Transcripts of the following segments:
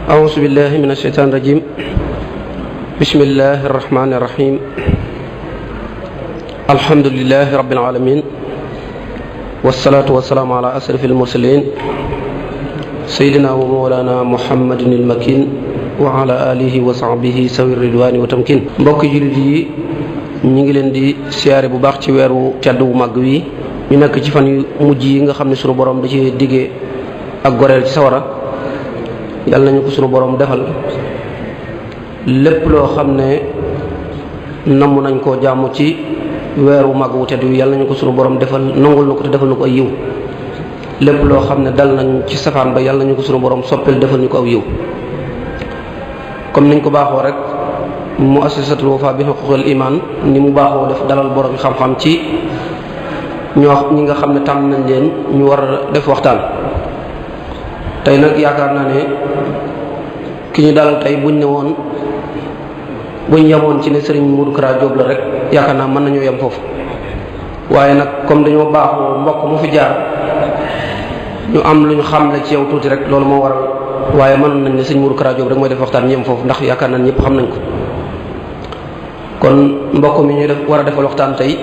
أعوذ بالله من الشيطان الرجيم بسم الله الرحمن الرحيم الحمد لله رب العالمين والصلاة والسلام على أشرف المرسلين سيدنا ومولانا محمد المكين وعلى آله وصحبه سوي الرضوان والتمكين mbokk jullit yi ñu ngi leen di siyaare bu baax ci weeru tedd wu màgg wi ñu nekk ci fan yu mujj yi nga xam ne sunu borom da ci diggee ak goreel ci sawara yàlla nañu ko sunu borom defal lépp loo xam ne namm nañ koo jaamu ci weeru màgg wu tedd wi yàlla nañu ko sunu borom defal nangul na ko te defal na ko ay yiw lépp loo xam ne dal nañ ci safaan ba yàlla nañu ko sunu borom soppil defal ñu ko aw yiw comme niñ ko baaxoo rek muassasatul Wafa bi huquqil iman ni mu baaxoo def dalal borom xam-xam ci ñi nga xam ne tànn nañ leen ñu war a def waxtaan tey nag yaakaar naa ne ki ñu dalal tey buñ yemoon ci ne Serigne Modou Kara Diop la rek yaakaar naa mën nañoo yem foofu waaye nag comme dañoo baaxoo mbokk mu fi jaar ñu am lu ñu xam la ci yow tuuti rek loolu moo waral waaye mënoon nañ ne Serigne Modou Kara Diop rek mooy def waxtaan ñu yem foofu ndax yaakaar naa ñëpp xam nañ ko kon mbokk mi ñu war a defal waxtaan tey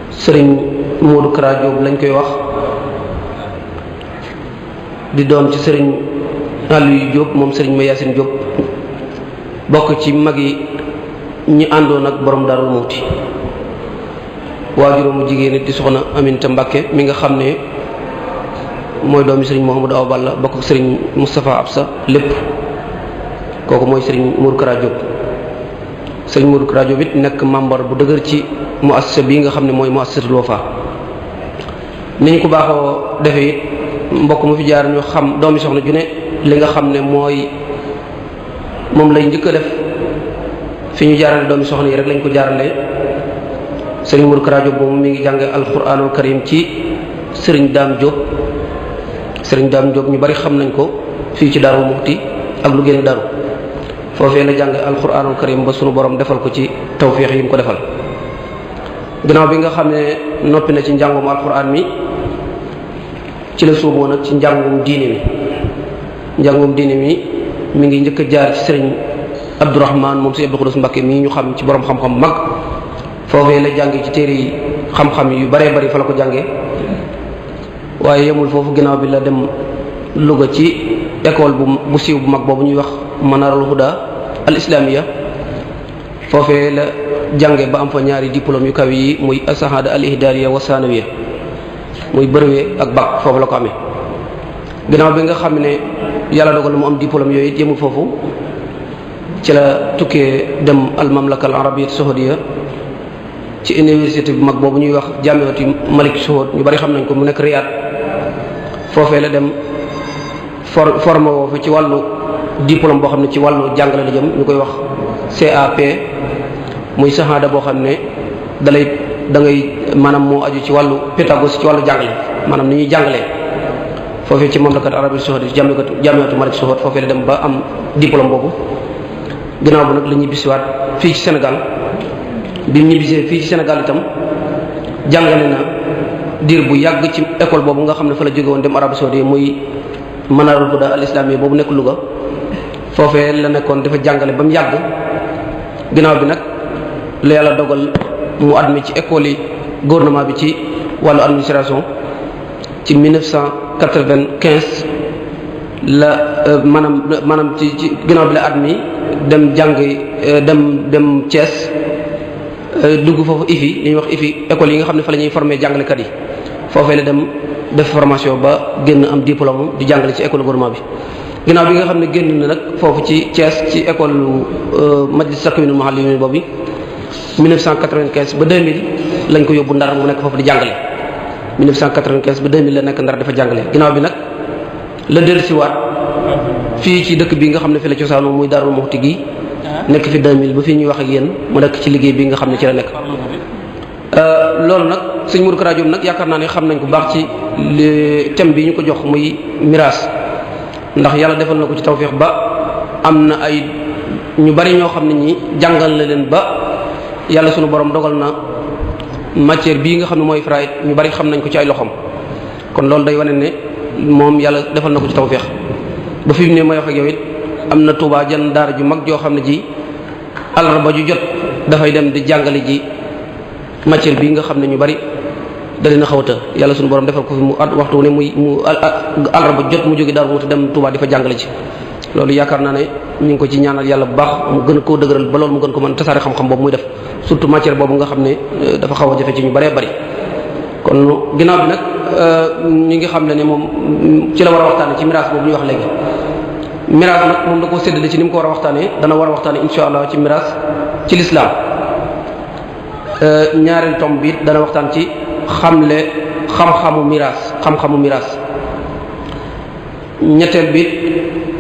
Serigne Modou Kara Diop lañ koy wax di doom ci Serigne Aliou Diop moom Serigne Mayacine Diop bokk ci mag yi ñi àndoon ak borom Darou Mouhty waajuróomu jigéen it di soxna Aminta Mbakke mi nga xam ne mooy doomi Serigne Mouhamadou Awa Balla bokk ak Serigne Moustapha Absa lépp kooku mooy Serigne Modou Kara Diop Serigne Modou Kara Diop it nekk membre bu dëgër ci muassasa bii nga xam ne mooy muassasatul Wafa ni ñu ko baaxoo defee it mbokk mu fi jaar ñu xam doomi soxna ju ne li nga xam ne moom lay njëkk a def fi ñu jaarale doomi soxna yi rek lañ ko jaarale Serigne Modou Kara Diop boobu mi ngi jànge alquranul karim ci Serigne Dame Diop ñu bari xam nañ ko fii ci Darou Mouhty ak lu génn Darou foofee la jànge alquranul karim ba sunu borom defal ko ci tawféex yi mu ko defal ginnaaw bi nga xam ne noppi na ci njàngum alquran mi ci la suuboo nag ci njàngum diine mi mi ngi njëkk a jaar ci Serigne Abdourahman moom si Abdou Khoudoss Mbacké mii ñu xam ci borom xam-xam mag foofee la jànge ci téere yi xam-xam yu baree bari fa la ko jànge waaye yemul foofu ginnaaw bi la dem Louga ci école bu siiw bu mag boobu ñuy wax Manarul Huda al Islamiyya foofee la jànge ba am fa ñaari diplôme yu kaw yi muy asahada al ihdariya wa sanawiyya muy brevet ak bac foofu la ko amee ginnaaw bi nga xam ne yàlla dogal mu am diplôme yooyu it yemul foofu ci la tukkee dem al mamlaka al arabiyya saoudiya ci université bu mag boobu ñuy wax jamiatu Malik Saoud ñu bari xam nañ ko mu nekk Riyad foofee la dem formé woo fa ci wàllu diplôme boo xam ne ci wàllu jàngale la jëm ñu koy wax CAP muy shahada boo xam ne da ngay maanaam moo aju ci wàllu pédagogie ci wàllu jàngale maanaam ni ñuy jàngalee foofee ci mamlakat arabiyya saoudiya ci jamiatu Malik Saoud foofee la dem ba am diplôme boobu ginnaaw bi nag la ñibbisiwaat fii ci Sénégal bi mu ñibbisee fii ci Sénégal itam jàngale na diir bu yàgg ci école boobu nga xam ne fa la jóge woon dem Arabie saoudite muy Manarul Huda al Islamiyya boobu nekk Louga foofee la nekkoon dafa jàngale ba mu yàgg ginnaaw bi nag la yàlla dogal mu admis ci école yi gouvernement bi ci wàllu administration ci 1995 la maanaam ci ginnaaw bi la admis dem jàng dem Thiès dugg foofu IFI li ñuy wax IFI école yi nga xam ne fa la ñuy former jàngalekat yi foofee la dem def formation ba génn am diplôme di jàngale ci école gouvernement bi ginnaaw bi nga xam ne génn na nag foofu ci Thiès ci école majlis takwinul muallimin boobu 1995 ba 2000 lañ ko yóbbu Ndar mu nekk foofu di jàngale 1995 ba 2000 la nekk Ndar dafa jàngale ginnaaw bi nag la dellusiwaat fii ci dëkk bi nga xam ne fi la cosaanoo muy Darou Mouhty gi nekk fi 2000 ba fii ñuy wax ak yéen mu nekk ci liggéey bi nga xam ne ci la nekk loolu nag Serigne Modou Kara Diop nag yaakaar naa ne xam nañ ko baax ci thème bi ñu ko jox muy miraas ndax yàlla defal na ko ci tawféex ba am na ay ñu bari ñoo xam ne ñi jàngal na leen ba yàlla sunu borom dogal na matière bii nga xam ne mooy faraid ñu bari xam nañ ko ci ay loxoom kon loolu day wane ne moom yàlla defal na ko ci tawféex ba fi mu ne may wax ak yow it am na Touba jan daara ju mag joo xam ne ji àllarba ju jot dafay dem di jàngale ji matière bi nga xam ne ñu bari da leen a xaw a të yàlla suñu borom defal ko fi mu at waxtu ne mu àllarba jot mu jóge Daaru Muxti dem Touba di fa jàngale ci loolu yaakaar naa ne ñu ngi ko ci ñaanal yàlla bu baax mu gën koo dëgëral ba loolu mu gën ko mën tasaare xam-xam boobu muy def surtout matière boobu nga xam ne dafa xaw a jafe ci ñu bëree bëri. kon ginnaaw bi nag ñi ngi xam ne moom ci la war a waxtaane ci miraas boobu ñuy wax léegi miraas nag moom da koo séddale ci ni mu ko war a waxtaanee dana war a waxtaane insha allah ci miraas ci lislaam ñaareel tomb bi dana waxtaan ci xamle xam-xamu miraas ñetteel bi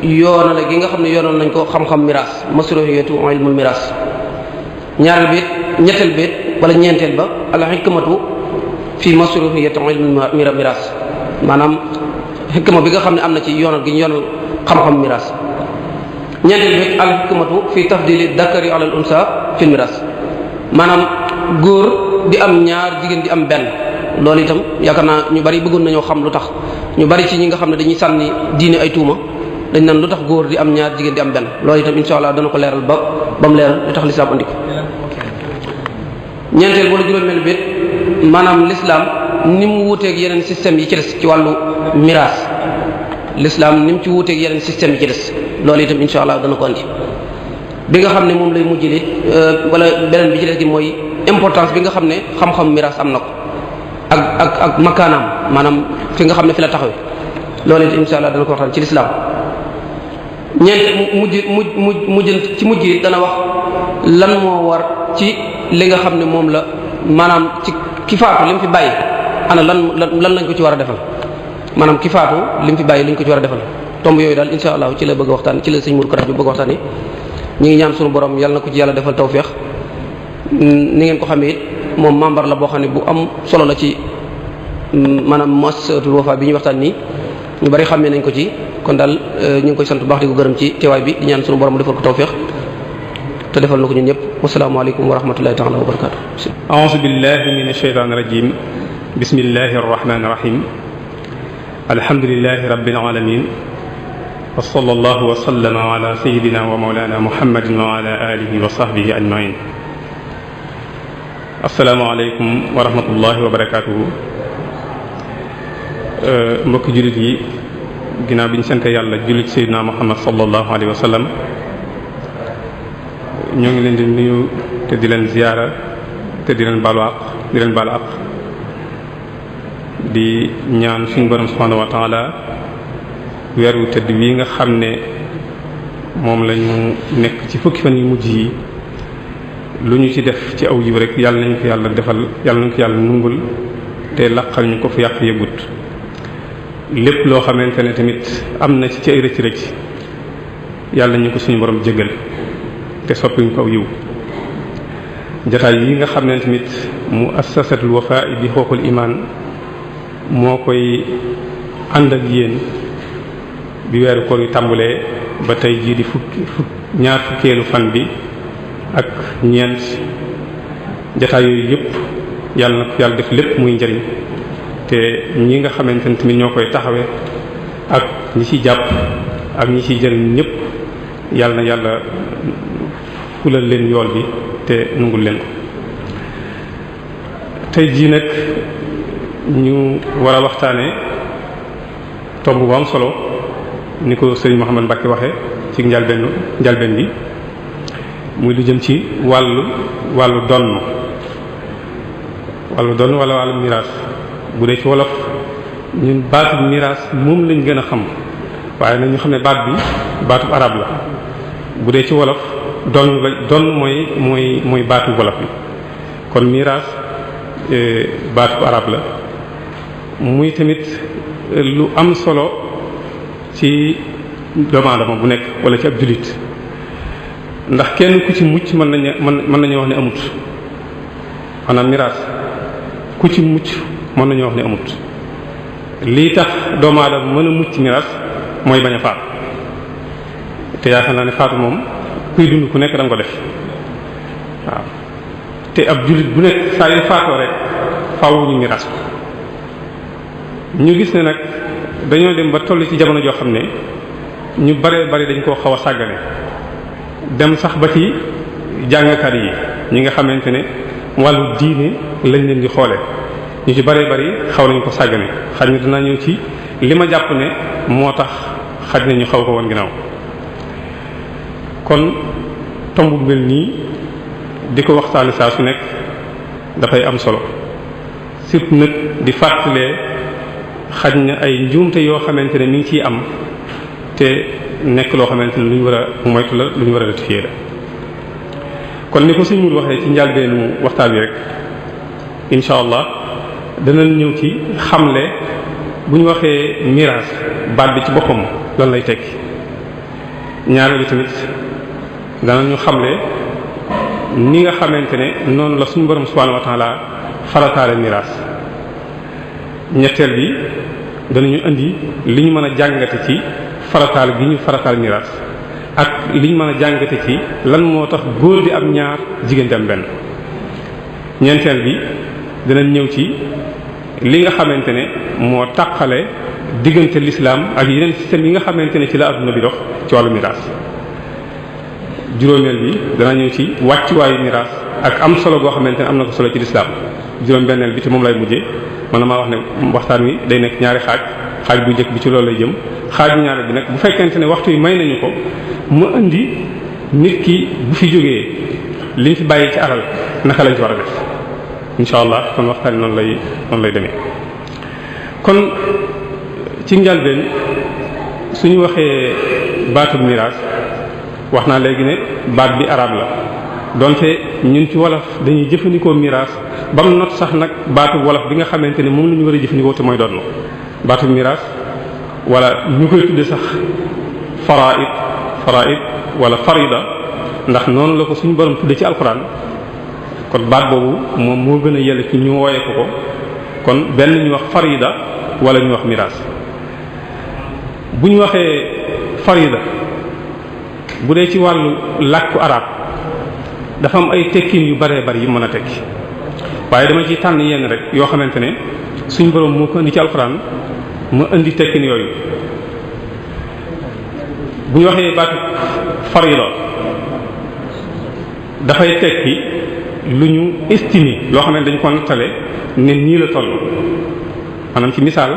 yoonale gi nga xam ne yoonal nañ ko xam-xam miraas masruhiyatu ilmul miraas ñaareel bi ñetteel bi wala ñeenteel ba al hikmatu fi masruhiyati ilmul miraas maanaam hikma bi nga xam ne am na ci yoonal gi ñu yoonal xam-xam miraas ñeenteel bi al hikmatu fi tafdili dakari ala al unsa fi miraas maanaam góor di am ñaar jigéen di am benn loolu itam yaakaar naa ñu bari bëggoon nañoo xam lu tax ñu bari ci ñi nga xam ne dañuy sànni diine ay tuuma dañ naan lu tax góor di am ñaar jigéen di am benn loolu itam insha allah dana ko leeral ba mu leeral li tax lislaam andi ko ñeenteel wala juróomeel bi maanaam lislaam ni mu wuuteeg yeneen système yi ci des ci wàllu miraas lislaam ni mu ci wuuteeg yeneen système yi ci des loolu itam insha allah dana ko andi bi nga xam ne moom lay mujj li wala beneen bi ci des gi mooy importance bi nga xam ne xam-xam miraas am na ko ak makaanaam maanaam fi nga xam ne fi la taxawee loolu it insha allah dana ko waxtaan ci lislaam ñeent mujj ci mujj it dana wax lan moo war ci li nga xam ne moom la maanaam ci ki faatu li mu fi bàyyi ana lan lañ ko ci war a defal maanaam ki faatu li mu fi bàyyi li ñu ko ci war a defal tomb yooyu daal insha allah ci la bëgg a waxtaan ci la sëñ Mourou Karajo bëgg a waxtaan yi ñu ngi ñaan sunu borom yàlla na ko ci yàlla defal tawfeex ni ngeen ko xamee it moom membre la boo xam ne bu am solo la ci maanaam muassasatul Wafa bi ñuy waxtaan nii ñu bari xamee nañ ko ci kon daal ñu ngi koy sant bu baax di ko gërëm ci teewaay bi di ñaan sunu borom defal ko tawfeex te defal na ko ñun ñëpp wasalaamaaleykum wa rahmatullahi taala wa barakaatu. a'uuzu billahi minash shaytaanir rajiim bismillahir rahmaanir rahiim alhamdulillahi rabbil aalamiin wa sallallahu wa sallama ala sayyidina wa mawlana muhammadin wa ala alihi wa sahbihi ajmain asalaamaaleykum wa rahmatullahi wa barakaatuhu. mbokki jullit yi ginnaaw bi ñu sant yàlla jullit sayyidina muhammad sallallahu alayhi wa sallam ñoo ngi leen di nuyu te di leen ziyaara te di leen baalu àq di ñaan suñu borom subhanahu wa ta'ala weer wu tëdd wi nga xam ne moom lañu nekk ci fukki fan yu mujj yi lu ñu ci def ci aw yiw rek yàlla nañu ko yàlla defal yàlla nañu ko yàlla nungul te laqal ñu ko fu yàq yëgut lépp loo xamante ne tamit am na ci ay rëcc rëcc yàlla ñu ko suñu borom jéggal te soppi ñu ko aw yiw jataay yi nga xam ne tamit muassasatul Wafa bi xuquuqul iman moo koy ànd ak yéen bi weeru koor yu tàmbulee ba tey jii di ñaar fukkeelu fan bi ak ñeent jataay yooyu yëpp yàlla na ko yàlla def lépp muy njëriñ te ñi nga xamante ne tamit ñoo koy taxawee ak ñi ci jàpp ak ñi ciy jëriñ ñëpp yàlla na yàlla fulal leen yool bi te nungul leen ko. tey jii nag ñu war a waxtaane tomb bu am solo ni ko sëriñ Mouhamed Mbacke waxe ci njalbeen bi muy lu jëm ci wàllu donn wala wàllu miraas bu dee ci wolof ñun baatu miraas moom lañ gën a xam waaye nag ñu xam ne baat bi baatu arab la bu dee ci wolof donn mooy baatu wolof bi kon miraas baatu arab la muy tamit lu am solo ci doomu aadama bu nekk wala ci ab jullit ndax kenn ku ci mucc mën nañu wax ne amut maanaam miraas ku ci mucc mën nañu wax ne amut lii tax doomu aadama mën a mucc miraas mooy bañ a faatu te yaakaar naa ne faatu moom kuy dund ku nekk da nga ko def waaw te ab jullit bu nekk saa yu faatoo rek faaw ñu miraas ko ñu gis ne nag dañoo dem ba toll ci jamono joo xam ne ñu bare bari dañ koo xaw a sàggane dem sax ba ci jàngkat yi ñi nga xamante ne wàllu diine lañ leen di xoole ñu ci bare bari xaw nañ ko sàggane xaj na dinaa ñëw ci li ma jàpp ne moo tax xaj na ñu xaw ko woon ginnaaw. kon tomb bu mel nii di ko waxtaane saa su nekk dafay am solo surtout nag di fàttalee xaj na ay njuumte yoo xamante ne mi ngi ciy am te nekk loo xamante ne lu ñu war a moytu la lu ñu war a rectifier la. kon ni ko sëñ Mourou waxee ci njàlbeenu waxtaan wi rek incha allah danañ ñëw ci xamle bu ñu waxee miraas baat bi ci boppam lan lay tekki. ñaareel bi tamit danañu xamle ni nga xamante ne noonu la suñu borom subhanahu wa ta'ala farataale miraas. ñetteel bi danañu indi li ñu mën a jàngate ci farataal gi ñu farataal miraas ak li ñu mën a jàngate ci lan moo tax góor di am ñaar jigéen di am benn. ñeenteel bi danañ ñëw ci li nga xamante ne moo taqale diggante l'islam ak yeneen système yi nga xamante ne ci la adduna bi dox ci wàllu miraas. juróomeel bi dana ñëw ci wàccuwaayu miraas ak am solo goo xamante ne am na ko solo ci l'islam. juróom-benneel bi te moom lay mujjee man na maa wax ne waxtaan wi day nekk ñaari xaaj bu njëkk bi ci loolu lay jëm xaaj bu ñaareel bi nag bu fekkente ne waxtu yi may nañu ko mu indi nit ki bu fi jógee liñ fi bàyyi ci alal naka lañ ci war a def insha allah kon waxtaan noonu lay demee. kon ci njëlbeen suñu waxee baatub miraas wax naa léegi ne baat bi arab la donte ñun ci wolof dañuy jëfandikoo miraas ba mu not sax nag baatub wolof bi nga xamante ne moom la ñu war a jëfandikoo te mooy doon baatub miraas wala ñu koy tudde sax faraid wala farida ndax noonu la ko suñu borom tudde ci alquran kon baat boobu moom moo gën a yell ci ñu wooye ko kon benn ñu wax farida wala ñu wax miraas. bu ñu waxee farida bu dee ci wàllu làkku arab dafa am ay tekkin yu baree bari yu mën a tekki waaye dama ci tànn yenn rek yoo xamante ne suñ borom moo ko indi ci alxuraan mu indi tekkin yooyu. bu ñu waxee baatu farida dafay tekki lu ñu estimer loo xam ne dañ ko nattale ne nii la toll maanaam ci misaal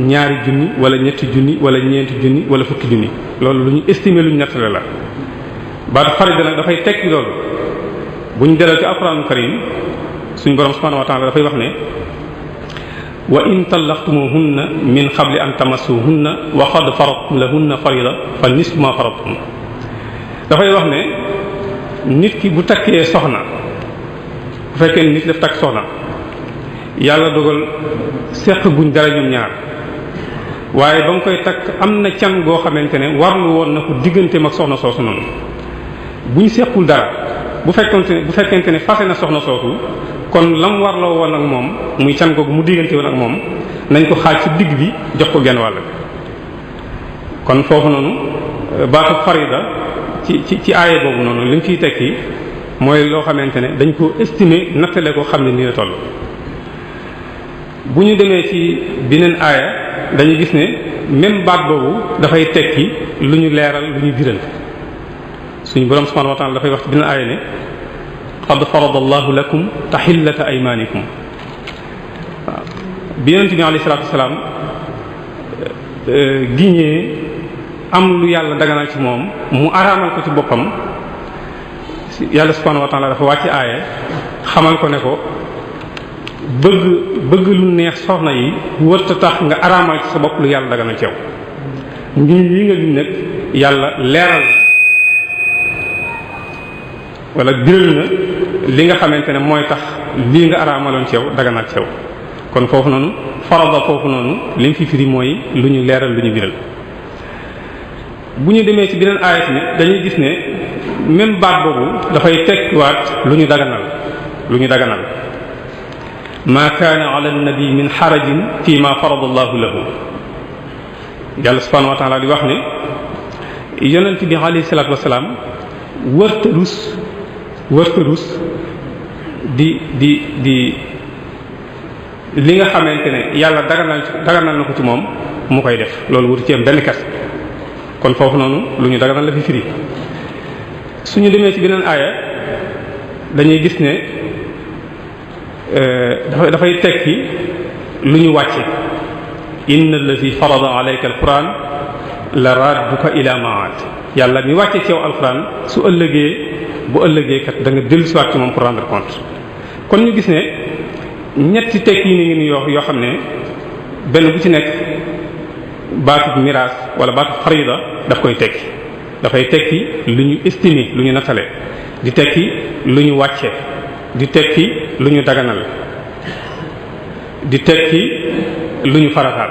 ñaari junni wala ñetti junni wala ñeenti junni wala fukki junni loolu lu ñu estimer lu ñu nattale la. baatu farida nag dafay tekki loolu bu ñu delal ci alquranul karim suñu borom subhanahu wa ta'ala dafay wax ne wa in tallaqtumuhunna min qabli an tamassuhunna wa qad faradtum lahunna farida fa nisfu ma faradtum. dafay wax ne nit ki bu takkee soxna bu fekkee nit daf takk soxna yàlla dogal seq guñ dara ñoom ñaar waaye ba mu koy takk am na can goo xamante ne warlu woon na ko digganteem ak soxna soosu noonu bu ñu sequl dara bu fekkente ne fase na soxna soosu kon lam warloo woon ak moom muy can googu mu diggante woon ak moom nañ ko xaaj ci digg bi jox ko genn wàll kon foofu noonu baatu farida ci aaye boobu noonu li mu ciy tekki mooy loo xamante ne dañ ko estimer nattale ko xam ne nii la toll. bu ñu demee ci beneen aaya dañuy gis ne même baat boobu dafay tekki lu ñu leeral lu ñu biral suñu borom subhanahu wa ta'ala dafay wax ci beneen aaya ne qad farada allahu lakum tahillata aymanikum. waaw bi yonent bi alayhi salaatu wasalaam giñee am lu yàlla daganal ci moom mu araamal ko ci boppam yàlla subhanahu wa ta'ala dafa wàcc aaya xamal ko ne ko bëgg lu neex soxna yi wërta tax nga araamal ci sa bopp lu yàlla daganal ci yow. ngiñ yi nga giñ nag yàlla leeral wala biral na li nga xamante ne mooy tax lii nga araamaloon ci yow daganal ci yow kon foofu noonu farada foofu noonu li mu fi firi mooy lu ñu leeral lu ñu biral. bu ñu demee ci beneen aayat ni dañuy gis ne même baat boobu dafay tekkiwaat lu ñu daganal ma kaana ala nabi min xarajin fi ma farada allahu lahu. yàlla subhanahu wa ta'ala di wax ne yonent bi alayhi salaatu wasalaam wërta rus di li nga xamante ne yàlla daganal na ko ci moom mu koy def loolu wutu ci am benn kers kon foofu noonu lu ñu daganal la fi firi. suñu demee ci beneen aaya dañuy gis ne dafay tekki lu ñu wàcce inna allazi farada alayka alquran la radduka ila maad yàlla mi wàcce ci yow alquran su ëllëgee bu ëllëgee kat da nga dellusiwaat ci moom pour rendre compte. kon ñu gis ne ñetti tekki yi ni yoo xam ne benn bu ci nekk baatu miraas wala baatu farida daf koy tekki dafay tekki lu ñu estimé lu ñu nattale di tekki lu ñu wàcce di tekki lu ñu daganal di tekki lu ñu farataal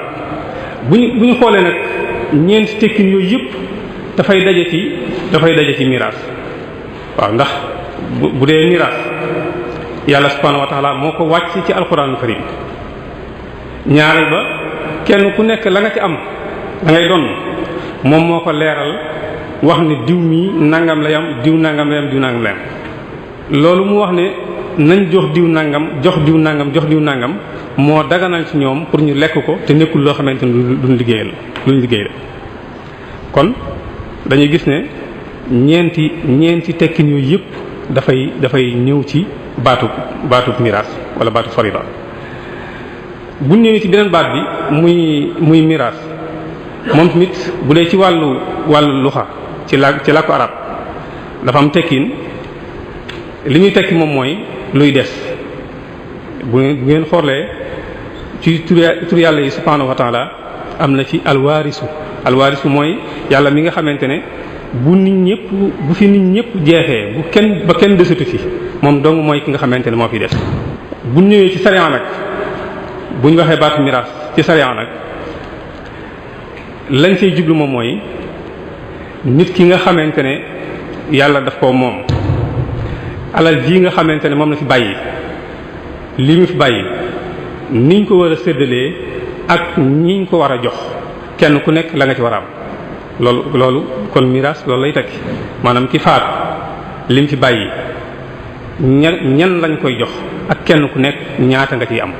bu ñu xoolee nag ñeenti tekkin yooyu yëpp dafay daje ci miraas waaw ndax bu dee miraas yàlla subhanahu wa ta'ala moo ko wàcc ci alquranul karim ñaareel ba kenn ku nekk la nga ci am da ngay doon moom moo ko leeral wax ne diw mi nangam la yam diw nangam la yam diw nangam la yam loolu mu wax ne nañ jox diw nangam jox diw nangam moo daganal ci ñoom pour ñu lekk ko te nekkul loo xamante ni luñ liggéey la kon dañuy gis ne ñeenti tekkin yooyu yëpp dafay ñëw ci baatu miraas wala baatu farida bu ñëwee ci beneen baat bi muy miraas moom tamit bu dee ci wàllu luxa ci làkku arab dafa am tekkin li ñuy tekki moom mooy luy des bu ngeen xoolee ci tur yàlla yi subhanahu wa ta'ala am na ci alwaarisu mooy yàlla mi nga xamante ne bu fi nit ñëpp jeexee ba kenn desatu fi moom dong mooy ki nga xamante ne moo fi des. bu ñëwee ci sariya nag bu ñu waxee baatu miraas ci sariya nag lañ cey jublu moom mooy nit ki nga xamante ne yàlla daf ko moom alal ji nga xamante ne moom la fi bàyyi li mu fi bàyyi niñ ko war a séddalee ak ñiñ ko war a jox kenn ku nekk la nga ci war a am loolu kon miraas loolu lay tekki maanaam ki faatu li mu fi bàyyi ñan lañ koy jox ak kenn ku nekk ñaata nga ciy am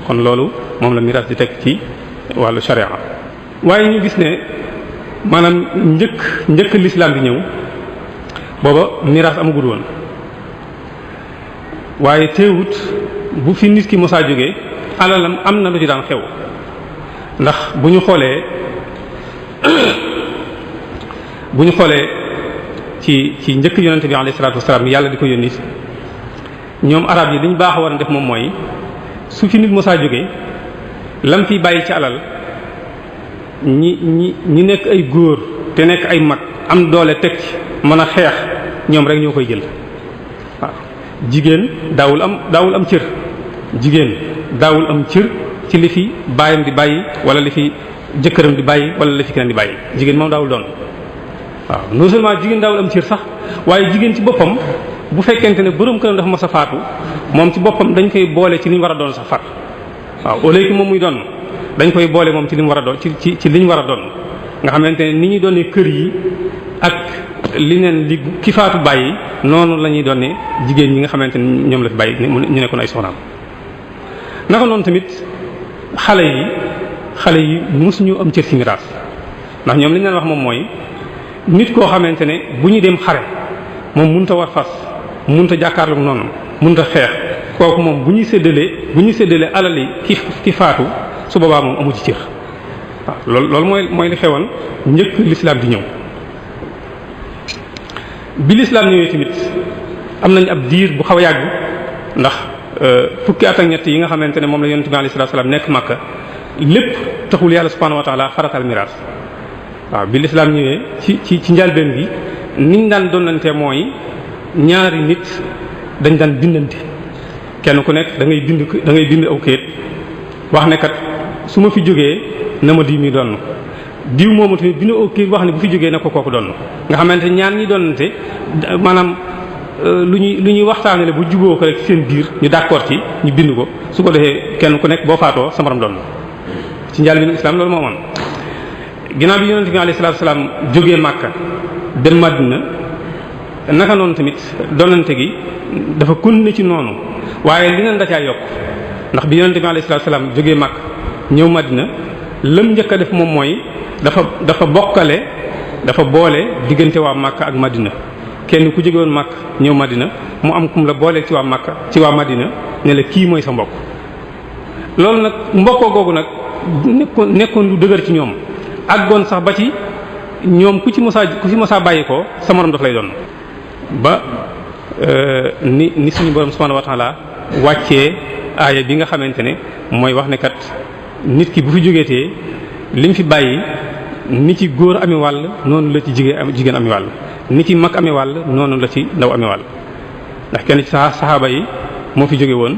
kon loolu moom la miraas di tekki ci wàllu sharia waaye ñu gis ne maanaam njëkk l'islam di ñëw booba miraas amagul woon waaye teewut bu fi nit ki mosaa jógee alalam am na lu ci daan xew ndax bu ñu xoolee ci njëkk yonente bi alayhi salaatu wasalaam yàlla di ko yónni ñoom arab yi li ñu baax war a def moom mooy su fi nit mosaa jógee lam fiy bàyyi ci alal ñi nekk ay góor te nekk ay mag am doole teg ci mën a xeex ñoom rek ñoo koy jël waaw jigéen daawul am cër jigéen daawul am cër ci li fi baayam di bàyyi wala li fi jëkkëram di bàyyi wala li fi keneen di bàyyi jigéen moom daawul doon waaw non seulement jigéen daawul am cër sax waaye jigéen ci boppam bu fekkente ne borom këram dafa mas a faatu moom ci boppam dañ koy boole ci li ñu war a doon sax far waaw au lieu que moom muy doon dañ koy boole moom ci li mu war a doon ci li ñu war a doon nga xamante ne ni ñuy doonee kër yi ak li neen li ki faatu bàyyi noonu la ñuy doonee jigéen ñi nga xamante ne ñoom la fi bàyyi ñu nekkoon ay soxnaam. naka noonu tamit xale yi mosuñu am cër ci miraas ndax ñoom li ñu leen wax moom mooy nit koo xamante ne bu ñu dem xare moom mënut a war fas mënut a jàkkaarloog noonu mënut a xeex kooku moom bu ñuy séddalee alal yi ki faatu su boobaa moom amu ci cër waaw loolu mooy li xewoon njëkk l'islam di ñëw. bi l'islam ñëwee tamit am nañ ab diir bu xaw a yàgg ndax fukki at ak ñett yi nga xamante ne moom la yonent bi alayhi salaam nekk Makka lépp taxul yàlla subhanahu wa ta'ala faratal miraas waaw bi l'islam ñëwee ci njëlbéen gi niñ daan donnante mooy ñaari nit dañ daan bindante kenn ku nekk da ngay bind aw kayit wax ne kat su ma fi jógee na ma diw mi donn diw moomu tamit bind aw kayit wax ne bu fi jógee na ko kooku donn nga xamante ñaar ñi donnante maanaam lu ñuy waxtaanale bu juboo ko rek seen biir ñu d'accord ci ñu bind ko su ko defee kenn ku nekk boo faatoo sa morom donn ci njëlbéenu islam loolu moo amoon. ginnaaw bi yonent bi alayhi salaatu salaam jógee Makka dem Madina naka noonu tamit donante gi dafa continuer ci noonu waaye li neen da caa yokk ndax bi yonent bi alayhi salaatu salaam jógee Makka ñëw Madina lam njëkk a def moom mooy dafa boole diggante waa Makka ak Madina. kenn ku jóge woon Makka ñëw Madina mu am kum la boole ci waa Makka ci waa Madina ne la kii mooy sa mbokk. loolu nag mbokkoo googu nag nekkoon lu dëgër ci ñoom àggoon sax ba ci ñoom ku ci mosaa bàyyi ko sa morom daf lay doon ba ni suñu borom subhanahu wa ta'ala wàccee aaya bi nga xamante ne mooy wax ne kat nit ki bu fi jógeetee lim fi bàyyi ni ci góor ami wàll noonu la ci jigéen ami wàll ni ci mag ami wàll noonu la ci ndaw ami wàll ndax kenn ci saxaaba yi moo fi jóge woon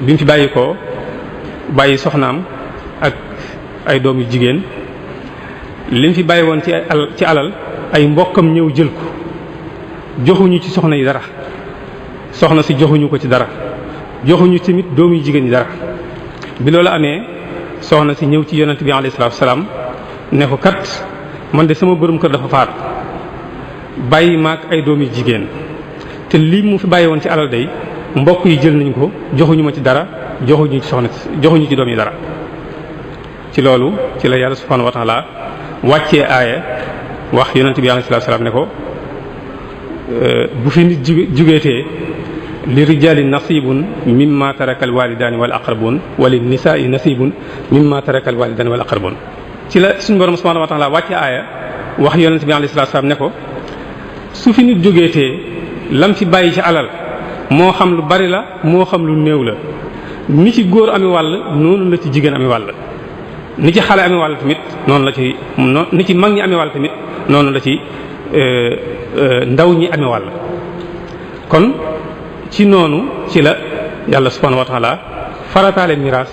bi mu fi bàyyi ko bàyyi soxnaam ak ay doom yu jigéen li mu fi bàyyi woon ci alal ay mbokkam ñëw jël ko joxuñu ci soxna yi dara soxna si joxuñu ko ci dara joxuñu tamit doom yu jigéen yi dara bi loolu amee soxna si ñëw ci yonent bi alayhi salaatu salaam ne ko kat man de sama borom kër dafa faatu bàyyi maag ay doom yu jigéen te lii mu fi bàyyi woon ci alal day mbokk yi jël nañ ko joxuñu ma ci dara joxuñu ci soxna joxuñu ci doom yi dara ci loolu ci la yàlla subhanahu wa ta'ala wàccee aaya wax yonent bi alayhi salaatu salaam ne ko bu fi nit jugeetee li rijaali nasibun mimma taraka al walidaani wal aqrabun wa lin nisaai nasibun mimma taraka al walidaani wal aqrabun ci la suñu borom subhanahu wa ta'ala wàccee aaya wax yonent bi alayhi salaatu salaam ne ko su fi nit jógeetee lam fi bàyyi ci alal moo xam lu bari la moo xam lu néew la ni ci góor ami wàll noonu la ci jigéen ami wàll ni ci xale ami wàll tamit noonu la ci ni ci mag ñi ami wàll tamit noonu la ci ndaw ñi ami wàll kon ci noonu ci la yàlla subhanahu wa ta'ala farataale miraas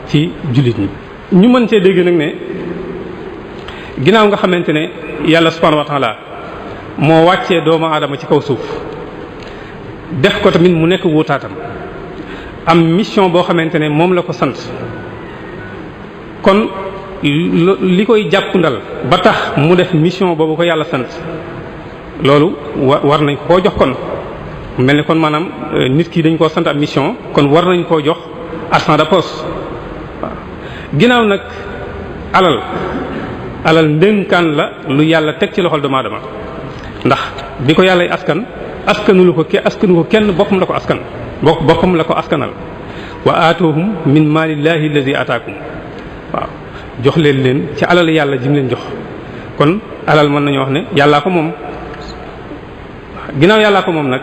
ci jullit ñi ñu mën cee dégg nag ne ginnaaw nga xamante ne yàlla subhanahu wa ta'ala moo wàccee doomu aadama ci kaw suuf def ko tamit mu nekk wuutaatam am mission boo xamante ne moom la ko sant kon li koy jàppandal ba tax mu def mission boobu ko yàlla sant loolu war nañ koo jox kon mel ni kon maanaam nit ki dañ koo sant am mission kon war nañ koo jox argent de poche waaw ginnaaw nag alal ndénkaan la lu yàlla teg ci loxol doomu aadama ndax bi ko yàllay askanu ko kenn boppam la ko boppam la ko askanal wa aatuhum min maalillahi allazi ataakum waaw jox leen ci alal yàlla jim leen jox kon alal mën nañu wax ne yàllaa ko moom ginnaaw yàllaa ko moom nag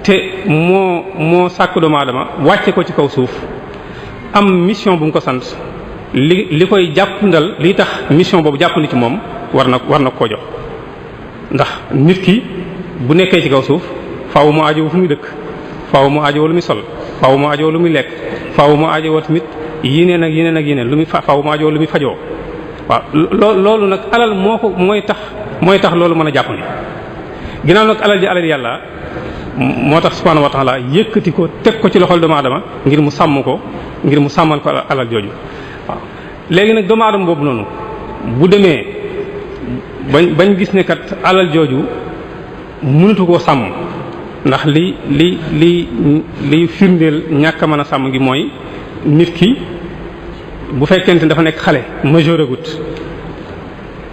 te moo sàkk doomu aadama wàcce ko ci kaw suuf am mission bu mu ko sant li koy jàppandal li tax mission boobu jàpp ni ci moom war na koo jox ndax nit ki bu nekkee ci kaw suuf faaw mu aajowo fu muy dëkk faaw mu aajowo lu muy sol faaw mu aajowo lu muy lekk faaw mu aajowo tamit yeneen ak yeneen lu muy faaw mu aajowo lu muy fajoo waaw loolu nag alal mooy tax loolu mën a jàpp ni ginnaaw nag alal ji alal yàlla moo tax subhanahu wa ta'ala yëkkati ko teg ko ci loxol doomu aadama ngir mu sàmm ko ngir mu sàmmal ko alal jooju waaw léegi nag doomu aadama boobu noonu bu demee bañ gis ne kat alal jooju mënatu koo sàmm ndax li firndeel ñàkk a mën a sàmm gi mooy nit ki bu fekkente dafa nekk xale majeur agut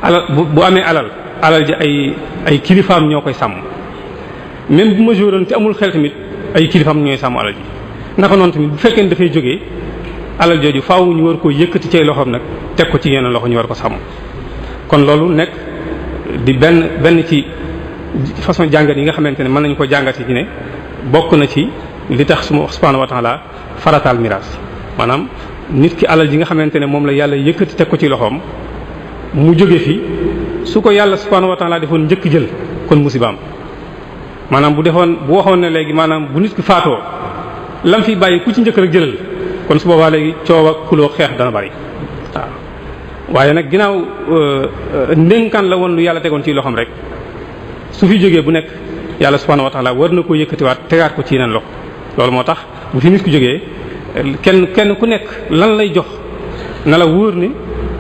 alal bu amee alal ji ay kilifaam ñoo koy sàmm même bu majeuroon te amul xel tamit ay kilifaam ñooy sàmm alal ji naka noonu tamit bu fekkee ne dafay jógee alal jooju faaw ñu war koo yëkkati cay loxoom nag teg ko ci yeneen loxo ñu war ko sàmm kon loolu nekk di benn ci façon jàngat yi nga xamante ne mën nañu ko jàngati ci ne bokk na ci li tax subhanahu wa ta'ala farataal miraas maanaam nit ki alal ji nga xamante ne moom la yàlla yëkkati teg ko ci loxoom mu jóge fi su ko yàlla subhanahu wa ta'ala defoon njëkk jël kon musibaam maanaam bu waxoon ne léegi maanaam bu nit ki faatoo lam fi bàyyi ku ci njëkk rek jëlal kon su boobaa léegi coow ak xuloo xeex dana bari waaw waaye nag ginnaaw ndénkaan la woon lu yàlla tegoon ci loxoom rek su fi jógee bu nekk yàlla subhanahu wa ta'ala war na koo yëkkatiwaat tegaat ko ci yeneen loxo loolu moo tax bu fi nit ku jógee kenn ku nekk lan lay jox na la wóor ne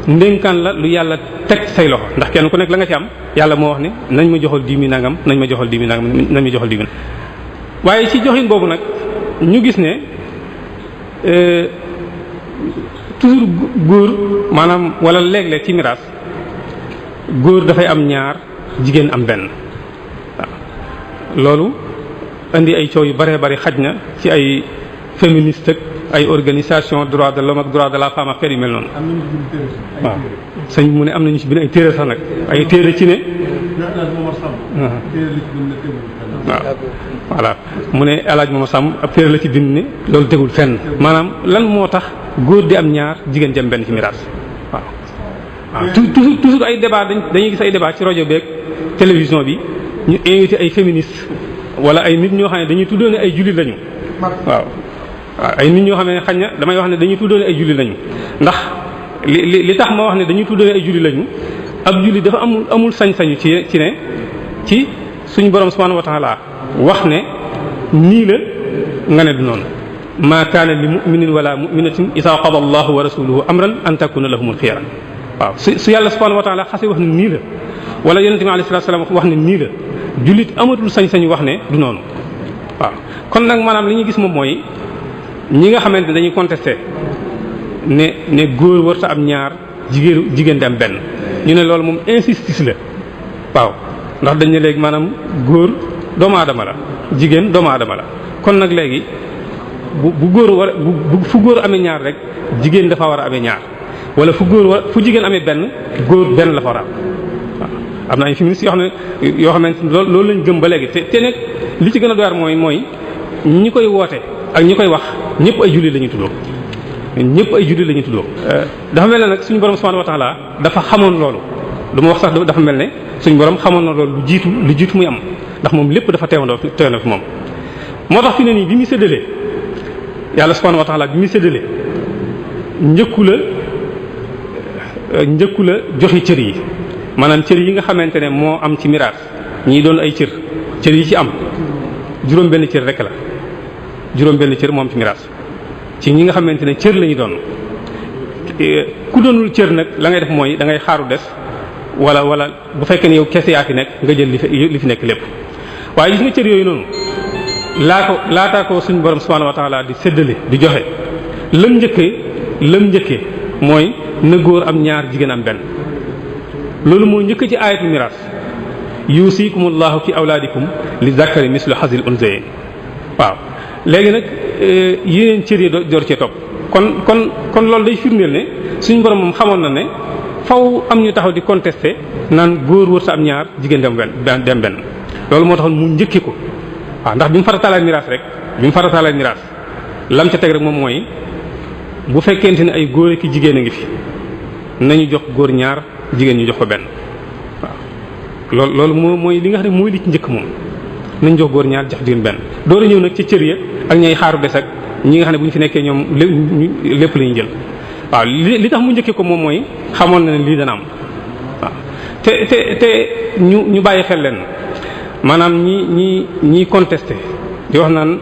ndénkaan la lu yàlla teg say loxo ndax kenn ku nekk la nga ci am yàlla moo wax ne nañ ma joxal 10 000 nangam nañ ma joxal 10 000 nangam nañ ma joxal 10 000 waaye ci joxin boobu nag ñu gis ne toujours góor maanaam wala léeg-léeg ci miraas góor dafay am ñaar jigéen am benn waaw loolu indi ay coow yu bëree bëri xaj na ci ay féministes ak ay organisation droit de l'homme ak droit de la femme ak yu mel noonu. waaw sëñ mu ne am nañu ci bind ay téere sax nag ay téere ci ne. waaw voilà mu ne El Hadj Momar Samb ab téere la ci bind ne loolu tegul fenn maanaam lan moo tax góor di am ñaar jigéen jëm benn ci miraas waaw. waaw toujours ay débat dañuy gis ay débat ci rajo beeg télévision bi ñu invité ay féministes wala ay nit ñoo xam ne dañuy tuddoo ne ay jullit lañu waaw. waaw ay nit ñoo xam ne xañ na damay wax ne dañuy tuddoone ay julli lañu ndax li tax ma wax ne dañuy tuddoone ay julli lañu ab julli dafa amul sañ-sañu ci ne ci suñu borom subhanahu wa ta'ala wax ne nii la nga ne du noonu ma kaana li mu'minin wala mu'minatin idha qada allahu wa rasuluhu amran an takuna lahumul khiyara waaw su yàlla subhanahu wa ta'ala xasee wax ne nii la wala yonente bi alayhi salaam wax ne nii la jullit amatul sañ-sañu wax ne du noonu waaw kon nag maanaam li ñuy gis moom mooy ñi nga xamante ne dañuy contesté ne góor warta am ñaar jigéen di am benn ñu ne loolu moom injustice la waaw ndax dañ ne léegi maanaam góor doomu aadama la jigéen doomu aadama la kon nag léegi bu góor war fu góor amee ñaar rek jigéen dafa war a amee ñaar wala fu jigéen amee benn góor benn la fa war a am waaw am na ay féministes yoo xamante loolu lañ gëm ba léegi te nag li ci gën a doyar mooy ñi koy woote ak ñi koy wax ñëpp ay jullit la ñuy tuddoo ñëpp ay jullit la ñuy tuddoo. dafa mel ne nag suñu borom subhanahu wa ta'ala dafa xamoon loolu du ma wax sax dafa mel ne suñu borom xamoon na loolu lu jiitu muy am ndax moom lépp dafa teewandoo fi moom. moo tax fi ne nii bi muy séddalee yàlla subhanahu wa ta'ala bi muy séddalee njëkku la joxe cër yi maanaam cër yi nga xamante ne moo am ci miraas ñii doon ay cër yi ci am juróom benn cër rek la. juróom benn cër moom ci miraas ci ñi nga xamante ne cër la ñu doon ku doonul cër nag la ngay def mooy da ngay xaaru des wala bu fekkee ne yow kese yaa fi nekk nga jël li fi nekk lépp waaye gis nga cër yooyu noonu laataa ko suñu borom subhanahu wa ta'ala di séddale di joxe lam njëkkee mooy na góor am ñaar jigéen am benn loolu moo njëkk ci aayatu miraas yusikumullahu fi awlaadikum li zakari mislu hazil unsayayn waaw léegi nag yeneen cër yi door cee topp kon loolu day firndeel ne suñu borom moom xamoon na ne faw am ñu taxaw di contester naan góor wër sa am ñaar jigéen dem benn loolu moo taxoon mu njëkki ko waaw ndax bi mu farataalee miraas lam ca teg rek moom mooy bu fekkente ne ay góor ki jigéen a ngi fi nañu jox góor ñaar jigéen ñu jox ko benn waaw loolu mooy li nga xam ne mooy li ci njëkk moom nañ jox góor ñaar jox jigéen benn door a ñëw nag ci cër ya ak ñay xaaru des ak ñi nga xam ne bu ñu fi nekkee ñoom lépp la ñuy jël waaw li tax mu njëkkee ko moom mooy xamoon na ne lii dana am waaw te ñu bàyyi xel leen maanaam ñi contesté di wax naan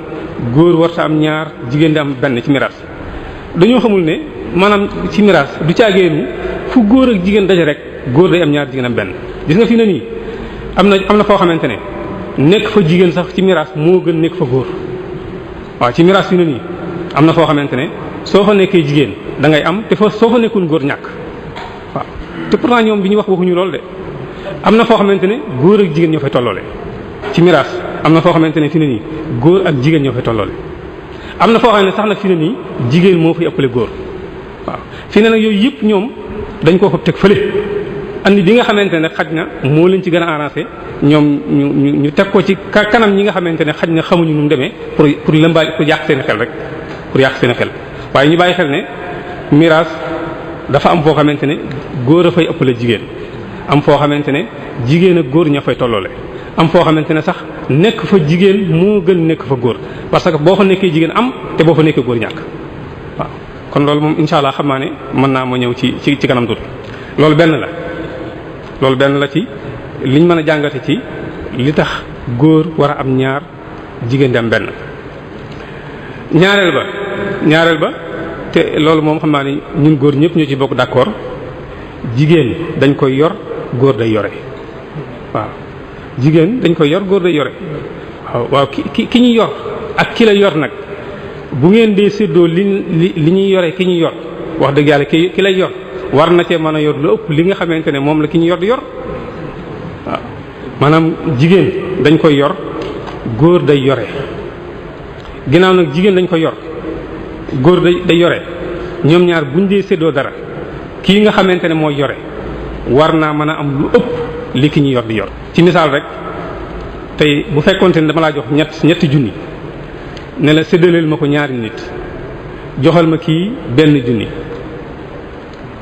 góor warta am ñaar jigéen di am benn ci miraas dañoo xamul ne maanaam ci miraas du caageenu fu góor ak jigéen daje rek góor day am ñaar jigéen am benn gis nga fi ne nii am na foo xamante ne nekk fa jigéen sax ci miraas moo gën nekk fa góor waaw ci miraas fi ne nii am na foo xamante ne soo fa nekkee jigéen da ngay am te soo fa nekkul góor ñàkk waaw te pourtant ñoom bi ñu waxuñu loolu de am na foo xamante ne góor ak jigéen ñoo fay tolloole ci miraas am na foo xamante ne fi ne nii góor ak jigéen ñoo fay tolloole am na foo xam ne sax nag fi ne nii jigéen moo fay ëppale góor waaw fi ne nag yooyu yëpp ñoom dañ koo fa teg fële andi bi nga xamante ne xaj na moo leen ci gën a arrangé ñoom ñu teg ko ci kanam ñi nga xamante ne xaj na xamuñu nu mu demee pour lëmbaay pour yàq seen xel rek pour yàq seen xel waaye ñu bàyyi xel ne miraas dafa am foo xamante ne góor a fay ëppale jigéen am foo xamante ne jigéen ak góor ña fay tolloole am foo xamante ne sax nekk fa jigéen moo gën nekk fa góor parce que boo fa nekkee jigéen am te boo fa nekkee góor ñàkk waaw kon loolu moom insha allah xam naa ne mën naa ma ñëw ci kanam tuuti loolu benn la ci liñ mën a jàngate ci li tax góor war a am ñaar jigéen di am benn ñaareel ba te loolu moom xam naa ni ñun góor ñëpp ñoo ci bokk d'accord jigéen dañ koy yor góor day yore waaw jigéen dañ koy yor góor day yore waaw ki ñuy yor ak ki la yor nag bu ngeen dee séddoo li ñuy yore ki ñuy yor wax dëgg yàlla ki lay yor war na cee mën a yor lu ëpp li nga xamante ne moom la ki ñu yor di yor waaw maanaam jigéen dañ koy yor góor day yore ginnaaw nag jigéen dañ koy yor góor day yore ñoom ñaar buñ dee séddoo dara kii nga xamante ne mooy yore war naa mën a am lu ëpp li ki ñu yor di yor. ci misaal rek tey bu fekkonte ne dama laa jox ñetti junni ne la séddaleel ma ko ñaari nit joxal ma kii benn junni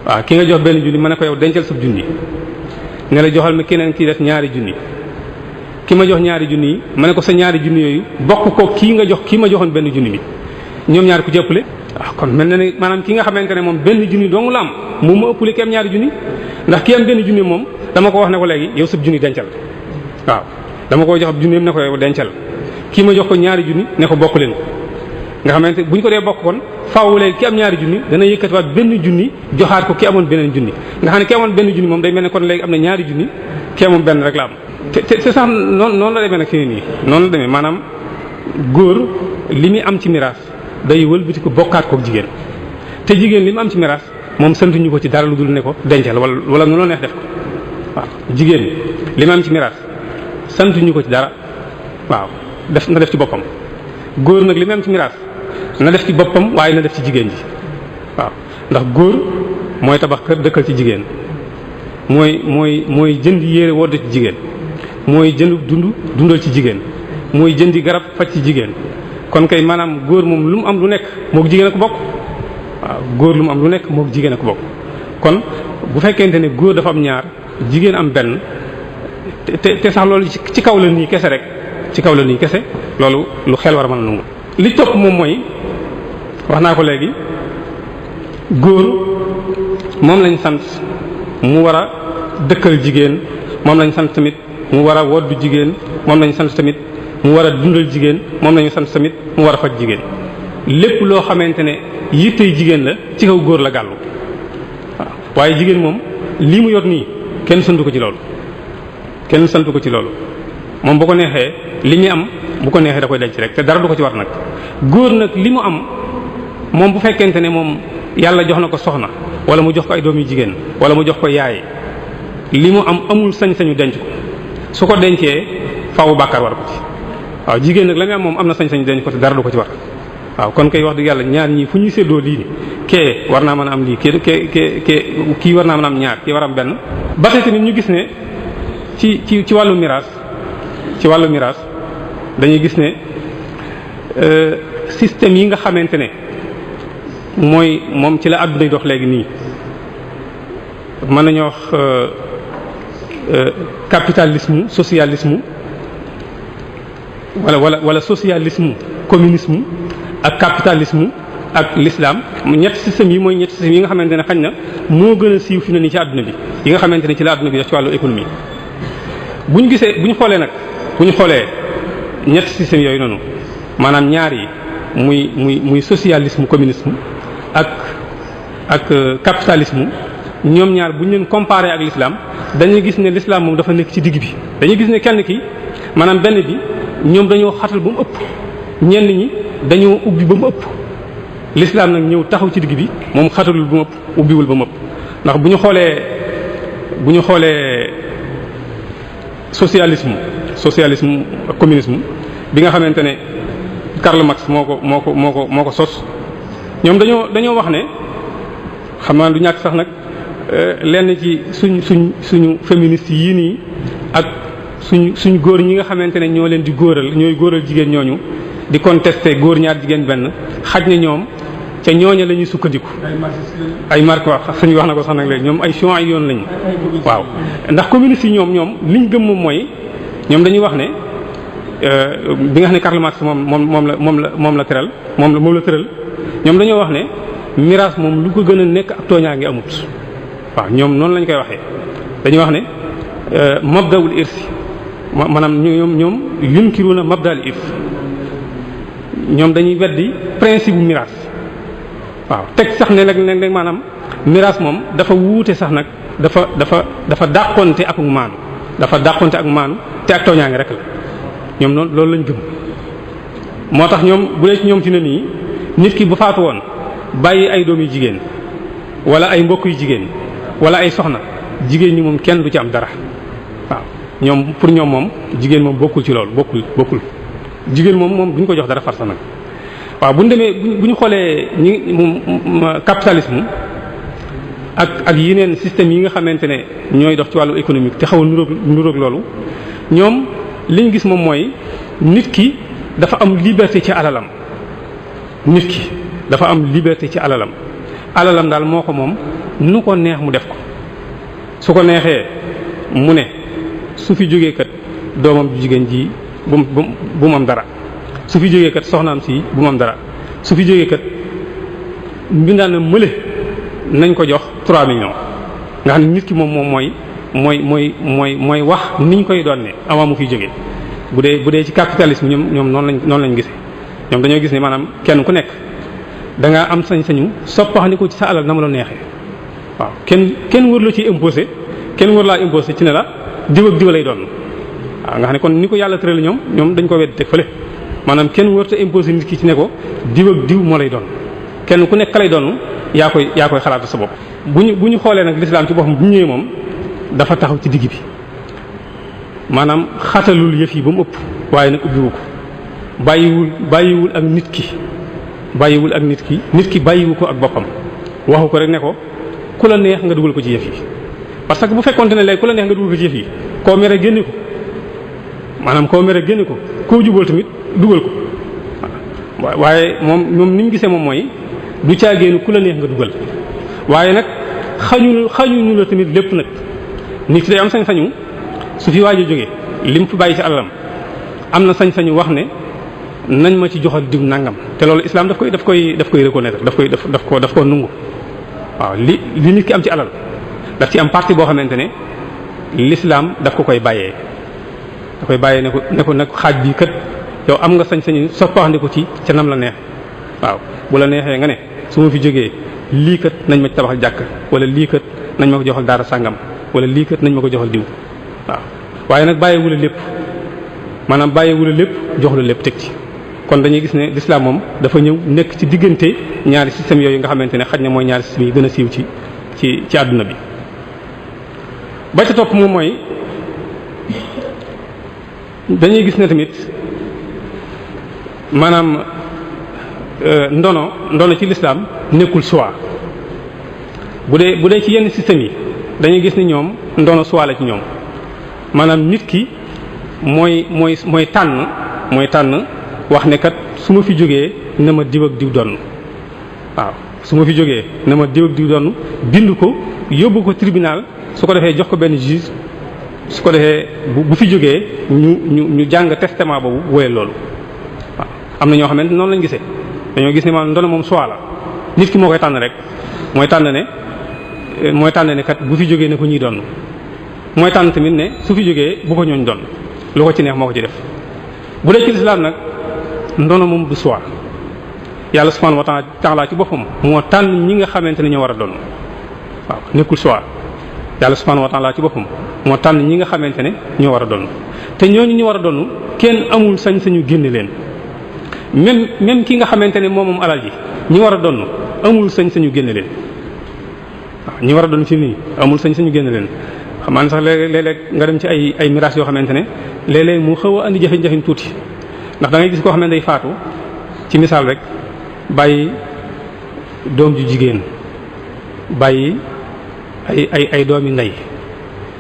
waaw ki nga jox benn junni ma ne ko yow dencal sab junni ne la joxal ma keneen kii def ñaari junni ki ma jox ñaari junni yi ma ne ko sa ñaari junni yooyu bokk ko kii nga jox kii ma joxoon benn junni bi ñoom ñaar ku ci ëppale waaw kon mel na ne maanaam ki nga xamante ne moom benn junni dong la am moom ma ëppale ki am ñaari junni ndax ki am benn junni moom dama ko wax ne ko léegi yow sab junni dencal waaw dama ko jox ab junni ne ko yow dencal kii ma jox ko ñaari junni ne ko bokk leen nga xamante bu ñu ko dee bokk kon faaw léegi ki am ñaari junni dana yëkkatiwaat benn junni joxaat ko ki amoon beneen junni nga xam ne ki amoon benn junni moom day mel ne kon léegi am na ñaari junni ki amoon benn rek la am te sax noonu la demee nag fii nii noonu la demee maanaam góor li muy am ci miraas day wëlbati ko bokkaat kook jigéen te jigéen li mu am ci miraas moom sant ñu ko ci dara lu dul ne ko dencal wala nu la neex def ko waaw jigéen li mu am ci miraas sant ñu ko ci dara waaw na def ci boppam góor nag li mu am ci miraas na def ci boppam waaye na def ci jigéen ji waaw ndax góor mooy tabax kër dëkkal ci jigéen mooy jënd yére wodd ci jigéen mooy jënd dundal ci jigéen mooy jëndi garab faj ci jigéen kon kay maanaam góor moom lu mu am lu nekk mook jigéen a ko bokk waaw góor lu mu am lu nekk mook jigéen a ko bokk kon bu fekkente ne góor dafa am ñaar jigéen am benn te sax loolu ci kaw la nii kese rek ci kaw la nii kese loolu lu xel war a mën a nangu li topp moom mooy wax naa ko léegi góor moom lañ sant mu war a dëkkal jigéen moom lañ sant tamit mu war a woddu jigéen moom lañ sant tamit mu war a dundal jigéen moom lañu sant tamit mu war a faj jigéen lépp loo xamante ne yittey jigéen la ci kaw góor la gàllu waaw waaye jigéen moom lii mu yor nii kenn santu ko ci loolu kenn santu ko ci loolu moom bu ko neexee li muy am bu ko neexee da koy denc rek te dara du ko ci war nag góor nag li mu am moom bu fekkente ne moom yàlla jox na ko soxna wala mu jox ko ay doom yu jigéen wala mu jox ko yaay li mu am amul sañ-sañu denc ko su ko dencee faawu bàkkaar war ko ci waaw jigéen nag la nga am moom am na sañ-sañu denc ko te dara du ko ci war waaw kon kay wax dëgg yàlla ñaar ñii fu ñuy séddoo lii ni kee war naa mën a am lii kii war naa mën a am ñaar kii war a am benn ba tey tamit ñu gis ne ci wàllu miraas dañuy gis ne système yi nga xamante ne moom ci la àdduna dox léegi nii mën nañoo wax capitalisme socialisme wala socialisme communisme ak capitalisme ak l'islam ñetti système yi mooy ñetti système yi nga xamante ne xañ na moo gën a siiw fi na ni ci àdduna bi yi nga xamante ne ci la àdduna bi def ci wàllu économie bu ñu xoolee ñetti système yooyu noonu maanaam ñaar yi muy socialisme communisme ak capitalisme ñoom ñaar bu ñu leen comparé ak l'islam dañuy gis ne l'islam moom dafa nekk ci digg bi dañuy gis ne kenn ki maanaam benn bi ñoom dañoo xatal ba mu ëpp ñenn ñi dañoo ubbi ba mu ëpp l'islam nag ñëw taxaw ci digg bi moom xatalul ba mu ëpp ubbiwul ba mu ëpp ndax bu ñu xoolee socialisme ak communisme bi nga xamante ne Karl Marx moo ko sos ñoom dañoo wax ne xam naa du ñàkk sax nag lenn ci suñu féministes yii nii ak suñ góor ñi nga xamante ne ñoo leen di ñooy góoral jigéen ñooñu di contester góor ñaar jigéen benn xaj na ñoom ca ñooña la ñuy sukkandiku. ay marque wax suñu wax na ko sax nag léegi ñoom ay chiites ay yoon lañu. waaw ndax communistes yi ñoom liñ gëm moom mooy ñoom dañuy wax ne bi nga xam ne Karl Marx moom la tëral ñoom dañoo wax ne miraas moom lu ko gën a nekk ak tooñaa ngi amut. waaw ñoom noonu lañ koy waxee dañuy wax ne mabda'ul irsi maanaam ñoom yunkiruna mabda'ul irsi ñoom dañuy weddi principe bu miraas waaw teg sax ne nag maanaam miraas moom dafa wuute sax nag dafa dàqonte ak maanu te ak tooñaange rek la ñoom noonu loolu lañ gëm moo tax ñoom bu dee ci ñoom fi ne nii nit ki bu faatu woon bàyyi ay doom yu jigéen wala ay mbokk yu jigéen wala ay soxna jigéen ñi moom kenn du ci am dara waaw ñoom pour ñoom moom jigéen moom bokkul ci loolu bokkul jigéen moom duñ ko jox dara farsa nag waaw bu ñu demee bu ñu xoolee capitalisme ak yeneen système yi nga xamante ne ñooy dox ci wàllu économique te xaw a nuróog loolu ñoom liñ gis moom mooy nit ki dafa am liberté ci alalam nit ki dafa am liberté ci alalam daal moo ko moom nu ko neex mu def ko su ko neexee mu ne su fi jógee kat doomam ju jigéen ji bu mu am dara su fi jógee kat soxnaam si bu mu am dara su fi jógee kat mbindaan na mële nañ ko jox 3 millions nga xam ne nit ki moom mooy wax niñ koy doon ne avant mu fiy jógee bu dee ci capitalisme ñoom noonu lañ gisee ñoom dañoo gis ne maanaam kenn ku nekk da ngaa am sañ-sañu soppaxandiku ci sa alal na ma la neexee waaw kenn wër la ci imposé kenn wër laa imposé ci ne la diw ak diw lay doon waaw nga xam ne kon ni ko yàlla tëral ñoom dañ ko wedd teg fële maanaam kenn wër te imposé nit ki ci ne ko diw ak diw moo lay doon kenn ku nekk ka lay doon yaa koy xalaat sa bopp. bu ñu xoolee nag lislaam ci boppam bu ñëwee moom dafa taxaw ci digg bi maanaam xatalul yëf yi ba mu ëpp waaye nag ubbiwu ko bàyyiwul ak nit ki bàyyiwu ko ak boppam waxu ko rek ne ko ku la neex nga dugal ko ci yëf yi parce que bu fekkonte ne léegi ku la neex nga dugal ko ci yëf yi koo mere génne ko maanaam koo mere génne ko koo jubal tamit dugal ko waaye moom ni mu gisee moom mooy du caagéenu ku la neex nga dugal waaye nag xañuñu la tamit lépp nag nit ki day am sañ-sañu su fi waaj a jógee lim fi bàyyi ci alalam am na sañ-sañu wax ne nañ ma ci joxal diw nangam te loolu islam daf koy reconnaître daf ko nungu waaw li nit ki am ci alal daf ci am partie boo xamante ne l'islam daf ko koy bàyyee da koy bàyyee ne ko nag xaaj bi kat yow am nga sañ-sañu soppaxandiku ci ca nam la neex waaw bu la neexee nga ne su ma fi jógee lii kat nañ ma ci tabaxal jàkk wala lii kat nañ ma ko joxal daara sàngam wala lii kat nañ ma ko joxal diw waaw waaye nag bàyyiwula lépp maanaam bàyyiwula lépp jox la lépp teg ci kon dañuy gis ne l'islam moom dafa ñëw nekk ci diggante ñaari système yooyu nga xamante ne xaj na mooy ñaari système yi gën a siiw ci àdduna bi ba ca topp moom mooy dañuy gis ne tamit maanaam ndono ci l'islam nekkul choix bu dee ci yenn système yi dañuy gis ni ñoom ndono choix la ci ñoom maanaam nit ki mooy tànn wax ne kat su ma fi jógee na ma diw ak diw donn waaw su ma fi jógee na ma diw ak diw donn bind ko yóbbu ko tribunal su ko defee jox ko benn juge su ko defee bu fi jógee ñu jàng testament boobu wóyal loolu waaw am na ñoo xamante noonu lañ gisee dañoo gis ne maanaam ndono moom choix la nit ki moo koy tànn rek mooy tànn ne kat bu fi jógee ne ko ñuy donn mooy tànn tamit ne su fi jógee bu ko ñooñ donn lu ko ci neex moo ko ci def bu dee ci lislaam nag ndono moom du choix yàlla subhanahu wa ta'ala ci boppam moo tànn ñi nga xamante ne ñoo war a donn waaw nekkul choix yàlla subhanahu wa ta'ala ci boppam moo tànn ñi nga xamante ne ñoo war a donn te ñooñu ñu war a donn kenn amul sañ-sañu génne leen même ki nga xamante ne moom alal ji ñi war a donn amul sañ-sañu génne leen waaw ñi war a donn fi nii amul sañ-sañu génne leen xam naa sax léeg-léeg nga dem ci ay miraas yoo xamante ne léeg-léeg mu xaw a andi jafe-jafe tuuti ndax da ngay gis koo xam ne day faatu ci misaal rek bàyyi doom ju jigéen bàyyi ay doomi ndey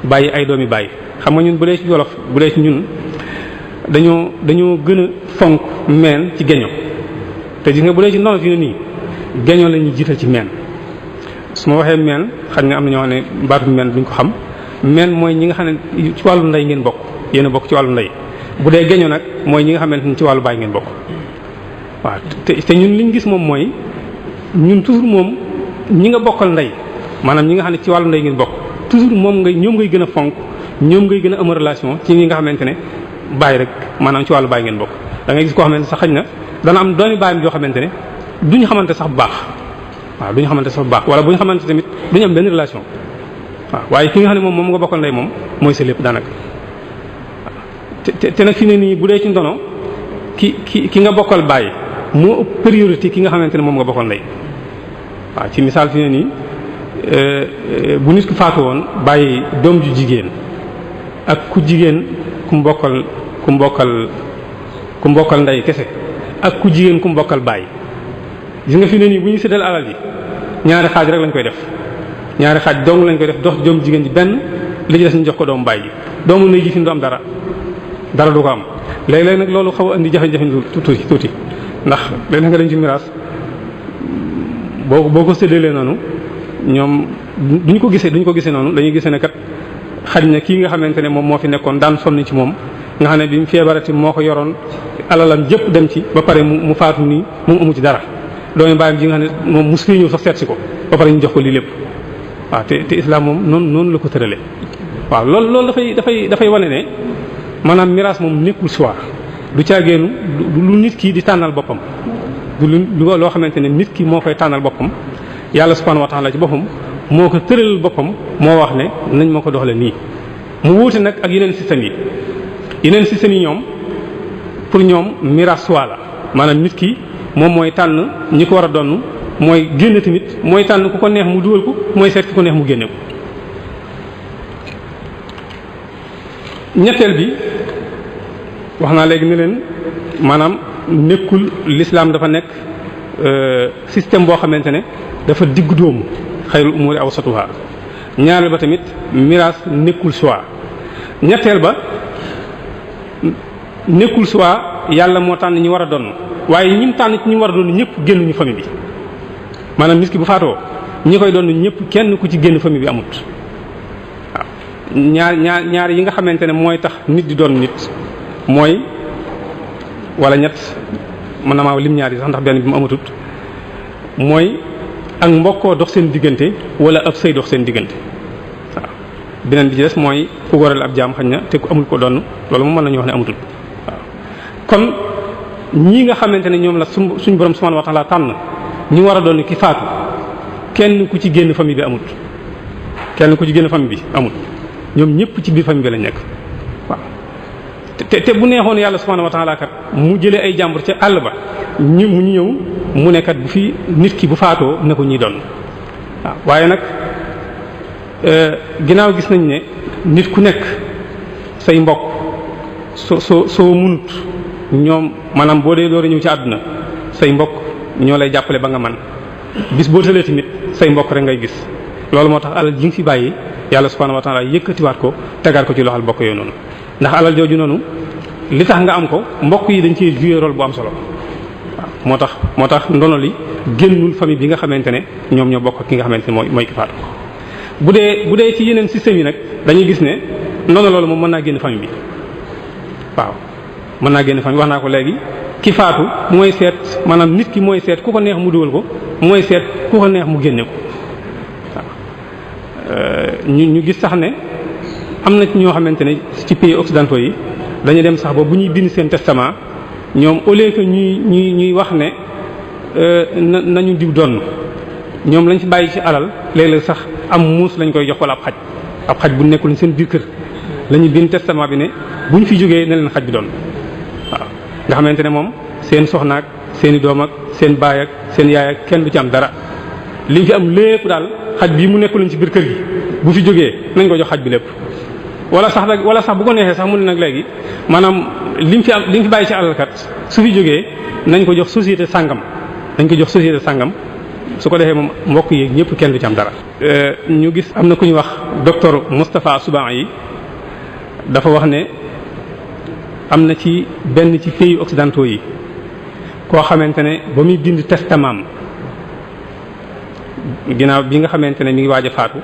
bàyyi ay doomi bàyyi xam nga ñun bu dee ci wolof bu dee ci ñun dañoo gën a fonk meen ci geño te gis nga bu dee ci noonu fi ne nii geño la ñuy jiital ci meen su ma waxee meen xam nga am na ñoo xam ne baatu meen duñ ko xam meen mooy ñi nga xam ne ci wàllu ndey ngeen bokk yéen a bokk ci wàllu ndey bu dee geño nag mooy ñi nga xamante ni ci wàllu baay ngeen bokk waaw te ñun liñ gis moom mooy ñun toujours moom ñi nga bokkal ndey maanaam ñi nga xam ne ci wàllu ndey ngeen bokk toujours ñoom ngay gën a fonk ñoom ngay gën a am relation ci ñi nga xamante ne baay rek maanaam ci wàllu baay ngeen bokk da ngay gis koo xamante sax xëy na dana am doomi baayam joo xamante ne duñu xamante sax bu baax waaw duñu xamante sax bu baax wala bu ñu xamante tamit duñu am benn relation waaw waaye ki nga xam ne moom nga bokkal ndey moom mooy sa lépp daanaka te nag fi ne nii bu dee ci ndono ki nga bokkal baay moo ëpp priorité ki nga xamante ne moom nga bokkal ndey waaw ci misaal fi ne nii bu nit ku faatu woon bàyyi doom ju jigéen ak ku jigéen ku mbokkal ndey kese ak ku jigéen ku mbokkal bàyyi gis nga fi ne nii bu ñu séddal alal ji ñaari xaaj rek lañ koy def ñaari xaaj dong lañ koy def dox doom jigéen ji benn li ci des ñu jox ko doomu bàyyi ji doomu ndey ji fi du am dara du ko am léeg-léeg nag loolu xaw a indi jafe-jafe tuuti ndax léeg-léeg nga dem ci miraas boo ko séddalee noonu ñoom duñ ko gisee noonu dañuy gisee ne kat xaj na kii nga xamante ne moom moo fi nekkoon daan sonn ci moom nga xam ne bi mu feebarati moo ko yoroon alalam jëpp dem ci ba pare mu faatu nii moom amu ci dara doomu bàyyam ji nga xam ne moom mos fee ñëw sax seet si ko ba pare ñu jox ko lii lépp waaw te islam moom noonu la ko tëralee. waaw loolu dafay wane ne maanaam miraas moom nekkul choix du caageenu du lu nit ki di tànnal boppam du lu loo xamante ne nit ki moo koy tànnal boppam yàlla subhanahu wa ta'ala ci boppam moo ko tëralal boppam moo wax ne nañ ma ko doxale nii. mu wuute nag ak yeneen système yi ñoom pour ñoom miraas choix la maanaam nit ki moom mooy tànn ñi ko war a donn mooy génn tamit mooy tànn ku ko neex mu dugal ko mooy seet ku ko neex mu génne ko. ñetteel bi wax naa léegi ne leen maanaam nekkul l'islam dafa nekk système boo xamante ne dafa diggu dóomu xayrul umuri awsatuha. ñaareel ba tamit miraas nekkul choix. ñetteel ba nekkul choix yàlla moo tànn ñi war a donn waaye ñi mu tànn ci ñi war a donn ñëpp génnuñu famille bi maanaam nit ki bu faatoo ñi koy donn ñëpp kenn ku ci génn famille bi amut. ñaar yi nga xamante ne mooy tax nit di doon nit mooy wala ñett mën na maa lim ñaar yi sax ndax benn bi mu amatut mooy ak mbokkoo dox seen diggante wala ab sëy dox seen diggante waaw beneen bi ci des mooy ku goreel ab jaam xañ na te ku amul ko doon loolu moom mën nañu wax ne amatul waaw kon ñii nga xamante ne ñoom la suñ borom subhanahu wa ta'ala tànn ñi war a doon ki faatu kenn ku ci génn famille bi amut ñoom ñëpp ci biir famille bi lañ nekk waaw te bu neexoon yàlla subhanahu wa ta'ala kat mu jëlee ay jàmbur ca àll ba mu ñëw mu ne kat bu fi nit ki bu faatoo ne ko ñuy doon waaw waaye nag ginnaaw gis nañ ne nit ku nekk say mbokk soo munut ñoom maanaam boo dee door a ñëw ci àdduna say mbokk ñoo lay jàppale ba nga man bis boo tëlee tamit say mbokk rek ngay gis loolu moo tax alal ji nga fi bàyyi yàlla subhanahu wa ta'ala yëkkatiwaat ko tegaat ko ci loxal mbokk yooyu noonu ndax alal jooju noonu li tax nga am ko mbokk yi dañ cee jouer rôle bu am solo waaw moo tax ndono li génnul famille bi nga xamante ne ñoom ñoo bokk ki nga xamante ne mooy ki faatu bu dee ci yeneen système yi nag dañuy gis ne ndono loolu moom mën naa génn famille bi waaw mën naa génn famille wax naa ko léegi ki faatu mooy seet maanaam nit ki mooy seet ku ko neex mu dugal ko mooy seet ku ko neex mu génne ko ñu gis sax ne am na ci ñoo xamante ne ci pays occidentaux yi dañu dem sax ba bu ñuy bind seen testament ñoom au lieu que ñuy wax ne nañu diw donn ñoom lañ fi bàyyi ci alal léeg-léeg sax am muus lañ koy jox wala ab xaj bu nekkul seen biir kër la ñuy bind testament bi ne bu ñu fi jógee ne leen xaj bi doon waaw nga xamante ne moom seen soxnaak seen i doom ak seen baay ak seen yaay ak kenn du ci am dara liñ fi am lépp daal xaj bii mu nekkul ci biir kër gi bu fi jógee nañ ko jox xaj bi lépp wala sax bu ko neexee sax mu ne nag léegi maanaam li mu fi bàyyi ci alalkat su fi jógee nañ ko jox société sàngam su ko defee moom mbokk yi ñëpp kenn du ci am dara. ñu gis am na ku ñu wax docteur Moustapha Souban yi dafa wax ne am na ci benn ci pays occidentaux yi koo xamante ne ba muy bind testament ginnaaw bi nga xamante ne mi ngi waaj a faatu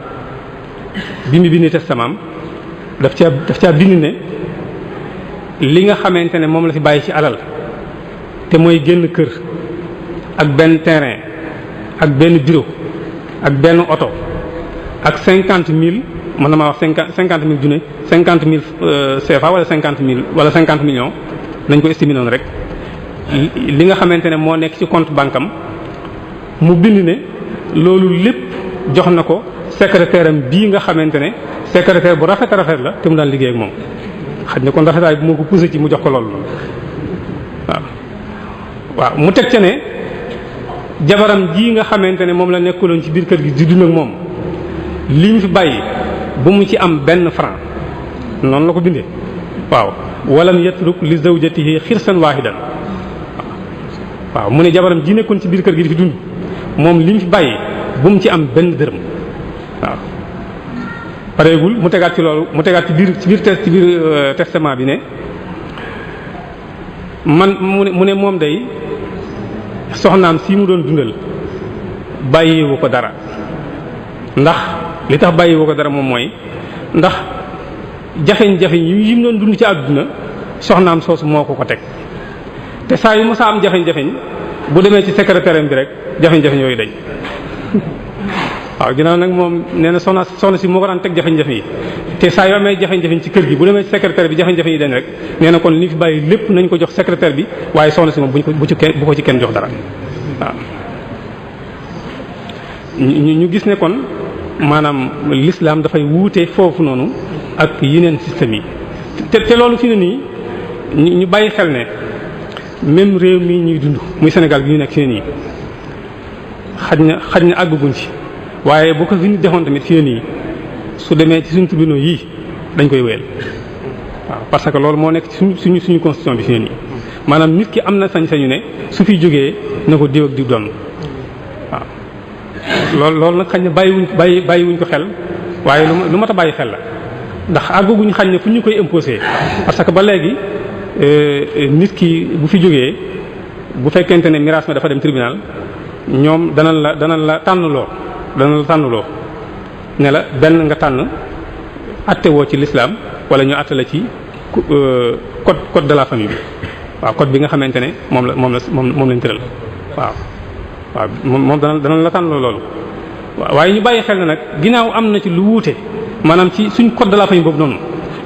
bi mu bind testament daf caa bind ne li nga xamante ne moom la fi bàyyi ci alal te mooy génn kër ak benn terrain ak benn bureau ak benn oto ak 50 000 mën na maa wax 50 000 junne 50 000 CFA wala 50 000 wala 50 millions nañ ko estimer noonu rek li nga xamante ne moo nekk ci compte banque am mu bind ne loolu lépp jox na ko secrétaire am bii nga xamante ne secrétaire bu rafet la te mu daan liggéey ak moom xaj na kon rafetaay bi moo ko poussé ci mu jox ko loolu waaw mu teg ca ne jabaram ji nga xamante ne moom la nekkuloon ci biir kër gi di dund ak moom li mu fi bàyyi bu mu ci am benn franc noonu la ko bindee waaw walam yatruk li zawjatihi xirsan waahidan waaw mu ne jabaram ji nekkoon ci biir kër gi di fi dund moom li mu fi bàyyi bu mu ci am benn dërëm waaw pareegul mu tegaat ci loolu mu tegaat ci biir testament bi ne man mu ne moom day soxnaam si mu doon dundal bàyyiwu ko dara ndax li tax bàyyiwu ko dara moom mooy ndax jafeñ-jafeñ yi mu doon dund ci àdduna soxnaam soosu moo ko teg te saa yu mësa am jafeñ-jafeñ bu demee ci secrétaire bi rek jafeñ-jafeñ yooyu dañ waaw ginnaaw nag moom nee na soxna si moo ko daan teg jafeñ-jafeñ yi te saa yu amee jafeñ-jafeñ ci kër gi bu demee ci secrétaire bi jafeñ-jafeñ yi dañ rek nee na kon li fi bàyyi lépp nañ ko jox secrétaire bi waaye soxna si moom bu ko ci kenn jox dara waaw ñu gis ne kon maanaam l'islam dafay wuute foofu noonu ak yeneen système yi te loolu fi ne nii ñu bàyyi xel ne même réew mi ñuy dund muy Sénégal gi ñu nekk fi ne nii xaj na àgguguñ ci waaye bu ko fi nit defoon tamit fi ne nii su demee ci suñu tribunaux yii dañ koy wéyal waaw parce que loolu moo nekk ci suñu constitution bi fi ne nii maanaam nit ki am na sañ-sañu ne su fi jógee na ko diw ak diw doon waaw loolu nag xañ na bàyyiwuñ ko xel waaye lu mat a bàyyi xel la ndax àgguguñ xañ na fu ñu koy imposer parce que ba léegi nit ki bu fi jógee bu fekkente ne miraas ma dafa dem tribunal ñoom danañ la tànnloo ne la benn nga tànn atte woo ci l'islam wala ñu atte la ci code de la famille bi waaw code bi nga xamante ne moom lañ tëral waaw moom danañ la tànnloo loolu waaye ñu bàyyi xel na nag ginnaaw am na ci lu wuute maanaam ci suñ code de la famille boobu noonu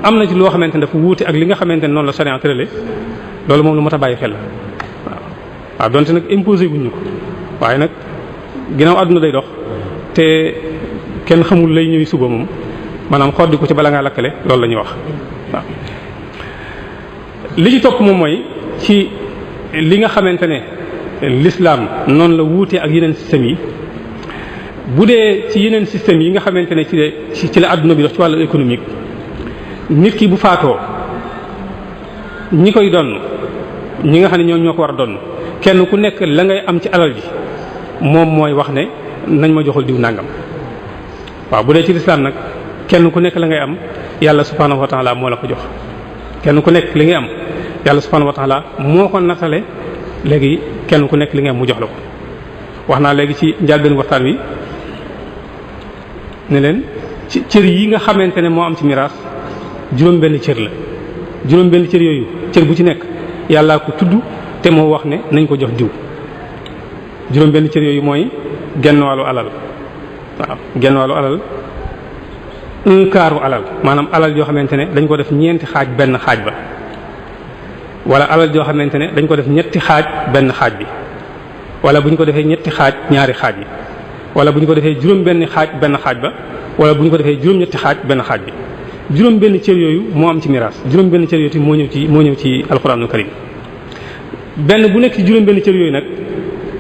am na ci loo xamante ne dafa wuute ak li nga xamante ne noonu la sharia tërale loolu moom lu mat a bàyyi xel la waaw donte nag imposé guñ ñu ko waaye nag ginnaaw àdduna day dox te kenn xamul lay ñëwi suba moom maanaam xoddi ko ci bala ngaa lakkale loolu la ñuy wax waaw li ci topp moom mooy ci li nga xamante ne l'islam noonu la wuute ak yeneen systèmes yi bu dee ci yeneen systèmes yi nga xamante ne ci la àdduna bi dox ci wàllu économique nit ki bu faatoo ñi koy donn ñi nga xam ne ñoo ko war a donn kenn ku nekk la ngay am ci alal ji moom mooy wax ne nañ ma joxul diw nangam waaw bu dee ci lislaam nag kenn ku nekk la ngay am yàlla subhanahu wa ta'ala moo la ko jox kenn ku nekk li ngay am yàlla subhanahu wa ta'ala moo ko natale léegi kenn ku nekk li ngay am mu jox la ko wax naa léegi ci njàlbeen waxtaan wi ne leen ci cër yi nga xamante ne moo am ci miraas juróom-benn cër la juróom-benn cër yooyu cër bu ci nekk yàllaa ko tudd te moo wax ne nañ ko jox diw juróom-benn cër yooyu mooy genn wàllu alal waaw genn wàllu alal un quart alal maanaam alal joo xamante ne dañ ko def ñeenti xaaj benn xaaj ba wala alal joo xamante ne dañ ko def ñetti xaaj benn xaaj bi wala bu ñu ko defee ñetti xaaj ñaari xaaj yi wala bu ñu ko defee juróom-benn xaaj benn xaaj ba wala bu ñu ko defee juróom-ñetti xaaj benn xaaj bi juróom-benn cër yooyu moo am ci miraas juróom-benn cër yooyu moo ñëw ci alxuraanul karim benn bu nekk ci juróom-benn cër yooyu nag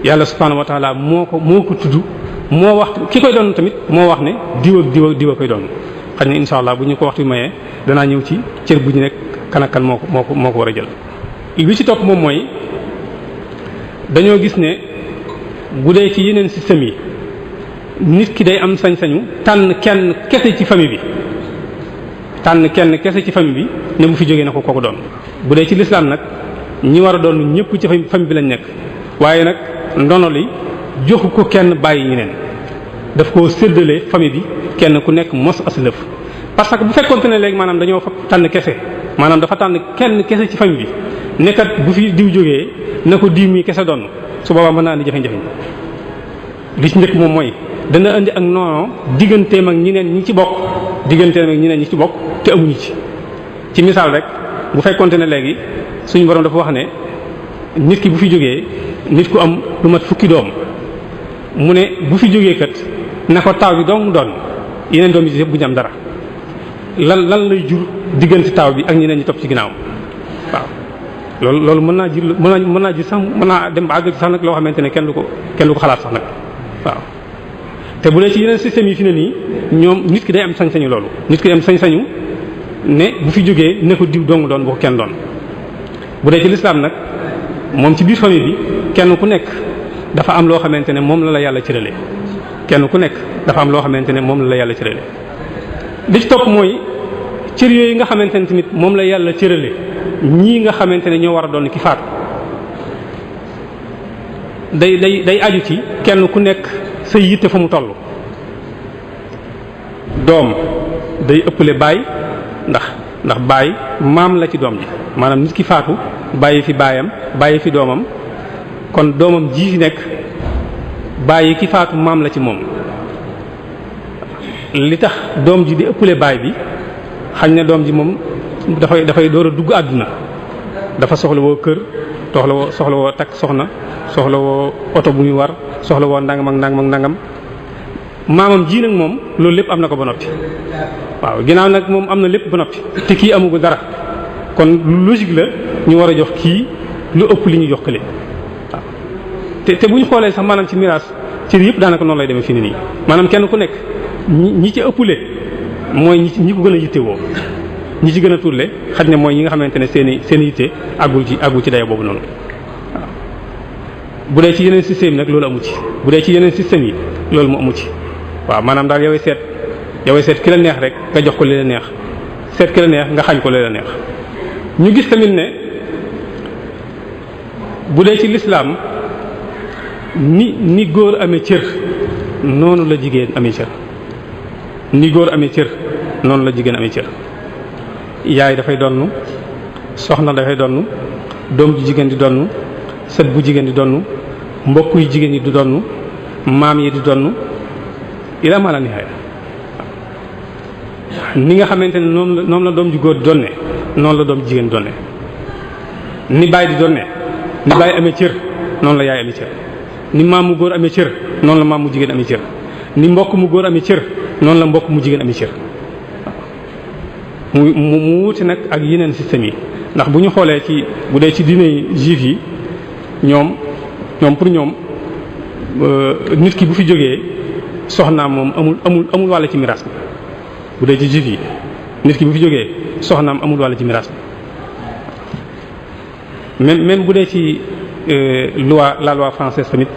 yàlla subhaanahu wa ta'ala moo ko tudd moo wax ki koy doon tamit moo wax ne diw ak diw ak diw a koy doon xëy na insha allah bu ñu ko waxtu mayee danaa ñëw ci cër bu ñu nekk kan ak kan moo ko war a jël. li ci topp moom mooy dañoo gis ne bu dee ci yeneen système yi nit ki day am sañ-sañu tànn kenn kese ci famille bi ne bu fi jógee na ko kooku doon bu dee ci l'islam nag ñi war a doon ñëpp ci famille bi lañ nekk waaye nag ndono li joxu ko kenn bàyyi ñeneen daf koo séddale famille bi kenn ku nekk mos aslëf parce que bu fekkoonte ne léegi maanaam dañoo fa tànn kese maanaam dafa tànn kenn kese ci famille bi nekkat bu fi diw jógee na ko diw mi kese doon su boobaa mën naa andi jafe-jafe li ci njëkk moom mooy dana indi ak noono digganteem ak ñeneen ñi ci bokk te amuñu ci misaal rek bu fekkonte ne léegi suñu borom dafa wax ne nit ki bu fi jógee nit ku am lu mat fukki doom mu ne bu fi jógee kat na ko taaw bi doom doon yeneen doom yi yëpp bu ñu am dara lan lay jur diggante taaw bi ak ñeneen ñi topp ci ginnaaw waaw loolu mën naa jur sax mën naa dem ba àgg ci sax nag loo xamante ne kenn du ko xalaat sax nag waaw te bu dee ci yeneen système yi fi ne nii ñoom nit ki day am sañ-sañu loolu nit ki day am sañ-sañu ne bu fi jógee ne ko diw dong doon bu ko kenn doon. bu dee ci lislaam nag moom ci biir famille bi kenn ku nekk dafa am loo xamante ne moom la yàlla cërale kenn ku nekk dafa am loo xamante ne moom la yàlla cërale li ci topp mooy cër yooyu nga xamante ne tamit moom la yàlla cërale ñii nga xamante ne ñoo war a doon ki faatu day aju ci kenn ku nekk sa yitte fa mu toll. doom day ëppale baay ndax baay maam la ci doom ji maanaam nit ki faatu bàyyi fi baayam bàyyi fi doomam kon doomam ji fi nekk bàyyi ki faatu maam la ci moom. li tax doom ji di ëppale baay bi xañ na doom ji moom dafay door a dugg àdduna dafa soxla woo kër soxla woo takk soxna soxla woo oto bu muy war soxla woo ndangam ak ndangam maamam ji nag moom loolu lépp am na ko ba noppi waaw ginnaaw nag moom am na lépp ba noppi te kii amugu dara kon lu logique la ñu war a jox kii lu ëpp li ñu jox kële waaw te bu ñu xoolee sax maanaam ci miraas cër yëpp daanaka noonu lay demee fii nii maanaam kenn ku nekk ñi ci ëppale mooy ñi ko gën a yittewoo ñi ci gën a tulle xaj na mooy ñi nga xamante ne seen yitte àggul ci dayo boobu noonu waaw bu dee ci yeneen système yi nag loolu amu ci bu dee ci yeneen système yi loolu mu amu ci waaw maanaam daal yowee seet ki la neex rek nga jox ko li la neex seet ki la neex nga xañ ko li la neex ñu gis tamit ne bu dee ci lislaam ni góor amee cër noonu la jigéen amee cër ni góor amee cër noonu la jigéen amee cër yaay dafay donn soxna dafay donn doom ju jigéen di donn sët bu jigéen di donn mbokk yu jigéen yi di donn maam yi di donn ila ma la nihaaya ni nga xamante ne noonu la doom ju góor di donne noonu la doom ju jigéen di donne ni baay di donne ni baay amee cër noonu la yaay amee cër ni maam mu góor amee cër noonu la maam mu jigéen amee cër ni mbokk mu góor amee cër noonu la mbokk mu jigéen amee cër mu wuute nag ak yeneen système yi ndax bu ñu xoolee bu dee ci diine juif yi ñoom pour ñoom nit ki bu fi jógee soxnaam moom amul wàll ci miraas bi bu dee ci juif yi nit ki bu fi jógee soxnaam amul wàll ci miraas bi même bu dee ci la loi française tamit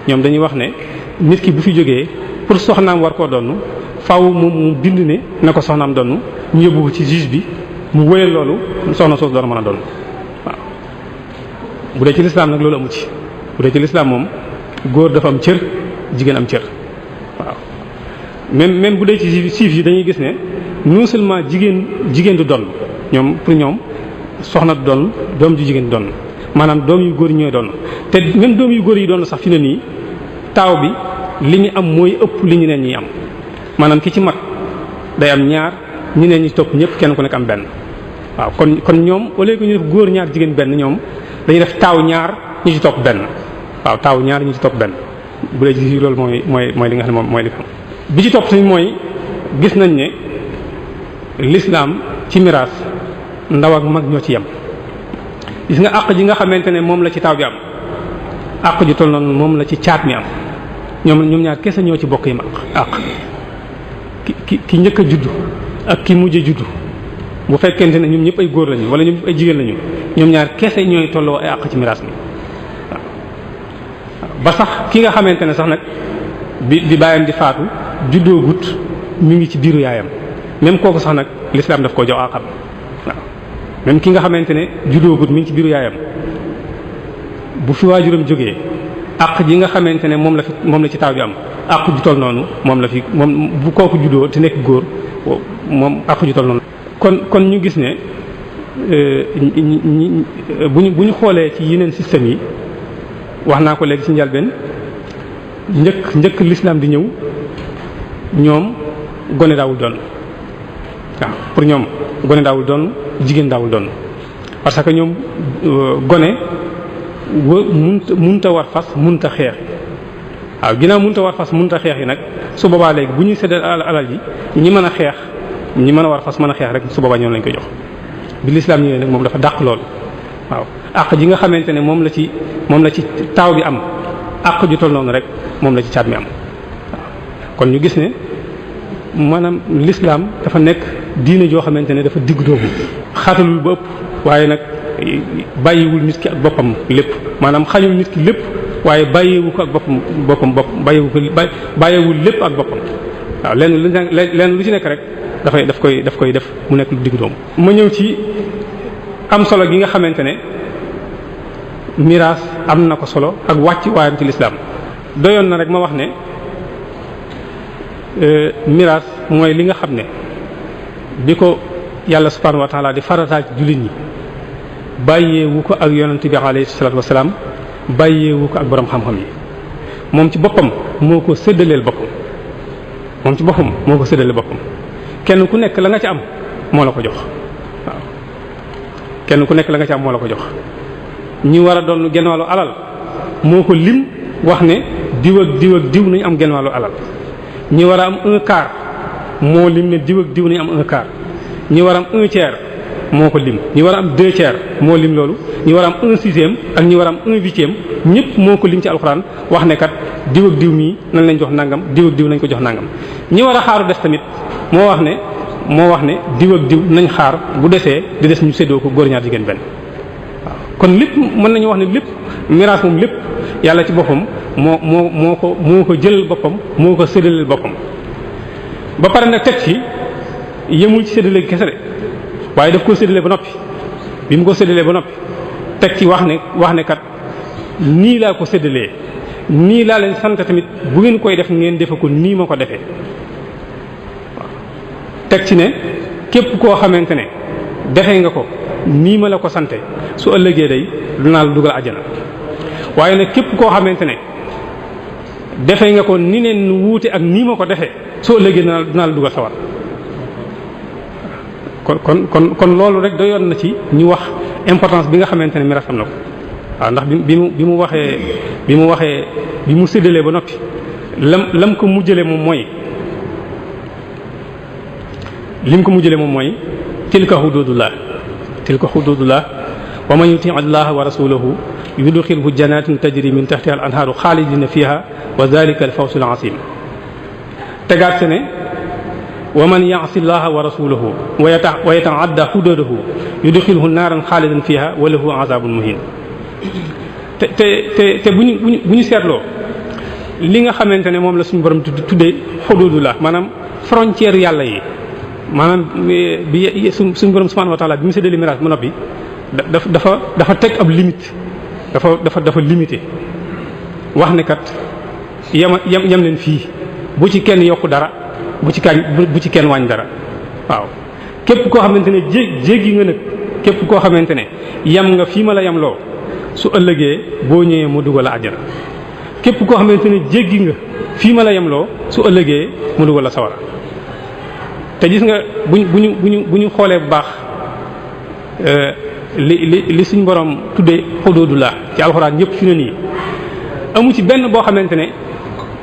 ñoom dañuy wax ne nit ki bu fi jógee pour soxnaam war koo donn faaw mu bind ne na ko soxnaam donn ñu yóbbu ko ci juge bi mu wéyal loolu soxna soos door a mën a donn waaw bu dee ci lislaam nag loolu amu ci bu dee ci lislaam moom góor dafa am cër jigéen am cër waaw même bu dee ci siif yi dañuy gis ne non seulement jigéen du donn ñoom pour ñoom soxna du donn doom ju jigéen du donn maanaam doom yu góor yi ñooy donn te même doom yu góor yi donn sax fi ne nii taaw bi li ñu am mooy ëpp li ñu neen ñi am maanaam ki ci mat day am ñaar ñu neen ñi topp ñëpp kenn ku nekk am benn waaw kon ñoom au lieu que ñu def góor ñaar jigéen benn ñoom dañuy def taaw ñaar ñu ci topp benn waaw taaw ñaar ñu ci topp benn bu dee ci loolu mooy li nga xam ne moom mooy li xam bi ci topp tamit mooy gis nañ ne l'islam ci miraas ndaw ak mag ñoo ci yem gis nga àq ji nga xamante ne moom la ci taaw bi am àq ju toll noonu moom la ci caat mi am ñoom ñaar kese ñoo ci bokk yi àq ki njëkk a juddu ak ki mujj a juddu bu fekkente ne ñoom ñëpp ay góor lañu wala ñoom ñëpp ay jigéen lañu ñoom ñaar kese ñooy tolloo ay àq ci miraas mi waaw ba sax ki nga xamante ne sax nag bi baayam di faatu juddoo gut mi ngi ci biiru yaayam même kooku sax nag l'islam daf koo jox àqam waaw même ki nga xamante ne juddoo gut mi ngi ci biiru yaayam bu fi waajuram jógee àq ji nga xamante ne moom la ci taaw bi am àq ju toll noonu moom bu kooku juddoo te nekk góor moom àq ju toll noonu. kon ñu gis ne bu ñu xoolee ci yeneen système yi wax naa ko léegi ci njalbeen njëkk l'islam di ñëw ñoom gone daawul doon waaw pour ñoom gone daawul doon jigéen daawul doon parce que ñoom gone munta war fas munta xeex waaw ginnaaw munta war fas munta xeex yi nag su boobaa léegi bu ñuy séddal alal ji ñi mën a xeex ñi mën a war fas mën a xeex rek su boobaa ñoom lañ koy jox bi lislaam ñëwee nag moom dafa dàq loolu waaw àq ji nga xamante ne moom la ci taaw bi am àq ju toll noonu rek moom la ci caat mi am waaw kon ñu gis ne maanaam l'islam dafa nekk diine joo xamante ne dafa digg doomu xaatalul ba ëpp waaye nag bàyyiwul nit ki ak boppam lépp maanaam xañul nit ki lépp waaye bàyyiwu ko ak boppam bàyyiwul lépp ak boppam waaw lenn lu ci nekk rek daf koy def mu nekk lu digg doomu. ma ñëw ci am solo gi nga xamante ne miraas am na ko solo ak wàcc waayam ci lislaam doyoon na rek ma wax ne miraas mooy li nga xam ne bi ko yàlla subhanahu wa taala di farataal ci jullit ñi bàyyeewu ko ak yonent bi alayhi salaatu wasalaam bàyyeewu ko ak borom xam-xam yi moom ci boppam moo ko séddaleel boppam kenn ku nekk la nga ci am moo la ko jox waaw kenn ku nekk la nga ci am moo la ko jox ñi war a doon genn wàllu alal moo ko lim wax ne diw ak diw nañu am genn wàllu alal ñi war a am un quart moo lim ne diw ak diw nañu am un quart ñi war a am un tiers moo ko lim ñi war a am deux tiers moo lim loolu ñi war a am un sixième ak ñi war a am un huitième ñëpp moo ko lim ci alxuraan wax ne kat diw ak diw mii nañ lañ jox nangam diw ak diw nañ ko jox nangam ñi war a xaaru des tamit moo wax ne diw ak diw nañ xaar bu desee di des ñu séddoo ko góor ñaar jigéen benn waaw kon lépp mën nañu wax ne lépp miraas moom lépp yàlla ci boppam moo ko jëlal boppam moo ko séddaleel boppam ba pare nag teg ci yemul ci séddale kese de waaye daf ko séddale ba noppi bi mu ko séddalee ba noppi teg ci wax ne kat nii laa ko séddalee nii laa leen sant tamit bu ngeen koy def ngeen defe ko nii ma ko defee waaw teg ci ne képp koo xamante ne defee nga ko nii ma la ko sante su ëllëgee day dinaa la dugal àjjana waaye nag képp koo xamante ne defee nga ko ni neen wuute ak nii ma ko defee su ëllëgee dinaa la dugal sawar kon loolu rek doyoon na ci ñu wax importance bi nga xamante ne miraas am na ko waaw ndax bi mu séddalee ba noppi lam ko mujjale moom mooy tilka hududullah wa man yuti allaha wa rasulahu yudxilhu jannatin tajri min tahtiha al anhaaru xaalidina fiha wa dhalika al fawzul azim tegaat se ne wa man ya'si llaha wa rasulahu wa yata'adda hududahu yudxilhu naaran xaalidan fiha wa lahu azabun muhin te bu ñu seetloo li nga xamante ne moom la suñu borom tuddee hududullah maanaam frontière yàlla yi maanaam bi suñu borom subhanahu wa ta'ala bi mu séddale miraas ba noppi dafa teg ab limite dafa limité wax ne kat yem leen fii bu ci kenn yokku dara bu ci kenn wàññi dara waaw képp koo xamante ne jéggi nga nag képp koo xamante ne yem nga fii ma la yem loo su ëllëgee boo ñëwee mu dugal la àjjana képp koo xamante ne jéggi nga fii ma la yem loo su ëllëgee mu dugal la sawara te gis nga bu ñu xoolee bu baax li suñ borom tuddee hududullah ci alxuraan ñëpp fi ne nii amu ci benn boo xamante ne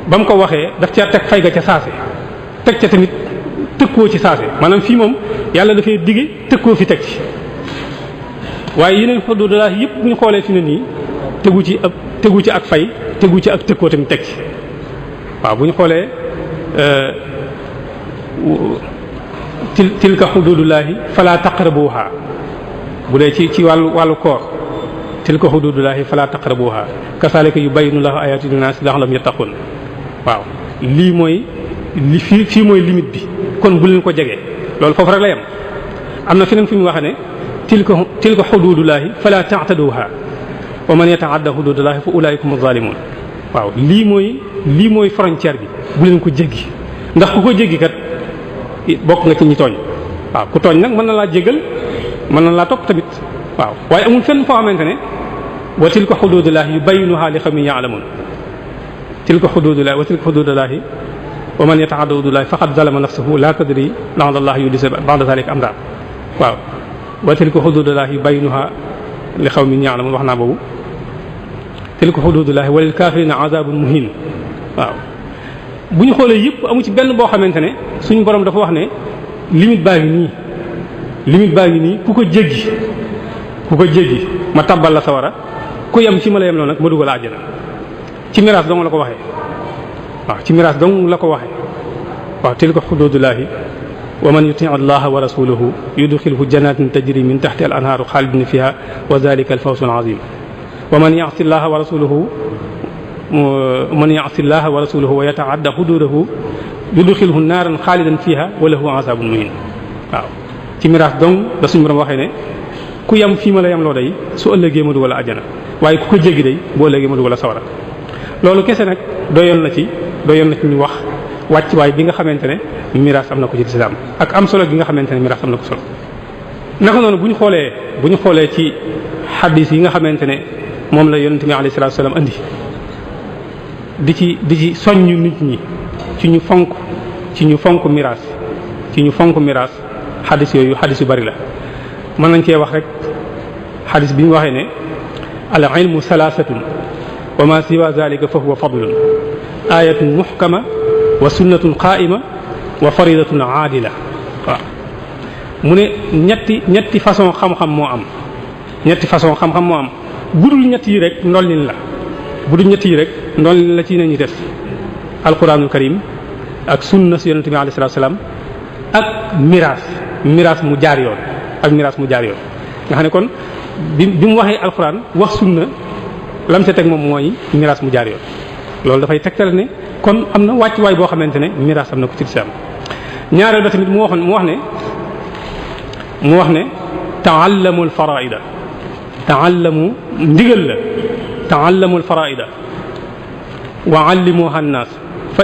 ba mu ko waxee daf ca teg fay ga ca saase teg ca tamit tëkkoo ci saase maanaam fii moom yàlla dafay digge tëkkoo fi teg ci waaye yeneen hududullah yëpp bu ñu xoolee fi ne nii tegu ci ak fay tegu ci ak tëkkoo tamit teg ci waaw bu ñu xoolee tilka hududullahi fala taqrabuha bu dee ci wàllu koor tilka hududullahi fala taqrabuha kasalika yubayyinu lahu ayati linnas la'allahum yattaqun waaw lii mooy fii mooy limite bi kon bu leen ko jege loolu foofu rek la yem am na feneen fu ñu wax ne tilka hududullahi fala ta'taduha wa man yata'adda hududallahi fa ulaika humu zalimun waaw lii mooy frontière bi bu leen ko jéggi ndax ku ko jéggi kat bokk nga ci ñi tooñ waaw ku tooñ nag mën na laa jégal mën na laa topp tamit waaw waaye amul fenn foo xamante ne wa tilka hududullahi yubayyinuha li qawmin ya'lamun tilka hududullahi wa tilka hududullahi wa man yata'adda hududallahi faqad zalama nafsahu la tadri la'alla allaha yuhdithu ba'da dhalika amra waaw wa tilka hududullahi yubayyinuha li qawmin ya'lamun wax naa boobu tilka hududullahi wa lil kafirina azabun muhin waaw bu ñu xoolee yëpp amu ci benn boo xamante ne suñu borom dafa wax ne limite baa ngi nii ku ko jéggi ma tabbal la sawara ku yem ci ma la yem loolu nag ma dugal àjjana ci miraas dong la ko waxee waaw ci miraas dong la ko waxee waaw tilka xududullahi wa man yuti allaha wa rasulahu yudxilhu jannatin tajri min taxti al anhaaru xaalidina fiha wa dalika al fawzu al azim wa man yasi llaha wa rasulahu wa yataadda xududahu yudxilhu naaran xaalidan fiha wa lahu azabun muhin waaw ci miraas donc da suñu borom waxee ne ku yam fii ma la yam loo day su ëllëgee ma dugal àjjana waaye ku ko jéggi day boo ëllëgee ma dugal sawara loolu kese nag doyoon na ci ñu wax wàccuwaay bi nga xamante ne miraas am na ko ci lislaam ak am solo gi nga xamante ne miraas am na ko solo. naka noonu bu ñu xoolee ci xaddis yi nga xamante ne moom la yonent bi alayhi salaatu salaam andi di ci soññu nit ñi ci ñu fonk miraas xaddis yooyu xaddis yu bari la. mën nañ cee wax rek xadis bi ñu waxee ne al ilmu salaasatun wa ma siwa zalika fa huwa fadlun ayatun muhkama wa sunnatun qaa'ima wa faridatun aadila waaw mu ne ñetti façon xam-xam moo am budul ñett yi rek ndollin la ci nañu def alquranul karim ak sunna si yonente bi alayhi salaatu salaam ak miraas mu jaar yoon nga xam ne kon bi mu waxee alxuraan wax sunna lam sa teg moom mooy miraas mu jaar yoon loolu dafay tegtal ne kon am na wàccuwaay boo xamante ne miraas am na ko ci lislaam ñaareel ba tamit mu wax ne taallamu alfaraida ndigal la taallamu alfaraida wa allimuha annaas fa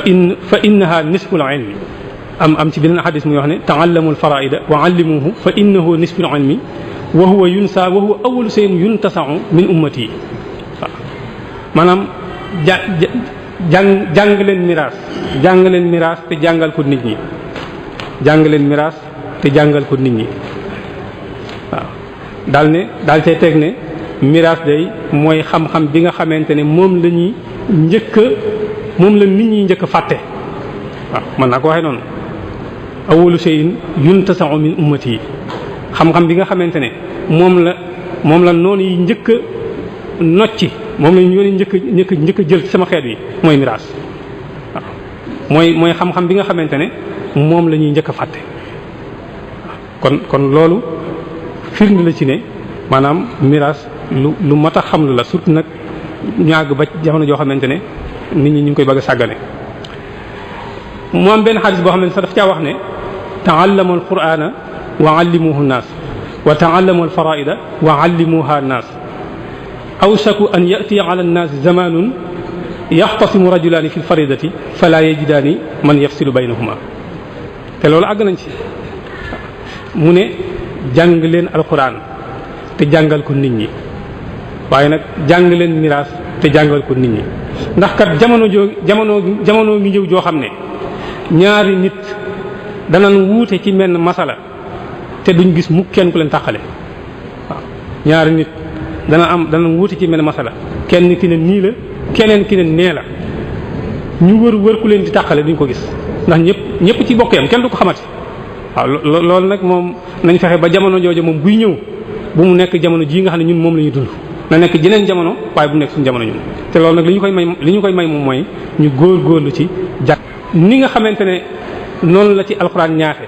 innaha nisful ilmi am ci beneen xadis muy wax ne taallamu alfaraida wa allimuhu fa innahu nisful ilmi wa huwa yunsa wa huwa awwalu shay'in yuntasa'u min ummati waaw maanaam jàng leen miraas te jàngal ko nit ñi waaw daal cay teg ne miraas day mooy xam-xam bi nga xamante ne moom la nit ñi njëkk a fàtte waaw mën naa ko waxee noonu awwalu shay'in yuntasa'u min ummati xam-xam bi nga xamante ne moom la noonu yi njëkk a nocci moom la ñu njëkk a jël ci sama xeet wi mooy miraas waaw mooy xam-xam bi nga xamante ne moom la ñuy njëkk a fàtte kon loolu firnde la ci ne maanaam miraas lu mat a xam lu la surtout nag ñàgg ba jamono joo xamante ne nit ñi ñu ngi koy bëgg a sàggane mu am benn xadis boo xamante sax daf caa wax ne ta'allamu al-qur'ana wa 'allimuhu an-nas wa ta'allamu al-fara'ida wa 'allimuha an-nas awshaku an ya'tiya 'ala an-nas zamanun yaxtasimu rajulaani fi al-faridati fala yajidaani man yafsilu baynahuma te loolu àgg nañ ci mu ne jàng leen alquran te jàngal ko nit ñi waaye nag jàng leen miraas te jàngal ko nit ñi ndax kat jamono ngi ñëw joo xam ne ñaari nit danañ wuute ci menn masala te duñ gis mukk kenn ku leen tàqale waaw ñaari nit danañ wuute ci menn masala kenn ki ne nii la keneen ki ne nee la ñu wër ku leen di tàqale duñ ko gis ndax ñëpp ci bokk yam kenn du ko xamati waaw loolu nag moom nañ fexe ba jamono jooju moom buy ñëw bu mu nekk jamono jii nga xam ne ñun moom la ñuy dund na nekk jeneen jamono waaye bu nekk suñu jamono ñun te loolu nag li ñu koy may moom mooy ñu góorgóorlu ci jàkk ni nga xamante ne noonu la ci alxuraan ñaaxe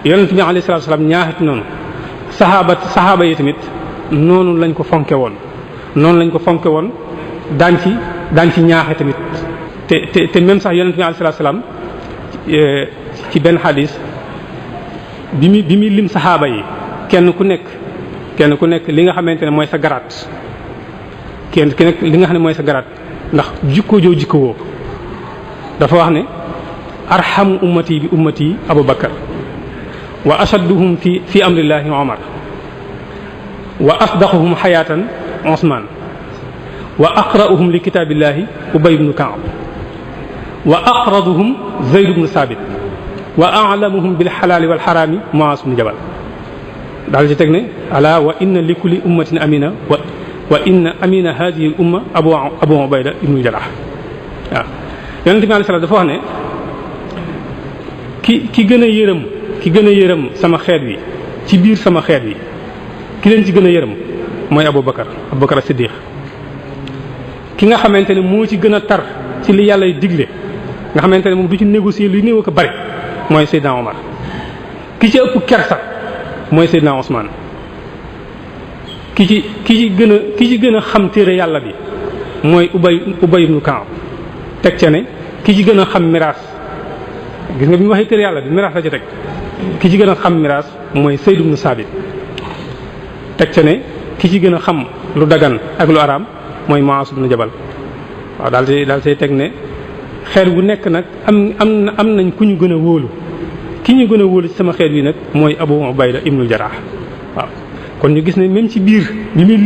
yonent bi alayhi salaatu salaam ñaaxe ci noonu saxaaba yi tamit noonu lañ ko fonke woon daan ci ñaaxe tamit te même sax yonent bi alayhi salaatu salaam ci benn xadis bi muy lim saxaaba yi kenn ku nekk li nga xamante ne mooy sa garaat kenn ku nekk li nga xam ne mooy sa garaat ndax jikko woo dafa wax ne arhamu ummati bi ummati Abu Bakar wa ashadduhum fi amrillahi Omar wa asdaquhum xayaatan Ousmane wa aqra'uhum li kitaabillahi Ubay ibn Ka'b wa aqraduhum Zayd ibn Sabit wa a'lamuhum bil xalaali wal xaraami Mu'aaz ibn Jabal daal ci teg ne ala wa inna li kulli ummatin amina wa inna amina hadihi al umma Abu Ubayda ibn Jarrah waaw yonente bi alayhi salaam dafa wax ne ki gën a yërëm sama xeet wi ci biir sama xeet wi ki leen ci gën a yërëm mooy Abu Bakar as-Siddiq ki nga xamante ne moo ci gën a tar ci li yàlla digle nga xamante ne moom du ci négocier luy néew ko bari mooy Seydina Omar ki ci ëpp kersa mooy Seydina Ousmane ki ci gën a xam téere yàlla bi mooy Ubay ibn Ka'b teg ca ne ki ci gën a xam miraas gis nga bi mu waxee téere yàlla bi miraas la ca teg ki ci gën a xam miraas mooy Zayd ibn Sabit teg ca ne ki ci gën a xam lu dagan ak lu araam mooy Mu'aaz ibn Jabal waaw daal say teg ne xeet wu nekk nag am nañ ku ñu gën a wóolu ki ñu gën a wóolu ci sama xeet wi nag mooy Abu Ubayda ibnul Jarrah waaw kon ñu gis ne même ci biir bi muy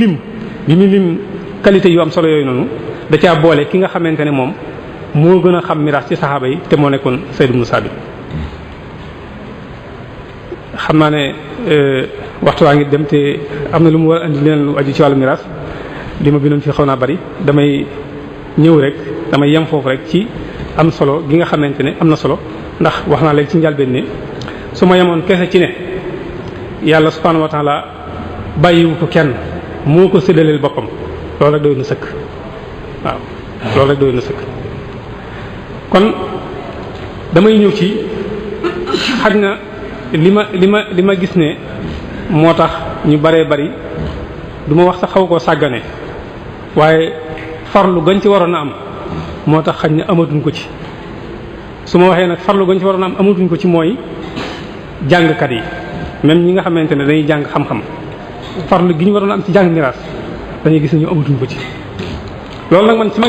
lim qualité yu am solo yooyu noonu da caa boole ki nga xamante ne moom moo gën a xam miraas ci saxaaba yi te moo nekkoon Zayd ibn Sabit xam naa ne waxtu waa ngi dem te am na lu mu war a andi leneen lu aju ci wàllu miraas li ma bindoon fi xaw naa bari damay ñëw rek damay yem foofu rek ci am solo gi nga xamante ne am na solo ndax wax naa léegi ci njëlbeen ne su ma yemoon kese ci ne yàlla subhanahu wa ta'ala bàyyiwu ko kenn moo ko séddaleel boppam loolu rek doy na sëkk waaw loolu rek doy na sëkk kon damay ñëw ci xaj na li ma gis ne moo tax ñu baree bari du ma wax sax xaw koo sàggane waaye farlu gañ ci waroon a am moo tax xaj na amatuñ ko ci su ma waxee nag farlu gañ ci waroon a am amatuñ ko ci mooy jàngkat yi même ñi nga xamante ne dañuy jàng xam-xam farlu gi ñu waroon a am ci jàng miraas dañuy gis ne ñu amatuñ ko ci loolu nag man sama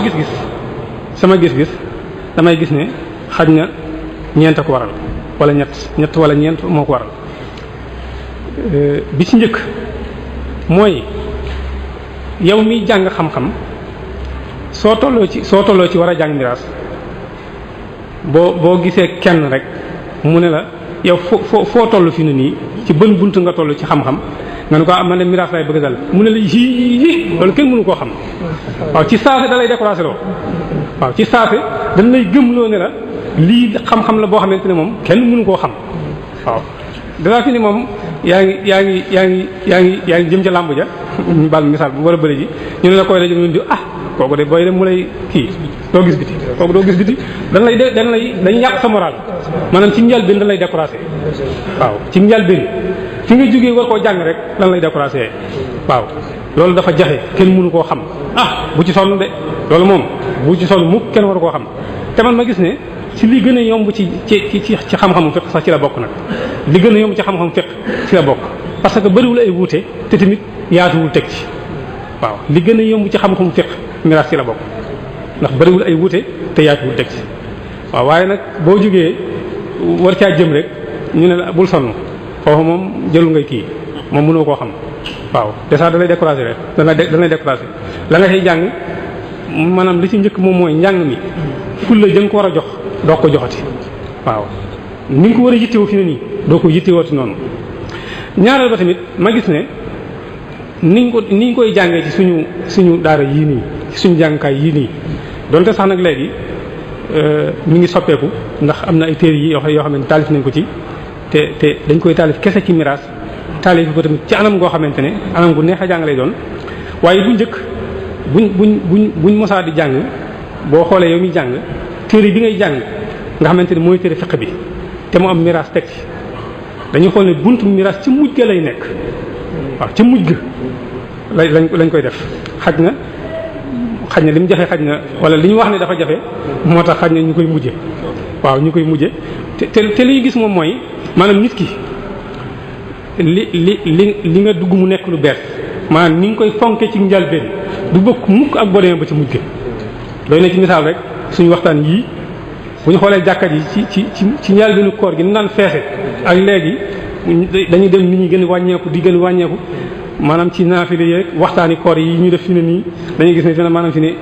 gis-gis damay gis ne xaj na ñeent a ko waral wala ñett wala ñeent moo ko waral bi ci njëkk mooy yow miy jàng xam-xam soo tolloo ci war a jàng miraas boo gisee kenn rek mu ne la yow foo toll fi ne nii ci bën bunt nga toll ci xam-xam nga ne ko man de miraas lay bëgg dal mu ne la loolu kenn mënu koo xam waaw ci saase da lay découragé loo waaw ci saase dañ lay gëmloo ne la lii xam-xam la boo xamante ne moom kenn mënu koo xam waaw danaa fi ni moom yaa ngi jëm ca làmb ja ñu baal misaal bu war a bëri ji ñu ne la koy la jëm di kooku de booy dem mu lay kii doo gis biti kooku doo gis biti dañ yàq sa moral maanaam ci njëlbéen dañ lay découragé waaw ci njëlbéen fi nga jógee war koo jàng rek lan lay découragé waaw loolu dafa jafe kenn mënu koo xam bu ci sonn de loolu moom bu ci sonn mukk kenn waru koo xam te man ma gis ne ci li gën a yomb ci xam-xamu fiqh sax ci la bokk nag li gën a yomb ci xam-xamu fiqh ci la bokk parce que bëriwul ay wuute te tamit yaatuwul teg ci waaw li gën a yomb ci xam-xamu fiqh miraas ci la bokk ndax bëriwul ay wuute te yaatuwul teg ci waaw waaye nag boo jógee war caa jëm rek ñu ne la bul sonn foofu moom jëlu ngay kii moom mënoo koo xam waaw déjà da lay découragé rek da lay découragé la nga cay jàng maanaam li ci njëkk moom mooy njàng mi ful la jën ko war a jox doo ko joxati waaw ni nga ko war a yittewoo fi ne nii doo ko yittewooti noonu ñaareel ba tamit ma gis ne ni ñu koy jàngee ci suñu daara yii nii ci suñu jàngkaay yii nii donte sax nag léegi mi ngi soppeeku ndax am na ay téere yi yoo xam ne taalif nañ ko ci te dañ koy taalif kese ci miraas taalif ko tamit ci anam goo xamante ne anam gu neex a jàng lay doon waaye bu njëkk buñ mosaa di jàng boo xoolee yow mi jàng téere bi ngay jàng nga xamante ne mooy téere fiqh bi te mu am miraas teg ci dañuy xool ne buntu miraas ci mujj ga lay nekk waaw ci mujj ga lañ koy def xaj na li mu jafe xaj na wala li ñu wax ne dafa jafe moo tax xaj na ñu koy mujje waaw ñu koy mujje te li ñu gis moom mooy maanaam nit ki li nga dugg mu nekk lu bees maanaam ni nga koy fonke ci njëlbéen du bokk mukk ak boo demee ba ci mujj ga doy na ci misaal rek suñu waxtaan yii bu ñu xoolee jàkkat yi ci njëlbéenu koor gi ni naan feese ak léegi dañuy dem nit ñi gën a wàññeeku maanaam ci naafile yeeg waxtaani koor yi ñu def fi ne nii dañuy gis ne fi ne maanaam fi ne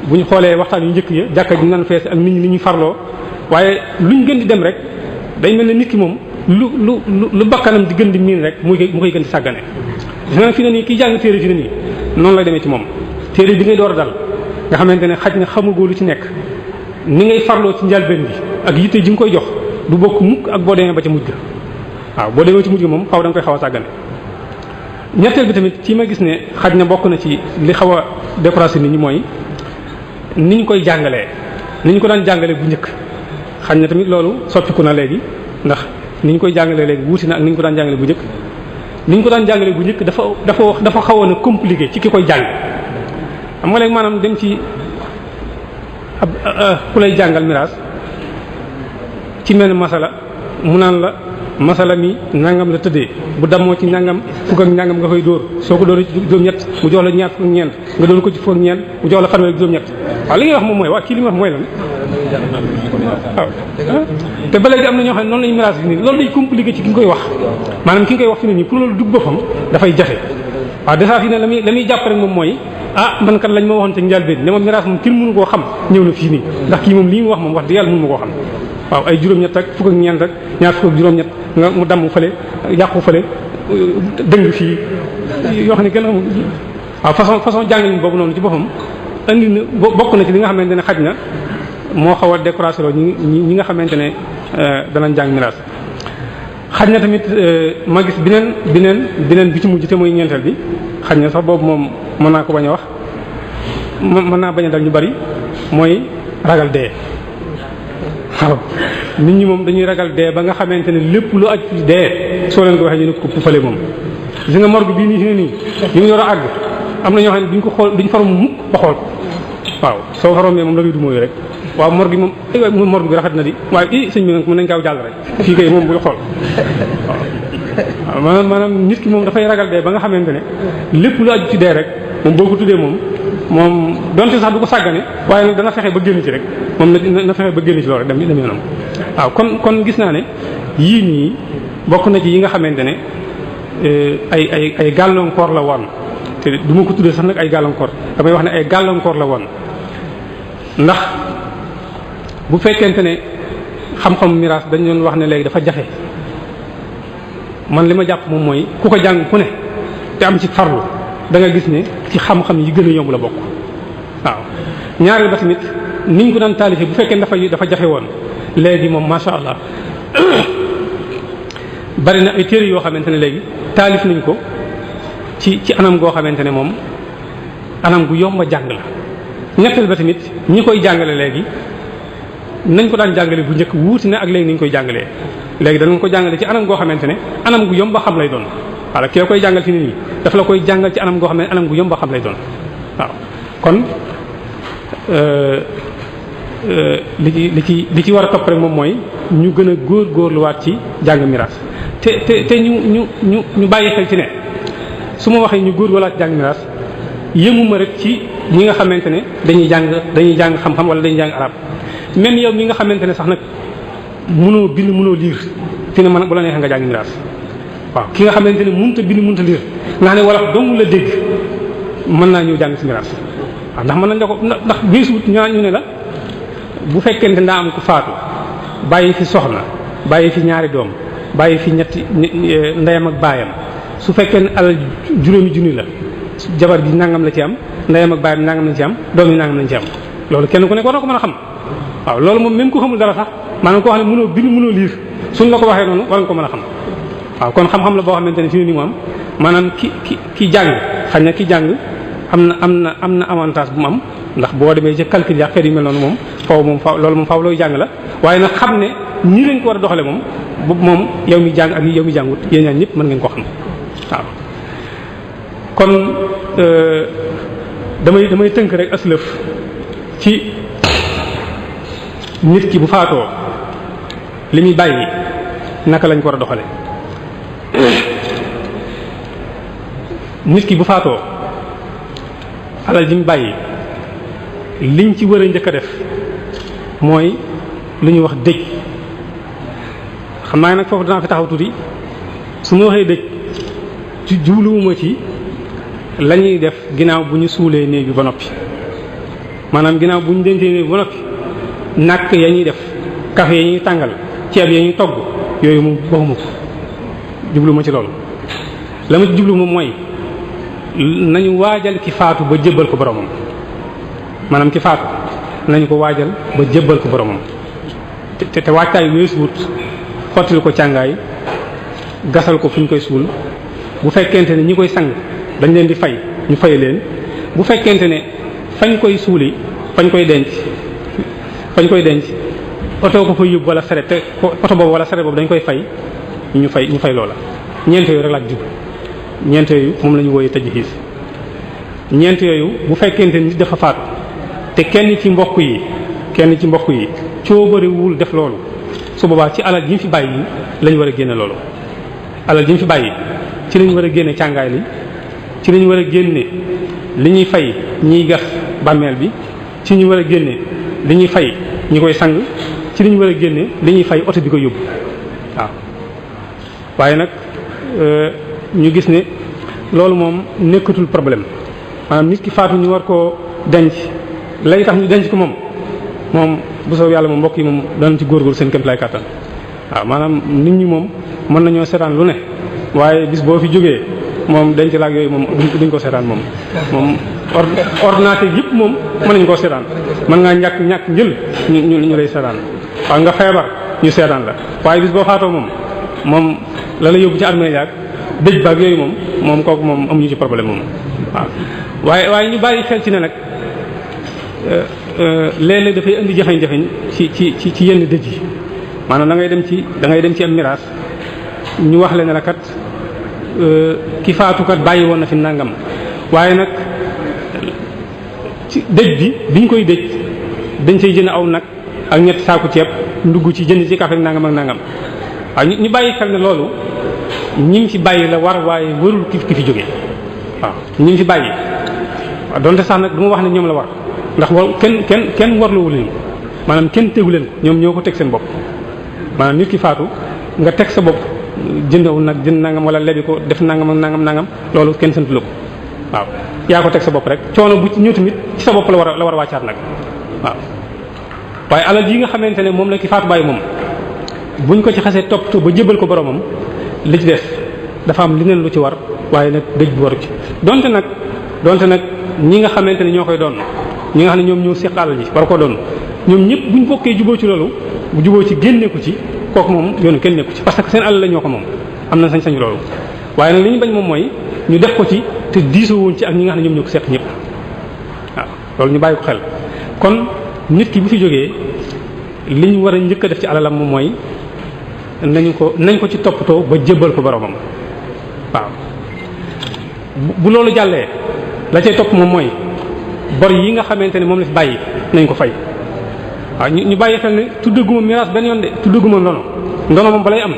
bu ñu xoolee waxtaan yu njëkk ya jàkkat yi naan feese ak nit ñi ni ñuy farloo waaye luñ gën di dem rek day mel ne nit ki moom lu bakkanam di gën di miin rek mu koy gën di sàggane dina fi ne nii kiy jàng téere fi ne nii noonu lay demee ci moom téere bi ngay door a dal nga xamante ne xaj na xamagoo lu ci nekk ni ngay farloo ci njëlbéen bi ak yitte ji nga koy jox du bokk mukk ak boo demee ba ca mujj ga waaw boo demee ci mujj ga moom xaw da nga koy xaw a sàggane ñetteel bi tamit ci ma gis ne xaj na bokk na ci li xaw a découragé nit ñi mooy ni ñu koy jàngalee ni ñu ko daan jàngalee bu njëkk xañ na tamit loolu soppiku na léegi ndax ni ñu koy jàngalee léegi wuuti na ak ni ñu ko daan jàngale bu njëkk ni ñu ko daan jàngale bu njëkk dafa xawoon a compliqué ci ki koy jàng xam nga léegi maanaam dem ci ab ku lay jàngal miraas ci mel masala mu naan la masala mi nangam la tëddee bu damoo ci nangam fukk ak nangam nga koy dóor soo ko dóor ci juróom-ñett mu jox la ñaar fukk ak ñeent nga dóor ko ci fukk ak ñeent mu jox la fanweer ak juróom-ñett waaw li ngay wax moom mooy waa kii li muy wax mooy lan waaw te ba léegi am na ñoo xam ne noonu lañu miraas fi nii loolu day compliqué ci ki nga koy wax maanaam ki nga koy wax fi ne nii pour loolu dugg boppam dafay jafe waaw déjà fi ne la muy jàpp rek moom mooy man kat lañ ma waxoon ca njëlbéen ne ma miraas moom kenn mënu koo xam ñëw na fii nii ndax kii moom li mu wax moom wax dëgg yàlla mënu ma koo xam waaw ay juróom-ñett ak fukk ak ñeent ak ñaar fukk ak juróom-ñett nga mu damm fële yàqu fële dëng fii yoo xam ne kenn xamul waaw façon jàngalin boobu noonu ci boppam andi na bokk na ci li nga xamante ne xaj na moo xaw a découragé loo ñi nga xamante ne danañ jàng miraas xaj na tamit ma gis beneen bi ci mujj te mooy ñeenteel bi xaj na sax boobu moom mën naa ko bañ a wax mën naa bañ a dal ñu bari mooy ragal dee waaw nit ñi moom dañuy ragal dee ba nga xamante ne lépp lu aj ci dee soo leen ko waxee ñu ne ko fële moom gis nga morgue bii nii fi ne nii yi mu yor a àgg am na ñoo xam ne duñ ko xool duñ farom mukk ba xool ko waaw soo faromee moom la muy du mooyu rek waaw morgue bi moom morgue bi rafet na di waaye sëñ bi nag mën nañ gaaw jàll rek fii kay moom buy xool waaw maanaam nit ki moom dafay ragal dee ba nga xamante ne lépp lu aju ci dee rek moom boo ko tuddee moom donte sax du ko sàggane waaye nag dana fexe ba génn ci rek moom na fexe ba génn ci loolu rek dem yoonam waaw kon gis naa ne yii nii bokk na ci yi nga xamante ne ay gàllankoor la woon te du ma ko tuddee sax nag ay gàllankoor damay wax ne ay gàllankoor la woon ndax bu fekkente ne xam-xam miraas dañ doon wax ne léegi dafa jafe man li ma jàpp moom mooy ku ko jàng ku ne te am ci farlu da nga gis ne ci xam-xam yi gën a yomb la bokk waaw ñaareel ba tamit niñ ko daan taalifee bu fekkee dafa jafe woon léegi moom masha Allah bari na ay téere yoo xamante ne léegi taalif nañ ko ci anam goo xamante ne moom anam gu yomb a jàng la ñetteel ba tamit ñi koy jàngale léegi nañ ko daan jàngale bu njëkk wuuti na ak léegi niñ koy jàngalee léegi danañ ko jàngale ci anam goo xamante ne anam gu yomb a xam lay doon wala kee koy jàngal fi ne nii dafa la koy jàngal ci anam goo xam ne anam gu yomb a xam lay doon waaw kon li ci war a topp rek moom mooy ñu gën a góorluwaat ci jàng miraas te ñu bàyyi xel ci ne su ma waxee ñu góorgóorluwaat ci jàng miraas yëmuma rek ci ñi nga xamante ne dañuy jàng xam-xam wala dañuy jàng arab même yow mi nga xamante ne sax nag mënoo bind mënoo liir fi ne man bu la neexee nga jàng miraas waaw ki nga xamante ne mënut a bind mënut a liir nga xam ne wala dong la dégg mën naa ñëw jàng ci miraas waaw ndax mën nañ la ko ndax weesuut ñu ne la bu fekkente ndaa am ku faatu bàyyi fi soxna bàyyi fi ñaari doom bàyyi fi ñetti ndeyam ak baayam su fekkee ne alal juróomi junni la jabar ji nangam la ci am ndeyam ak baayam nangam lañ ci am doom yi nangam lañ ci am loolu kenn ku nekk war na ko mën a xam waaw loolu moom même ku xamul dara sax maanaam koo xam ne mënoo bind mënoo liir suñ la ko waxee noonu war nga ko mën a xam waaw kon xam-xam la boo xamante ne fi ni moom maanaam ki jàng xañ na ki jàng am na avantage bu mu am ndax boo demee ci calcul ya xeet yu mel noonu moom loolu moom faaw looy jàng la waaye nag xam ne ñi lañ ko war a doxale moom yow mi jàng ak yow mi jàngut yéen ñaan ñëpp mën ngeen ko xam waaw kon damay tënk rek aslëf ci nit ki bu faatoo li muy bàyyi naka lañ ko war a doxale nit ki bu faatoo alal ji mu bàyyi liñ ci war a njëkk a def mooy lu ñuy wax dëj xam naa nag foofu danaa fi taxaw tuuti su ma waxee dëj ci jubluwuma ci la ñuy def ginnaaw bu ñu suulee néeg bi ba noppi maanaam ginnaaw bu ñu dencee néeg bi ba noppi nàkk ya ñuy def café ya ñuy tàngal ceeb ya ñuy togg yooyu moom waxuma ko jubluwuma ci loolu la ma ci jublu moom mooy nañu waajal ki faatu ba jébbal ko boromam maanaam ki faatu nañu ko waajal ba jébbal ko boromam te waajtaay weesu wut xottil ko càngaay gasal ko fu ñu koy suul bu fekkente ne ñi koy sang dañ leen di fay ñu fay leen bu fekkente ne fañ koy suuli fañ koy denc oto ko koy yóbbu wala saret te oto boobu wala saret boobu dañ koy fay ñu fay loola ñeent yooyu rek laa jub ñeent yooyu moom la ñu wooyee tajhiis ñeent yooyu bu fekkente nit dafa faatu te kenn ci mbokk yi coobariwul def loolu su boobaa ci alal ji mu fi bàyyi lañ war a génne loolu alal ji mu fi bàyyi ci lañ war a génne càngaay li ci lañ war a génne li ñuy fay ñiy gas bàmmeel bi ci ñu war a génne li ñuy fay ñi koy sang ci li ñu war a génne li ñuy fay oto bi ko yóbbu waaw waaye nag ñu gis ne loolu moom nekkatul problème maanaam nit ki faatu ñu war koo denc lay tax ñu denc ko moom bu soob yàlla moom mbokk yi moom danañ ci góorgóorlu seen kéem lay kàttan waaw maanaam nit ñi moom mën nañoo seetaan lu ne waaye bis boo fi jógee moom denc laak yooyu moom duñ ko seetaan moom ordinateur yëpp moom mën nañu koo seetaan mën ngaa ñàkk njël ñu lay seetaan waaw nga feebar ñu seetaan la waaye bis boo faatoo moom la la yóbbu ci armée yaag dëj baag yooyu moom kooku moom amuñu ci problème moom waaw waaye ñu bàyyi xel ci ne nag léeg-léeg dafay indi jafeñ-jafeñ ci yenn dëj yi maanaam da ngay dem ci am miraas ñu wax leen ne la kat ki faatukat bàyyi woon na fi nangam waaye nag ci dëj biñ koy dëj dañ say jënd aw nag ak ñetti saaku ceeb ndugg ci jënd ci café nangam ak nangam waaw ñu bàyyi xel ne loolu ñi fi bàyyi la war waaye warul ki fi jógee waaw ñi fi bàyyi waaw donte sax nag du ma wax ne ñoom la war ndax kenn warloowu leen maanaam kenn tegu leen ko ñoom ñoo ko teg seen bopp maanaam nit ki faatu nga teg sa bopp jëndawu nag jënd nangam wala lebi ko def nangam ak nangam loolu kenn sant la ko waaw yaa ko teg sa bopp rek coono bu ñëw tamit ci sa bopp la war a wàccaat nag waaw waaye alal yi nga xamante ne moom la ki faatu bàyyi moom buñ ko ci xasee toppatoo ba jébal ko boromam li ci des dafa am leneen lu ci war waaye nag dëj bu waru ci donte nag ñi nga xamante ne ñoo koy doon ñi nga xam ne ñoom ñoo seq alal ji war koo doon ñoom ñëpp buñ bokkee juboo ci loolu bu juboo ci génne ko ci kooku moom yoonu kenn nekku ci parce que seen alal la ñoo ko moom am na sañ-sañ loolu waaye nag li ñu bañ moom mooy ñu def ko ci te diisoo woon ci ak ñi nga xam ne ñoom ñoo ko seq ñëpp waaw loolu ñu bàyyi ko xel kon nit ki bu fi jógee li ñu war a njëkk a def ci alalam moom mooy nañ ko ci toppatoo ba jébbal ko boromam waaw bu loolu jàllee la cay topp moom mooy bor yi nga xamante ne moom la fi bàyyi nañ ko fay waaw ñu bàyyi xel ne tuddaguma miraas benn yoon de tuddaguma ndono moom balay am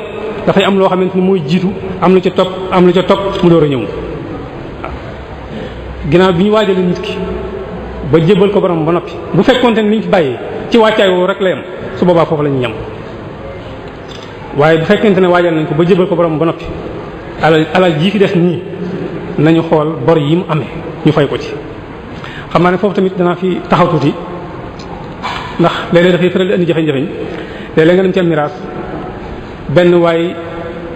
dafay am loo xamante ni mooy jiitu am lu ca topp mu door a ñëw waaw ginnaaw bi ñu waajalee nit ki ba jébbal ko borom ba noppi bu fekkonte ne li ñu fi bàyyi ci wàccaay woowu rek la yam su boobaa foofu la ñuy yam waaye bu fekkente ne waajal nañ ko ba jébbal ko borom ba noppi alal jii fi des nii nañu xool bor yi mu amee ñu fay ko ci xam naa ne foofu tamit danaa fi taxaw tuuti ndax léeg-léeg dafay faral di indi jafe-jafe léeg-léeg nga dem ci am miraas benn waay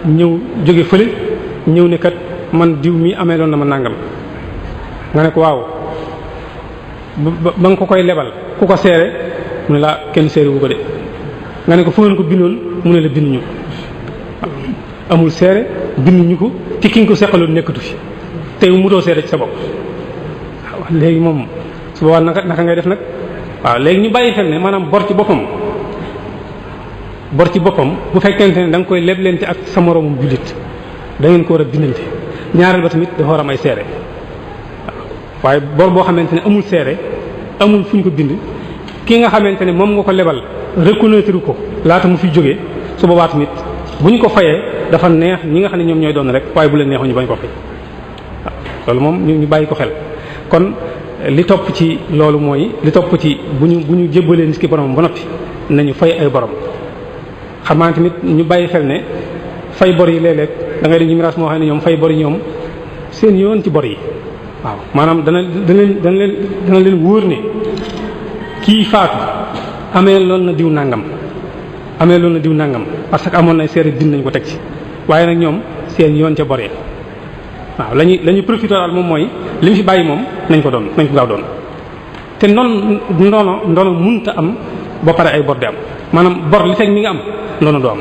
ñëw jóge fële ñëw ne kat man diw mi amee loon na ma nàngam nga ne ko waaw ba nga ko koy lebal ku ko seere mu ne la kenn seere wu ko de nga ne ko fu ngeen ko bindoon mu ne la binduñu ko amul seere binduñu ko ci ki nga ko seqaloon nekkatu fi tey mutoo seere ci sa bopp waaw léegi moom su boobaa naka ngay def nag waaw léegi ñu bàyyi xel ne maanaam bor ci boppam bu fekkente ne da nga koy leblente ak sa moroomum jullit da ngeen ko war a bindante ñaareel ba tamit dafa war am ay seere waaye bor boo xamante ne amul seere amul fu ñu ko bind ki nga xamante ne moom nga ko lebal reconnaître ko laata mu fi jógee su boobaa tamit bu ñu ko fayee dafa neex ñi nga xam ne ñoom ñooy doon rek waaye bu leen neexoon ñu bañ ko fay waaw loolu moom ñu bàyyi ko xel kon li topp ci loolu mooy li topp ci bu ñu jébbalee nit ki borom ba noppi nañu fay ay borom xam naa tamit ñu bàyyi xel ne fay bor yi léeg-léeg da ngay dem ci miraas moo xam ne ñoom fay bor yi ñoom seen yoon ci bor yi waaw maanaam dana leen wóor ne kii faatu amee loolu na diw nangam parce que amoon na seere bind nañ ko teg ci waaye nag ñoom seen yoon ca bor yi waaw lañuy profité daal moom mooy li mu fi bàyyi moom nañ ko gaaw doon te ndono munta am ba pare ay bor di am maanaam bor li fekk mi nga am ndono du am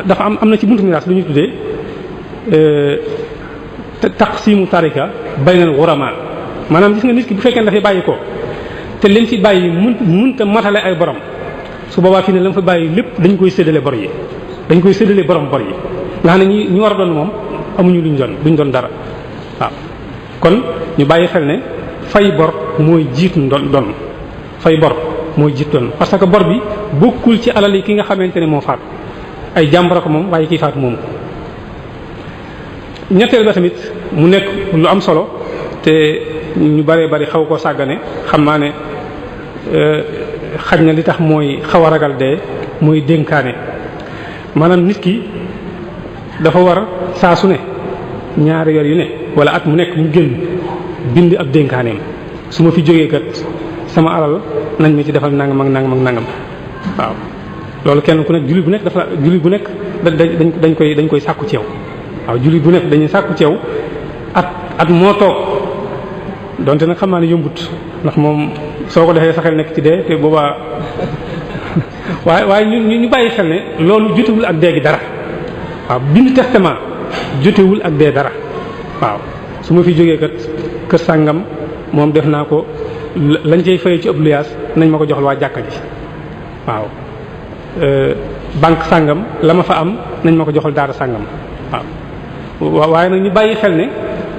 dafa am na ci buntu miraas lu ñuy tuddee taqsimu tarika baynal ghurama maanaam gis nga nit ki bu fekkee dafay bàyyi ko te lim fi bàyyi munta matale ay borom su boobaa fii ne la mu fa bàyyi lépp dañ koy séddale bor yi dañ koy séddale borom bor yi nga xam ne ñi war a doon moom amuñu duñ doon dara waaw. kon ñu bàyyi xel ne fay bor mooy jiitu doon fay bor mooy jiitu doon parce que bor bi bokkul ci alal yi ki nga xamante ne moo faat ay jàmbara ko moom waaye kii faat moom ko. ñetteel ba tamit mu nekk lu am solo te ñu bëree bëri xaw koo sàggane xam naa ne xaj na li tax mooy xaw a ragal dee mooy dénkaane maanaam nit ki dafa war saa su ne ñaari weer yu ne wala at mu nekk mu génn bind ab dénkaaneem su ma fi jógee kat sama alal nañ ma ci defal nangam ak nangam ak nangam waaw. loolu kenn ku nekk jullit bu nekk dañ koy sàkku ci yow waaw jullit bu nekk dañuy sàkku ci yow at moo toog donte nag xam naa ne yombut ndax moom soo ko defee sa xel nekk ci dee te boobaa waaye ñu bàyyi xel ne loolu jotewul ak dee gi dara waaw bind testament jotewul ak dee dara waaw su ma fi jógee kat kër sàngam moom def naa ko lañ cay fayee ci ëpp luyaas nañ ma ko joxal waa jàkka ji waaw banque sàngam la ma fa am nañ ma ko joxal daara sàngam waaw waaye nag ñu bàyyi xel ne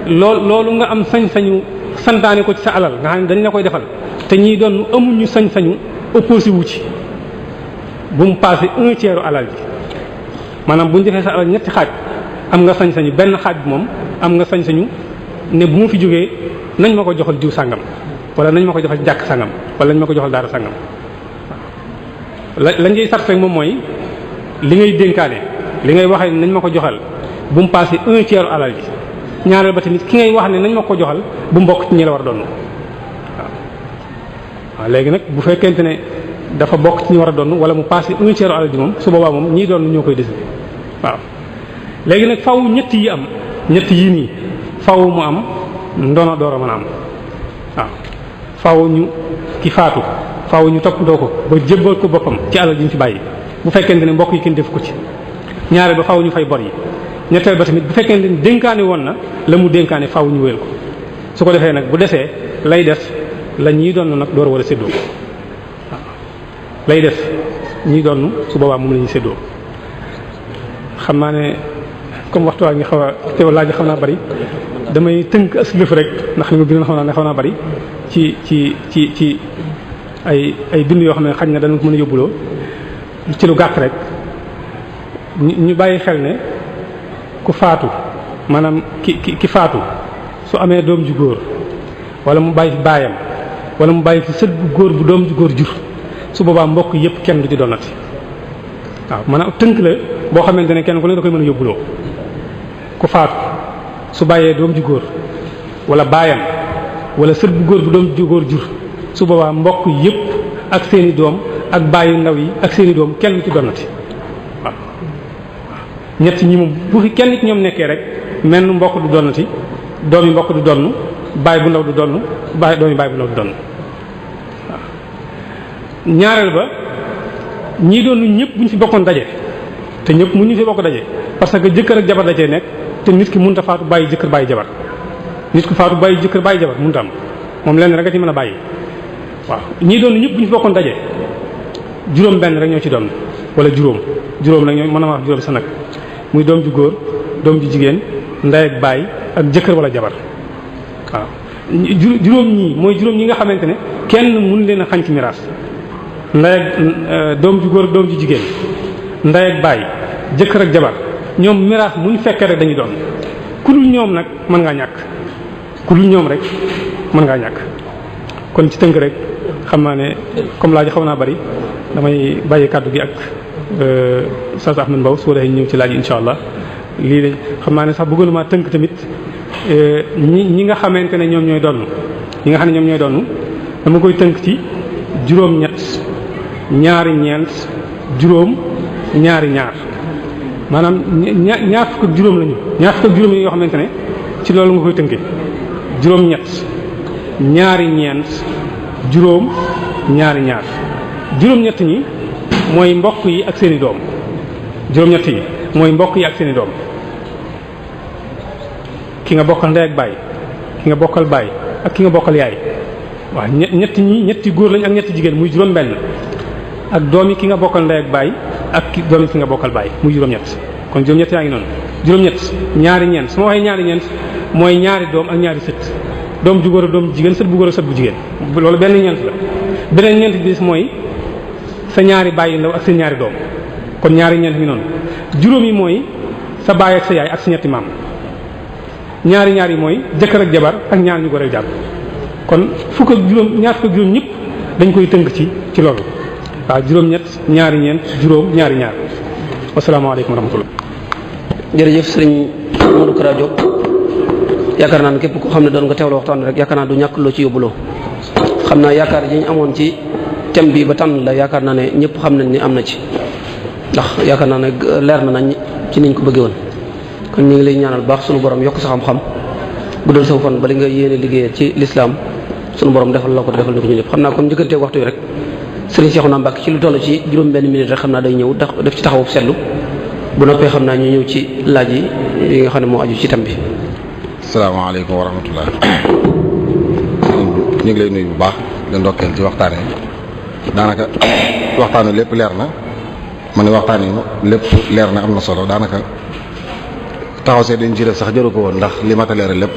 loolu nga am sañ-sañu santaane ko ci sa alal nga xam ne dañ la koy defal te ñiy doon amuñu sañ-sañu opposé wu ci bu mu passé 1/3 alal ji maanaam bu ñu defee sa alal ñetti xaaj am nga sañ-sañu benn xaaj bi moom am nga sañ-sañu ne bu ma fi jógee nañ ma ko joxal diw sàngam wala nañ ma ko joxal jàkk sàngam wala nañ ma ko joxal daara sàngam lañ ngay sart rek moom mooy li ngay dénkaane li ngay waxee nañ ma ko joxal bu mu passé 1/3 alal ji ñaareel ba tamit ki ngay wax ne nañ ma ko joxal bu mbokk ci ñi la war a doon waaw léegi nag bu fekkente ne dafa bokk ci ñi war a doon wala mu passé 1/3 alal ji moom su boobaa moom ñii doon ñoo koy décider waaw. léegi nag faw ñett yi am ñett yii nii faw mu am ndono door a mën a am waaw faw ñu ki faatu faw ñu toppatoo ko ba jébbal ko boppam ci alal ji ñu fi bàyyi bu fekkente ne mbokk yi kenn def ko ci ñaareel ba faw ñu fay bor yi. ñetteel ba tamit bu fekkente ne dénkaane woon na la mu dénkaane faaw ñu wéyal ko su ko defee nag bu desee lay des la ñuy doon nag door a war a séddoo waaw lay des ñiy doon su boobaa moom la ñuy séddoo. xam naa ne comme waxtu waa ngi xaw a teew laaj xam naa bari damay tënk aslëf rek ndax li ma bindoon xam naa ne xaw naa bari ci ay bind yoo xam ne xañ na dana ko mën a yóbbuloo ci lu gàtt rek ñu bàyyi xel ne. ku faatu maanaam ki faatu su amee doom ju góor wala mu bàyyi fi baayam wala mu bàyyi fi sët bu góor bu doom ju góor jur su boobaa mbokk yépp kenn du ci doonati waaw maanaam tënk la boo xamante ne kenn ku ne da koy mën a yóbbuloo ku faatu su bàyyee doom ju góor wala baayam wala sët bu góor bu doom ju góor jur su boobaa mbokk yépp ak seeni doom ak bàyyi ndaw yi ak seeni doom kenn du ci doonati waaw ñett ñi moom bu fi kenn ci ñoom nekkee rek menn mbokk du donnati doomi mbokk du donn baay bu ndaw du donn doomi baay bu ndaw du donn waaw ñaareel ba ñii doon ñëpp bu ñu fi bokkoon daje te ñëpp mu ñu fi bokk daje parce que jëkkër ak jabar da cee nekk te nit ki mënut a faatu bàyyi jëkkër bàyyi jabar nit ku faatu bàyyi jëkkër bàyyi jabar mënut a am moom lenn rek a ci mën a bàyyi waaw ñii doon ñëpp bu ñu fi bokkoon daje juróom benn rek ñoo ci doon wala juróom nag ñoo mën a wax juróom sa nag muy doom ju góor doom ju jigéen ndey ak baay ak jëkkër wala jabar waaw juróom ñii mooy juróom ñi nga xamante ne kenn mënu leen a xañ ci miraas ndey ak doom ju góor doom ju jigéen ndey ak baay jëkkër ak jabar ñoom miraas mu ñu fekkee rek dañuy doon ku dul ñoom nag mën ngaa ñàkk ku dul ñoom rek mën ngaa ñàkk kon ci tënk rek xam naa ne comme laaj xaw naa bari damay bàyyi kàddu gi ak Oustaz Ahmed Mbow su ko defee ñëw ci laaj yi insha allah lii de xam naa ne sax bëggoon maa tënk tamit ñi nga xamante ne ñoom ñooy donn ñi nga xam ne ñoom ñooy donn dama koy tënk ci juróom-ñett ñaari ñeent juróom ñaari ñaar maanaam ñaar fukk ak juróom lañu ñaar fukk ak juróom yoo xamante ne ci loolu nga koy tënkee juróom-ñett ñaari ñeent juróom ñaari ñaar juróom-ñett ñi mooy mbokk yi ak seeni doom juróom-ñett yi mooy mbokk yi ak seeni doom ki nga bokkal ndey ak baay ki nga bokkal baay ak ki nga bokkal yaay waaw ñetti góor lañ ak ñetti jigéen muy juróom benn ak doomi ki nga bokkal ndey ak baay ak doomi ki nga bokkal baay muy juróom-ñett kon juróom-ñett yaa ngi noonu juróom-ñett ñaari ñeent su ma waxee ñaari ñeent mooy ñaari doom ak ñaari sët doom ju góor a doom jigéen sët bu góor a sët bu jigéen loolu benn ñeent la beneen ñeent bi mooy sa ñaari baay yu ndaw ak seen ñaari doom kon ñaari ñeent ngi noonu juróom yi mooy sa baay ak sa yaay ak sa ñetti maam ñaari ñaar yi mooy jëkkër ak jabar ak ñaar ñu góor ak jàpp kon fukk ak juróom ñaar fukk ak juróom ñëpp dañ koy tënk ci loolu waaw juróom-ñett ñaari ñeent juróom ñaari ñaar wasalaamaaleykum wa rahmatullah. jërëjëf sëriñ Modou Kara Diop yaakaar naa ne képp koo xam ne doon nga teewlu waxtaan rek yaakaar naa du ñàkk loo ci yóbbuloo xam naa yaakaar ji ñu amoon ci thème bi ba tànn la yaakaar naa ne ñëpp xam nañ ni am na ci ndax yaakaar naa ne leer na nañ ci niñ ko bëggee woon kon ñu ngi lay ñaanal baax sunu borom yokk sa xam-xam guddal sa fan ba li nga yéene liggéey ci lislaam sunu borom defal la ko defal ni ko ñu lépp xam naa comme njëkkanteeg waxtu yi rek sëriñ Cheikhouna Mbacké ci lu toll ci juróom benn minute rek xam naa day ñëw def ci taxawu seetlu bu noppee xam naa ñu ñëw ci laaj yi nga xam ne moo aju ci thème bi. asalaamaaleykum wa rahmatullah. ñu ngi lay nuyu bu baax di ndokkeel ci waxtaane daanaka waxtaane lépp leer na ma ne waxtaane lépp leer na am na solo daanaka taxaw see dañ ci def sax jëru ko woon ndax li mata leeral lépp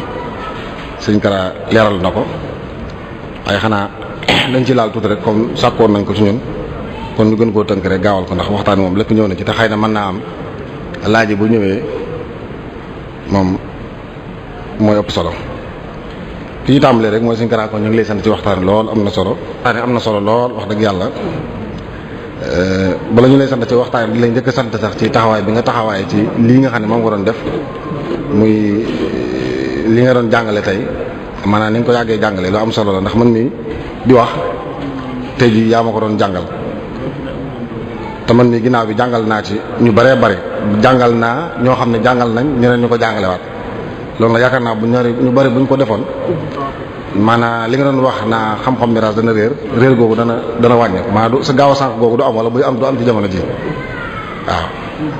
sëñ Kara leeral na ko waaye xanaa dañ ci laal tuuti rek comme sàkkoon nañ ko ci ñun kon ñu gën koo tënk rek gaawal ko ndax waxtaan moom lépp ñëw na ci te xëy na mën naa am laaj bu ñëwee moom mooy ëpp solo fi ñu tàmbalee rek mooy sëñ Kara kon ñu ngi lay sant ci waxtaan lool am na solo waxtaan am na solo lool wax dëgg yàlla bala ñu lay sant ci waxtaan di lay njëkk sant sax ci taxawaay bi nga taxawaay ci lii nga xam ne moom nga doon def muy li nga doon jàngale tey maanaam ni nga ko yàggee jàngale lu am solo la ndax man mi di wax tey jii yaa ma ko doon jàngal te man mi ginnaaw bi jàngal naa ci ñu bëree bëri jàngal naa ñoo xam ne jàngal nañ ñeneen ñu ko jàngalewaat loolu la yaakaar naa bu ñu bëri bu ñu ko defoon maanaam li nga doon wax naa xam-xam miraas dana réer googu dana wàññeeku maanaam du sa gaaw a sànq googu du am wala buy am du am ci jamono ji waaw.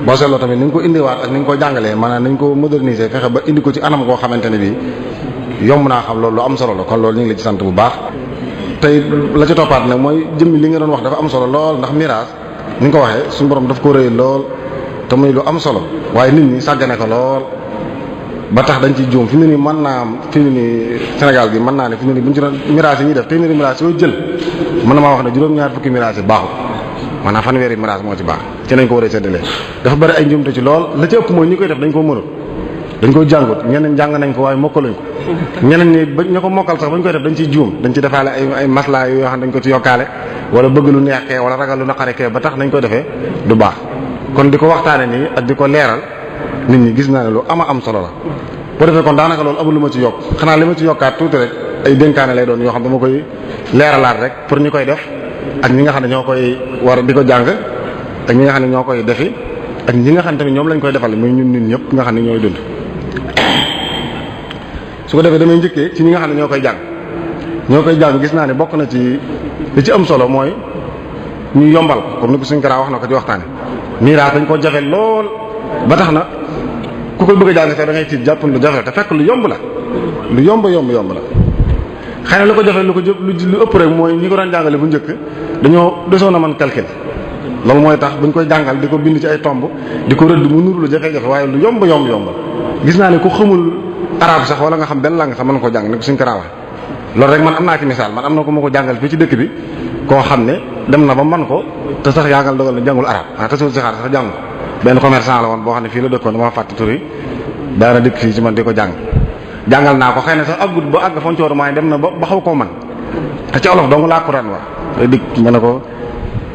boo seetloo tamit ni nga ko indiwaat ak ni nga ko jàngalee maanaam nañ ko moderniser fexe ba indi ko ci anam goo xamante ne bii yomb naa xam loolu lu am solo la kon loolu ñu ngi la ci sant bu baax. tey la ci toppaat nag mooy jëmmi li nga doon wax dafa am solo lool ndax miraas ni nga ko waxee suñu borom daf ko rëy lool te muy lu am solo waaye nit ñi sàggane ko lool ba tax dañ ciy juum fi mu ne nii mën naa am fi mu ne nii Sénégal gi mën naa ne fi mu ne nii bu ñu ci doon miraas yi ñuy def téeméeri miraas yoo jël mën na maa wax ne juróom-ñaar fukki miraas yi baaxul maanaam fanweeri miraas moo ci baax ci nañ ko war a séddalee dafa bëri ay njuumte ci lool la ci ëpp mooy ñi koy def dañ ko mënul dañ ko jàngut ñeneen jàng nañ ko waaye mokkaluñ ko ñeneen ñi ba ña ko mokkal sax bañ koy def dañ ciy juum dañ ci defaale ay maslaa yoo xam ne dañ ko ci yokkaale wala bëgg lu neex kee wala ragal lu naqare kee ba tax nañ ko defee du baax kon di ko waxtaane nii ak di ko leeral nit ñi gis naa ne lu am solo la boo defee kon daanaka loolu amul lu ma ci yokk xanaa li ma ci yokkaat tuuti rek ay dénkaane lay doon yoo xam dama koy leeralaat rek pour ñi koy def ak ñi nga xam ne ñoo koy war di ko jàng ak ñi nga xam ne ñoo koy defi ak ñi nga xam ne tamit ñoom lañ koy defal muy ñun ñëpp nga xam ne ñooy dund su ko defee damay njëkkee ci ñi nga xam ne ñoo koy jàng gis naa ne bokk na ci li ci am solo mooy ñu yombal comme ni ko suñ Kara wax na ko ci waxtaane miraas dañ ko jafe lool ba tax na ku koy bëgg a jàng sax da ngay tiit jàpp lu jafe te fekk lu yomb la lu yomb la xëy na lu ko jafe lu ëpp rek mooy ñi ko daan jàngale bu njëkk dañoo desoon a mën calcul loolu mooy tax buñ koy jàngal di ko bind ci ay tomb di ko rëdd mu nuru lu jafe-jafe waaye lu yomb gis naa ne ku xamul arabe sax wala nga xam benn langue sax mën ko jàng ni ko suñ Kara waxe loolu rek man am naa ci misaal man am na ko ma ko jàngal fii ci dëkk bi koo xam ne dem na ba man ko te sax yaagal dogal na jàngul arabe waaye te suul si xaar sax jàng ko benn commerçant la woon boo xam ne fii la dëkkoon dama fàtte tur yi daana dëkk fii ci man di ko jàngal naa ko xëy na sax aggut ba àgg fa coor mooy dem na ba xaw koo man te ci olof dong laa ko ran wax day dikk ma ne ko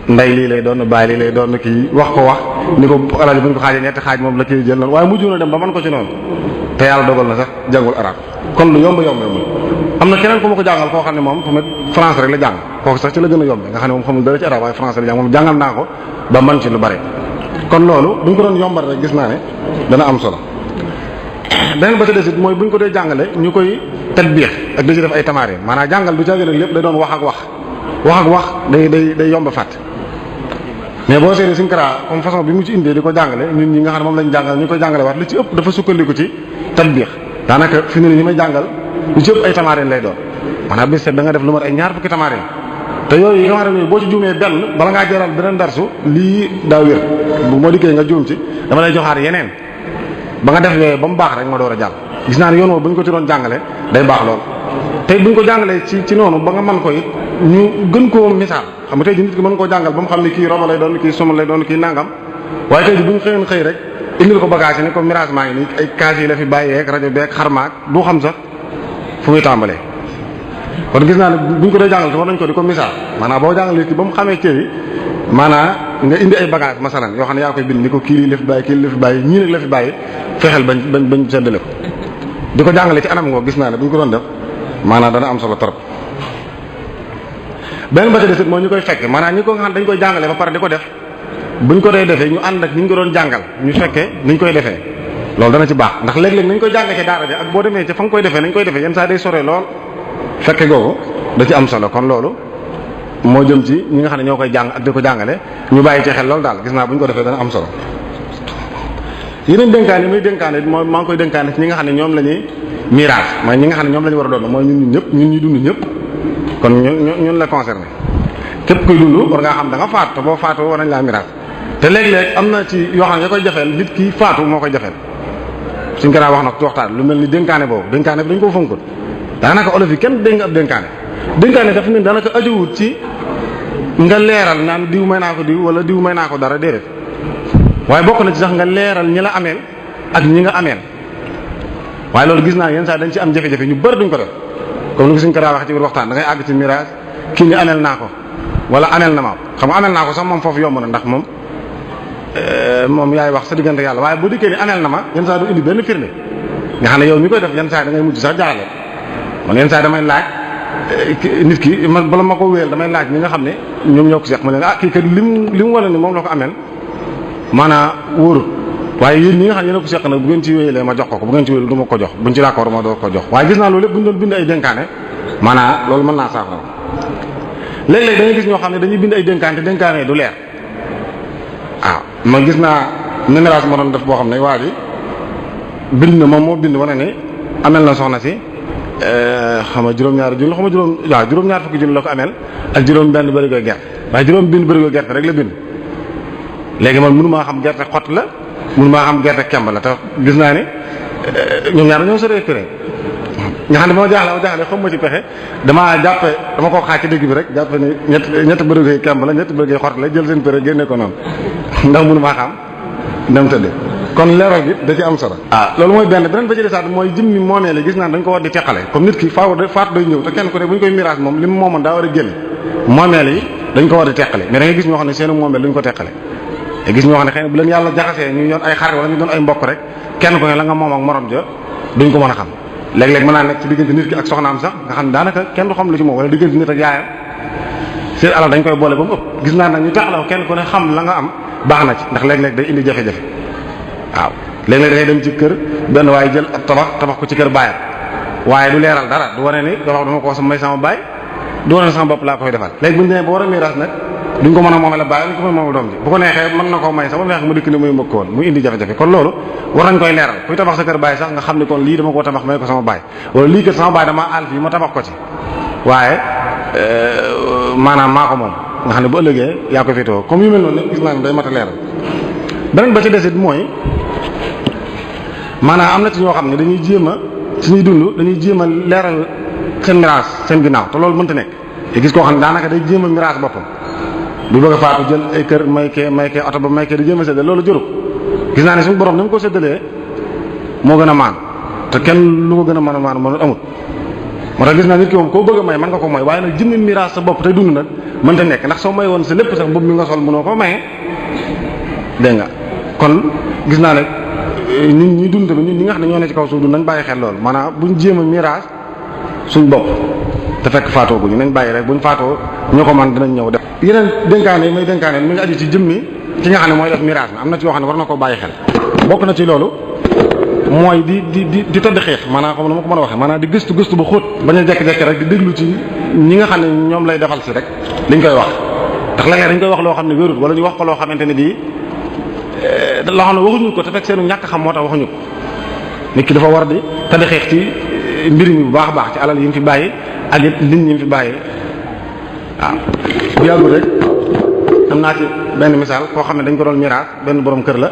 nday lii lay doon bàyyi lii lay doon kii wax ni ko alal bu ñu ko xaajee ñetti xaaj moom la kii jël noonu waaye mujj na dem ba man ko ci noonu te yàlla dogal na sax jàngul arab kon lu yomb am na keneen ku ma ko jàngal koo xam ne moom tamit français rek la jàng kooku sax ci la gën a yombe nga xam ne moom xamul dara ci arab waaye français la jàng moom jàngal naa ko ba man ci lu bare kon loolu bu ñu ko doon yombal rek gis naa ne dana am solo beneen ba ci desit mooy bu ñu ko dee jàngale ñu koy tatbiix ak di ci def ay tamarin maanaam jàngal du caagin ak lépp day doon wax ak wax day yomb fàtt mais boo seetee suñ Kara comme façon bi mu ci indee di ko jàngale ñun ñi nga xam ne moom lañ jàngale ñu koy jàngale waat li ci ëpp dafa sukkandiku ci tatbiix daanaka fi mu ne ñi may jàngal lu ci ëpp ay tamarin lay doon maanaam bi seet da nga def lu mat ay ñaar fukki tamarin te yooyu yi nga xam ne boo ci juumee benn bala ngaa jaral beneen darsu lii daa wér bu moo dikkee nga juum ci dama lay joxaat yeneen ba nga def yooyu ba mu baax rek ma door a jàll. gis naa ne yoon woowu bu ñu ko ci doon jàngale day baax lool tey bu ñu ko jàngalee ci noonu ba nga mën ko it ñu gën koo misaal xam nga tey ji nit ki mën koo jàngal ba mu xam ne kii roba lay doon kii suma lay doon kii nangam waaye tey ji bu ñu xëyoon xëy rek indil ko bagage yi ne ko mirage maa ngi nii ay kaas yi la fi bàyyeeg rajo beeg xarmaak du xam sax fu muy tàmbalee. kon gis naa ne bu ñu ko dee jàngal te war nañ ko di ko misaal maanaam boo jàngalee ki ba mu xamee cër yi maanaam nga indi ay bagage masalan yoo xam ne yaa koy bind ni ko kii lii la fi bàyyi kii lii la fi bàyyi ñii nag la fi bàyyi fexeel bañ seddale ko di ko jàngale ci anam ngoo gis naa ne bu ñu ko doon def maanaam dana am solo trop. benn ba ca des it mooy ñu koy fekke maanaam ñi ko nga xam dañ koy jàngale ba pare di ko def buñ ko dee defee ñu ànd ak ni ñu ko doon jàngal ñu fekkee ni ñu koy defee loolu dana ci baax ndax léeg-léeg nañ koy jàngee ci daara ja ak boo demee ci fa nga koy defee nañ koy defee yenn saa day sore lool fekke googu da ci am solo kon loolu moo jëm ci ñi nga xam ne ñoo koy jàng ak di ko jàngale ñu bàyyi ci xel loolu daal gis naa bu ñu ko defee dana am solo. yeneen dénkaane muy dénkaane mooy maa ngi koy dénkaane ci ñi nga xam ne ñoom la ñuy mirage mooy ñi nga xam ne ñoom la ñu war a doon mooy ñun ñëpp ñun ñuy dund ñëpp kon ñun la concerné képp kuy dund war ngaa xam da nga faatu te boo faatu war nañ laa mirage te léeg-léeg am na ci yoo xam ne ya koy jafeel nit ki faatu moo koy jafeel suñ ko wax nag ci waxtaan lu mel ni dénkaane boobu dénkaane bi dañ koo fonkul daanaka olof yi kenn dégg nga ab dénkaane dafa ne daanaka ajowut ci nga leeral naan diw may naa ko diw wala diw may naa ko dara déedéet waaye bokk na ci sax nga leeral ñi la ameel ak ñi nga ameel waaye loolu gis naa yenn saa dañ ci am jafe-jafe ñu bari duñ ko def comme ni ko suñ ko daa wax ci biir waxtaan da ngay àgg ci mirage kii ni ameel naa ko wala ameel na ma xam nga ameel naa ko sax moom foofu yomb na ndax moom yaay wax sa diggante yàlla waaye bu dikkee ni ameel na ma yenn saa du indi benn firnde nga xam ne yow mi koy def yenn saa da ngay mujj sax jaarale man yenn saa damay laaj nit ki man bala ma ko wéyal damay laaj ñi nga xam ne ñoom ñoo ko seq ma leen kii kat li mu wala ni moom la ko ameel maanaam wóorut waaye yéen ñi nga xam ne yéen a ko seq nag bu ngeen ci wéyalee ma jox ko bu ngeen ci wéyal du ma ko jox buñ ci d'accord ma doo ko jox waaye gis naa loolu lépp bu ñu doon bind ay dénkaane maanaam loolu mën naa saafara léeg-léeg da ngay gis ñoo xam ne dañuy bind ay dénkaane te dénkaane du leer waaw ma gis naa numération ma doon def boo xam ne waa ji bind na moom moo bind wane ne amel na soxna si xam nga juróom-ñaari junni xam nga juróom-ñaar fukki junni la ko amel ak juróom-benn bërigo gerte waaye juróom-benn bërigo gerte rek la bind léegi man mënu maa xam gerte xott la mënu maa xam gerte kemb la te gis naa ne ñoom ñaar dañoo sore péré nga xam ne ba ma jaaxle xam ma ci pexe dama koo xaaj ci dëgg bi rek jàppe ne ñett bërigo yi kemb la ñett bërigo yi xott la jël seen péré génne ko noonu ndax mënu maa xam ndam tëdde kon leeral bi da ci am solo loolu mooy beneen ba ci desaat mooy jëmmi moomee la gis naa dañ ko war di teqale comme nit ki faatu day ñëw te kenn ku ne bu ñu koy mirage moom li mu moomoon daa war a génne moomeel yi dañ ko war di teqale mais da ngay gis ñoo xam ne seenu moomeel duñ ko teqale te gis ñoo xam ne xëy na bu leen yàlla jaxasee ñu doon ay xarit wala ñu doon ay mbokk rek kenn ku ne la nga moom ak morom ja duñ ko mën a xam léeg-léeg mën naa nekk ci diggante nit ki ak soxnaam sax nga xam ne daanaka kenn du xam lu ci moom wala diggante nit ak yaayam seen alal dañ koy boole ba mu ëpp gis naa nag ñu teqale kenn ku ne xam la nga am baax na ci ndax léeg-léeg day indi jafe-jafe waaw léeg-léeg da ngay dem ci kër benn waaye jël ab tabax ko ci kër baayam waaye du leeral dara du wane ni tabax dama ko may sama baay du wane sama bopp laa koy defal léegi bu ñu demee ba war a miiras nag duñ ko mën a moomee la baay duñ ko mën a moomee doom ji bu ko neexee mën na koo may sax ba neex mu dikk ne muy mbëkk woon muy indi jafe-jafe kon loolu war nañ koy leeral kuy tabax sa kër baay sax nga xam ne kon lii dama koo tabax may ko sama baay wala lii kat sama baay dama àll fii ma tabax ko ci waaye maanaam maa ko moom nga xam ne bu ëllëgee yaa ko féetewoo comme yu mel noonu gis naa ne day mat a leeral beneen ba ci desit mooy maanaam am na ci ñoo xam ne dañuy jéem a suñuy dund dañuy jéem a leeral seen mirage seen ginnaaw te loolu mënta nekk te gis koo xam ne daanaka day jéem a mirage boppam bu bëgg a faatu jël ay kër may kee oto ba may kee di jéem a séddale loolu jërub gis naa ne suñu borom ni mu ko séddalee moo gën a maan te kenn lu ko gën a mën a maan mënul amut moo tax gis naa nit ki moom koo bëgg a may mën nga ko may waaye nag jëmmi mirage sa bopp tey dund nag mënta nekk ndax soo may woon sa lépp sax mbubb mi nga sol mënoo ko maye dégg nga kon gis naa ne ñun ñi dund tamit ñun ñi nga xam ne ñoo ne ci kaw suuf dund nañ bàyyi xel loolu maanaam buñ jéem a mirage suñ bopp te fekk faatoo guñu nañ bàyyi rek buñ faatoo ñu ko man dinañ ñëw def yeneen dénkaane yi may dénkaane mi ngi aju ci jëmmi ki nga xam ne mooy def mirage mi am na ci yoo xam ne war na koo bàyyi xel bokk na ci loolu mooy di tëdd xeex maanaam xam na ma ko mën a waxee maanaam di gëstu ba xóot bañ a jekk-jekk rek di déglu ci ñi nga xam ne ñoom lay defal si rek liñ koy wax ndax léeg-léeg dañ koy wax loo xam ne wérut wala ñu wax ko loo xamante ne bii loo xam ne waxuñu ko te fekk seenu ñàkk xam moo tax waxuñu ko nit ki dafa war di tëdd xeex ci mbir mi bu baax a baax ci alal yi mu fi bàyyi ak it nit ñi mu fi bàyyi waaw bu yàggul rek am naa ci benn misaal koo xam ne dañ ko doon miraas benn borom kër la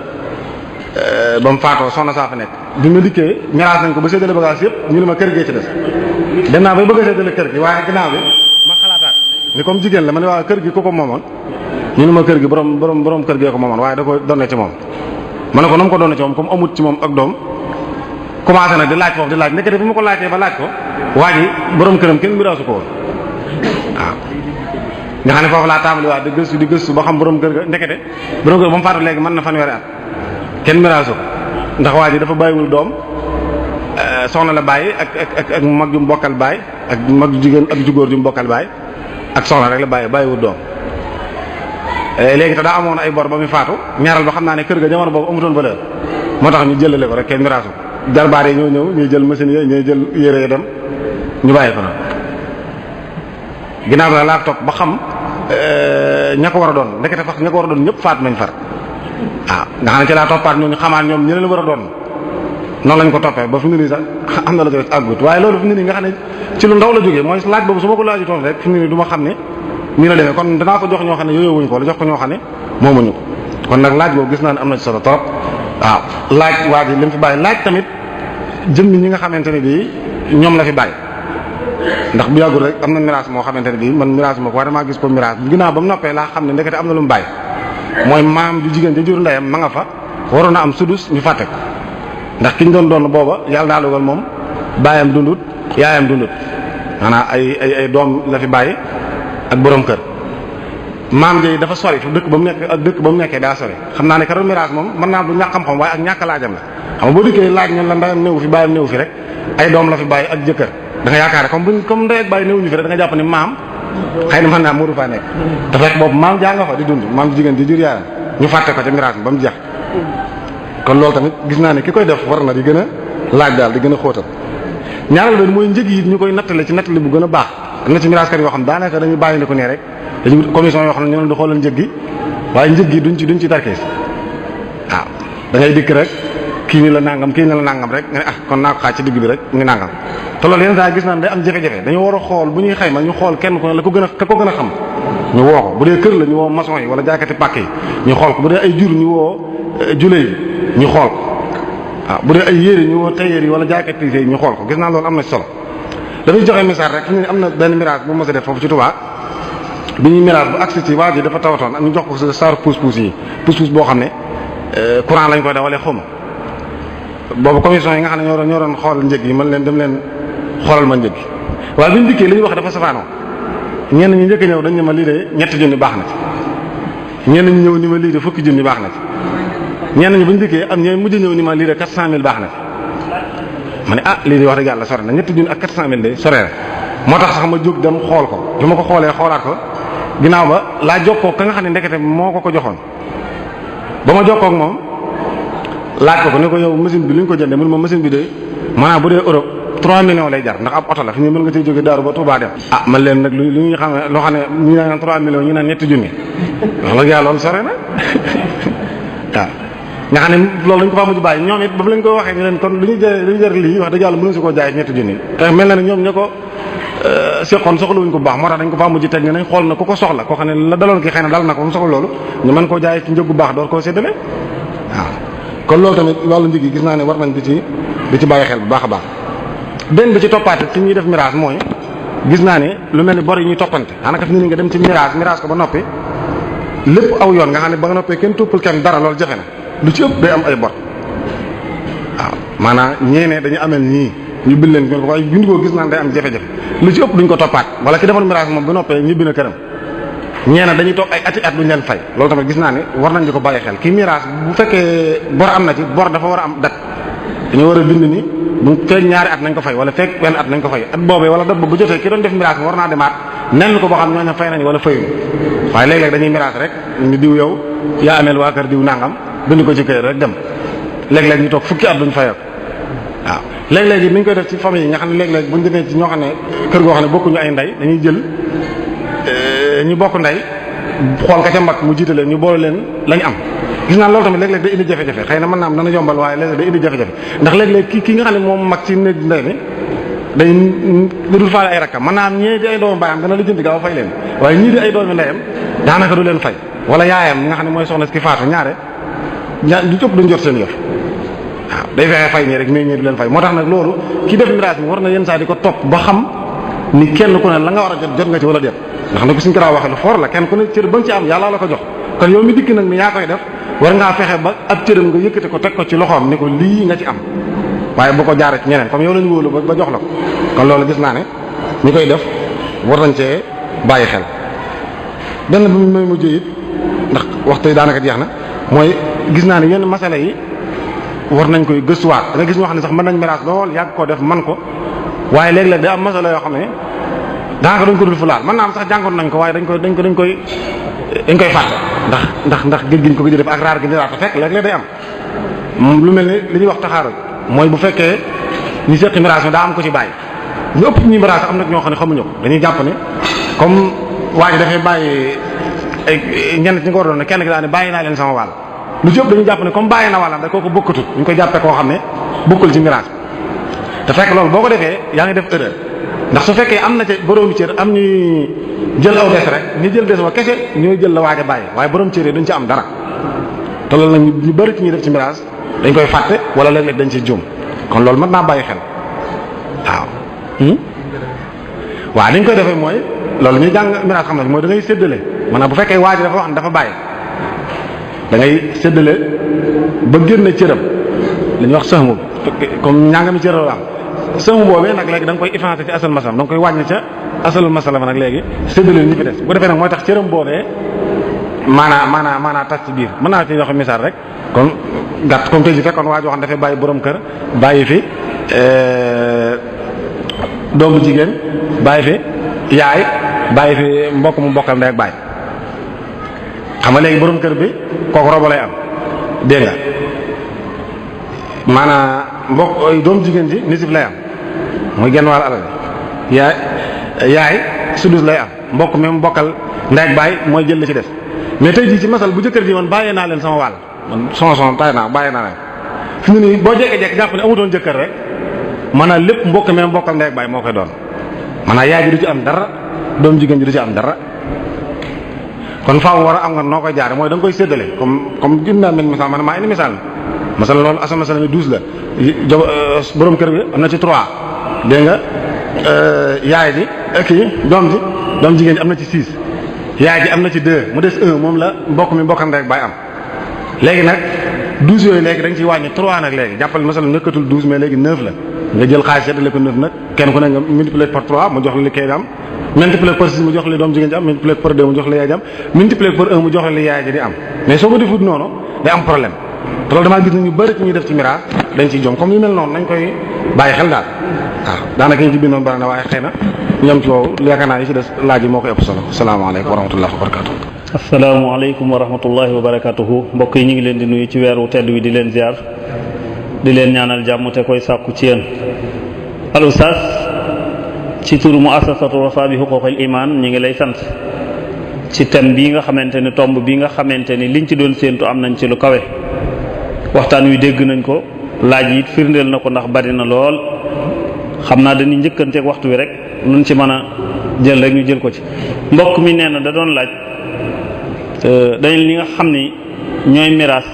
ba mu faatoo soxna saa fa nekk bi ma dikkee miraas nañ ko ba séddale bagage yëpp ñu ne ma kër gee ci des dem naa bay bëgg a séddale kër gi waaye ginnaaw bi ma xalaataat ni comme jigéen la ma ne waaw kër gi ku ko moomoon ñu ne ma kër gi borom kër gee ko moomoon waaye da ko donne ci moom ma ne ko na mu ko donne ci moom comme amut ci moom ak doom commencé nag di laaj foofu di laaj ndekete bi ma ko laajtee ba laaj ko waa ji borom këram kenn miraasu ko woon waaw nga xam ne foofu laa tàmbali waa di gëstu ba xam borom kër ga ndekete borom kër ba mu faatu léegi mën na fanweeri at kenn miraasu ko ndax waa ji dafa bàyyiwul doom soxna la bàyyi ak mag ju mu bokkal baay ak mag ju jigéen ak ju góor ju mu bokkal baay ak soxna rek la bàyyiwul doom léegi te daa amoon ay bor ba muy faatu ñaaral ba xam naa ne kër ga jamono boobu amutoon valeur moo tax ñu jëlale ko rek kenn miraasu ko jarbaar yi ñoo ñëw ñuy jël machine yi ñuy jël yére yi dem ñu bàyyi ko nag ginnaaw bi la laa topp ba xam ña ko war a doon ndekete fax ña ko war a doon ñëpp faatu nañ far waaw nga xam ne ci laa toppaat ñooñu xamaat ñoom ñeneen war a doon noonu lañ ko toppee ba fi mu ne nii sax am na la jot àggut waaye loolu fi mu ne nii nga xam ne ci lu ndaw la jógee mooy laaj boobu su ma ko laajutoon rek fi mu ne nii du ma xam ne nii la demee kon danaa ko jox ñoo xam ne yooyu wuñ ko wala jox ko ñoo xam ne moomuñu ko kon nag laaj boobu gis naa ne am na ci solo trop waaw laaj waa ji li mu fi bàyyi laaj tamit jëmmi ñi nga xamante ne bii ñoom la fi bàyyi ndax bu yàggul rek am na miraas moo xamante ne bii man miraas moo ko waaye damaa gis ko miraas ginnaaw ba mu noppee laa xam ne ndekete am na lu mu bàyyi mooy maam ju jigéen ja jur ndeyam ma nga fa waroon a am sudus ñu fàtte ko ndax ki ñu doon booba yàlla daa dogal moom baayam dundut yaayam dundut maanaam ay doom la fi bàyyi ak borom kër maam jey dafa sori fu dëkk ba mu nekk ak dëkk ba mu nekkee daa sori xam naa ne keroog miraas moom mën naa du ñàkk xam-xam waaye ak ñàkk laajam la xam nga boo dikkee laaj ñun la ndeyam néew fi baayam néew fi rek ay doom la fi bàyyi ak jëkkër da nga yaakaar comme ndey ak bàyyi néewuñu fi rek da nga jàpp ne maam xëy na mën naa muuru faa nekk te fekk boobu maam jaa nga fa di dund maam jigéen di jur yaayam ñu fàtte ko ca miraas bi ba mu jeex kon loolu tamit gis naa ne ki koy def war na di gën a laaj daal di gën a xóotal ñaareel doon mooy njëg yi ñu koy nattale ci nattale bu gën a baax am na ci miraaskat yoo xam daanaka dañuy bàyyi ne ko nii rek dañu commission yoo xam ne ñoo di xoolal njëg gi waaye njëg gi duñ ci tarkees waaw da ngay dikk rek kii ni la nangam kii ni la nangam rek nga ne kon naa ko xaaj ci digg bi rek ngi nangam te loolu yenn saa gis naa ne day am jafe-jafe dañu war a xool bu ñuy xayma ñu xool kenn ku ne la ko gën a xam ñu woo ko bu dee kër la ñu woo maçon yi wala jaaykati pàkk yi ñu xool ko bu dee ay jur ñu woo jule yi ñu xool ko waaw bu dee ay yére ñu woo tailleur yi wala jaaykati yi ñu xool ko gis naa loolu am na solo dafay joxe misaal rek fi mu ne am na benn miraas bu mos a def foofu ci Touba bi ñuy miraas bu agsi ci waa ji dafa tawatoon ak ñu jox ko saaru pousse-pousse yi pousse-pousse boo xam ne courant lañ koy dawalee xuma boobu commission yi nga xam ne ñoo doon xoolal njëg yi man leen dem leen xoolal ma njëg gi waaye bi ñu dikkee li ñu wax dafa safaanoo ñenn ñi njëkk ñëw dañ ne ma lii de ñetti junni baax na ci ñenn ñi ñëw ni ma lii de fukki junni baax na ci ñenn ñi bu ñu dikkee am ñooy mujj ñëw ni ma lii de 400000 baax na ci ma ne lii de wax dëgg yàlla sore na ñetti junni ak 400000 de sore na moo tax sax ma jóg dem xool ko bi ma ko xoolee xoolaat ko ginnaaw ba laa jokkoo ka nga xam ne ndekete moo ko joxoon ba ma jokkoo ak moom laaj ko ne ko yow machine bi lu ñu ko jëndee mu ne ma machine bi de maanaam bu dee Europe 3 millions lay jar ndax ab oto la fi ñu mën nga cay jóge Daaru ba Touba dem man leen nag lu ñu xam ne loo xam ne ñu naan 3 millions ñu naan ñetti junni wax dëgg yàlla loolu sore na waaw nga xam ne loolu dañ ko faa mujj bàyyi ñoom it ba lañ ko waxee ni leen kon lu ñu jar lii wax dëgg yàlla mënu si koo jaay ñetti junni te mel na ne ñoom ña ko seqoon soxlawuñ ko bu baax moo tax dañ ko faa mujj teg ne nañ xool na ku ko soxla koo xam ne la daloon ki xëy na dal na ko mu soxla loolu ñu mën koo jaay ci njëg bu baax door koo séddale waaw kon loolu tamit wàllu njëg yi gis naa ne war nañ di ci bàyyi xel bu baax a baax benn bi ci toppaate ci ñuy def miraas mooy gis naa ne lu mel ni bor yi ñuy toppante xanaa fi ni nga dem ci miraas ko ba noppi lépp aw yoon nga xam ne ba nga noppee kenn toppal kenn dara loolu jafe na lu ci ëpp day am ay bor waaw maanaam ñeene dañu amel ñii ñu bind leen ko waaye bind ko gis naa ne day am jafe-jafe lu ci ëpp duñ ko toppaat wala ki defoon miraas moom ba noppee ñibbi na këram ñeena dañuy toog ay ati at duñ leen fay loolu tamit gis naa ne war nañ di ko bàyyi xel kii miraas bu fekkee bor am na ci bor dafa war a am dat dañu war a bind ni bu feeg ñaari at nañ ko fay wala feeg benn at nañ ko fay at boobee wala dat bu jotee ki doon def miraas mi war naa demaat nen ko boo xam ñooñu fay nañ wala fayuñu waaye léeg-léeg dañuy miraas rek ñu diw yow yaa ameel waa kër diw nangam bind ko ci kër rek dem léeg-léeg ñu toog fukki at duñ fayoo waaw léeg-léeg yi ni ñu koy def ci famille yi nga xam ne léeg-léeg buñ demee ci ñoo xam ne kër goo xam ne bokkuñu ay ndey dañuy jël ñu bokk ndey xool ka ca mag mu jiite leen ñu boole leen lañ am gis naa loolu tamit léeg-léeg day indi jafe-jafe xëy na mën naa am dana yombal waaye léeg-léeg day indi jafe-jafe ndax léeg-léeg ki nga xam ne moom mag ci néeg ndey mi day dul faale ay rakkam mën naa am ñii di ay doomu baayam dana lijjanti gaaw fay leen waaye ñii di ay doomu ndeyam daanaka du leen fay wala yaayam nga xam ne mooy soxna si ki faatu ñaare du cëpp duñ jot seen yëf waaw day fexe fay ñii rek mais ñii du leen fay moo tax nag loolu ki def miraas mi war na yenn saa di ko topp ba xam ni kenn ku ne la nga war a jot nga ci wala déet ndax na ko suñ ko daa waxee lu foor la kenn ku ne cër ba nga ci am yàlla la ko jox kon yow mi dikk nag ni yaa koy def war ngaa fexe ba ab cëram nga yëkkate ko teg ko ci loxoom ni ko lii nga ci am waaye bu ko jaaree ci ñeneen comme yow lañu wóolu ba jox la ko kon loolu gis naa ne ñi koy def war nañ cee bàyyi xel benn bi may mujjee it ndax waxtu yi daanaka jeex na mooy gis naa ne yenn masala yi war nañ koy gëstuwaat da nga gis ñoo xam ne sax mën nañ miraas lool yàgg koo def man ko waaye léeg-léeg day am masala yoo xam ne daanaka dañ ko dul fu laal mën naa am sax jàngoon nañ ko waaye dañ koy fàtte ndax géej giñ ko gëj def ak raar gi ni raata fekk léeg-léeg day am lu mel ni li ñuy wax taxaaru mooy bu fekkee ñi seqi miraas mi daa am ko ci bàyyi ñu ëpp ñi miraas am na ñoo xam ne xamuñu ko dañuy jàpp ne comme waa ji dafay bàyyi ñenn ñi ko war doon ne kenn ki daa ne bàyyi naa leen sama wàll lu ci ëpp dañuy jàpp ne comme bàyyi na wàllam rek kooku bokkatut ñu koy jàppee koo xam ne bokkul ci miraas te fekk loolu boo ko defee yaa ngi def erreur ndax su fekkee am na ca boroomi cër am ñuy jël aw des rek ñu jël des wa kese ñooy jël la waaj a bàyyi waaye borom cër yi duñ ci am dara te loolu nag ñu bëri ci ñuy def ci miraas dañ koy fàtte wala léeg-léeg dañ ci juum kon loolu mën naa bàyyi xel waaw li ñu koy defee mooy loolu ñuy jàng miraas xam na mooy da ngay séddale maanaam bu fekkee waaj dafa wax ne dafa bàyyi da ngay séddale ba génne cëram li ñuy wax sëxmu comme ñaanga mi cëram la am sëxmu boobee nag léegi da nga koy effacé ci asal masalam da nga koy wàññi ca asalul masalam nag léegi séddale ñi fi des bu ko defee nag mooy tax cëram boobee maanaa tas ci biir mën naa ci joxe misaal rek kon gàtt comme tey ji fekkoon waa joo xam ne dafay bàyyi borom kër bàyyi fi doomu jigéen bàyyi fi yaay bàyyi fi mbokk mu mbokkal ndey ak bàyyi xam nga léegi borom kër bi kooku robo lay am dégg nga maanaam mbokk doomu jigéen ji nisif lay am muy genn wàll alal yaay sudus lay am mbokk mi mbokkal ndey ak bàyyi mooy jël la ci des mais tey jii ci masal bu jëkkër ji woon bàyyee naa leen sama wàll man son tay naa bàyyee naa leen fi mu ne nii boo jekki-jekki jàpp ne amutoon jëkkër rek maanaam lépp mbokk mi mbokkal ndey ak bàyyi moo koy doon maanaam yaay ji du ci am dara doom jigéen ji du ci am dara kon faaw war a am nga noo koy jaare mooy da nga koy séddale comme gën naa mel misaal man maa indi misaal masal loolu asal masal mi 12 la borom kër bi am na ci 3 dégg nga yaay ji kii doom jigéen ji am na ci 6 yaay ji am na ci 2 mu des 1 moom la mbokk mi mbokkal ndey ak bàyyi am léegi nag 12 yooyu léegi da nga ciy wàññi 3 nag léegi jàppal masal nekkatul 12 mais léegi 9 la nga jël xaalis seddale ko 9 nag kenn ku ne nga multiplier par 3 mu jox la li kay am multiplier par 6 mu jox la doom jigéen ji am multiplier par 2 mu jox la yaay ji am multiplier par 1 mu jox la li yaay ji di am mais soo ko defut noonu day am problème te loolu damaa gis ne ñu bëri ci ñuy def ci miraas dañ ciy jom comme yu mel noonu nañ koy bàyyi xel daal waaw daanaka ñu ci bindoon bari na waaye xëy na ñoom ci woowu yaakaar naa yi ci des laaj yi moo koy ëpp solo asalaamaaleykum wa rahmatullahi wa barakatuh asalaamaaleykum wa rahmatullahi wa barakatuhu mbokk yi ñu ngi leen di nuyu ci weeru tedd wi di leen ziar di leen ñaanal jàmm te koy sàkku ci yéen al ustaas ci turu muassasatu Wafa bi huquqil iman ñu ngi lay sant ci thème bii nga xamante ni tomb bii nga xamante ni liñ ci doon séentu am nañ ci lu kawe waxtaan wi dégg nañ ko laaj yi firndeel na ko ndax bari na lool xam naa dañuy njëkkanteeg waxtu wi rek luñ ci mën a jël rek ñu jël ko ci mbokk mi nee na da doon laaj dañ li nga xam ni ñooy miraas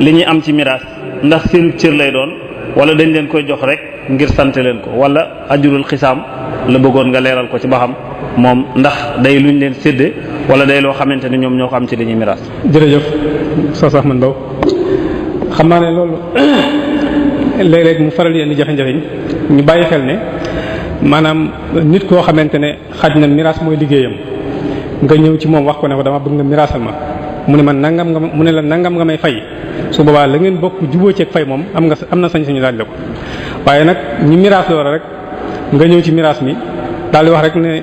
li ñuy am ci miraas ndax seen cër lay doon wala dañ leen koy jox rek ngir sant leen ko wala ajurul xisaam la bëggoon nga leeral ko ci ba xam moom ndax day luñ leen séddee wala day loo xamante ni ñoom ñoo ko am ci li ñuy miraas. jërëjëf Oustaz Ahmad Mbow xam naa ne loolu léeg-léeg mu faral yenn jafe-jafe ñu bàyyi xel ne maanaam nit koo xamante ne xaj na miraas mooy liggéeyam nga ñëw ci moom wax ko ne ko dama bëgg nga miraasal ma mu ne man nangam nga mu ne la nangam nga may fay su boobaa la ngeen bokk jubóo ceeg fay moom am na sañ-sañu laaj la ko waaye nag ñu miraas loola rek nga ñëw ci miraas mi daal di wax rek ne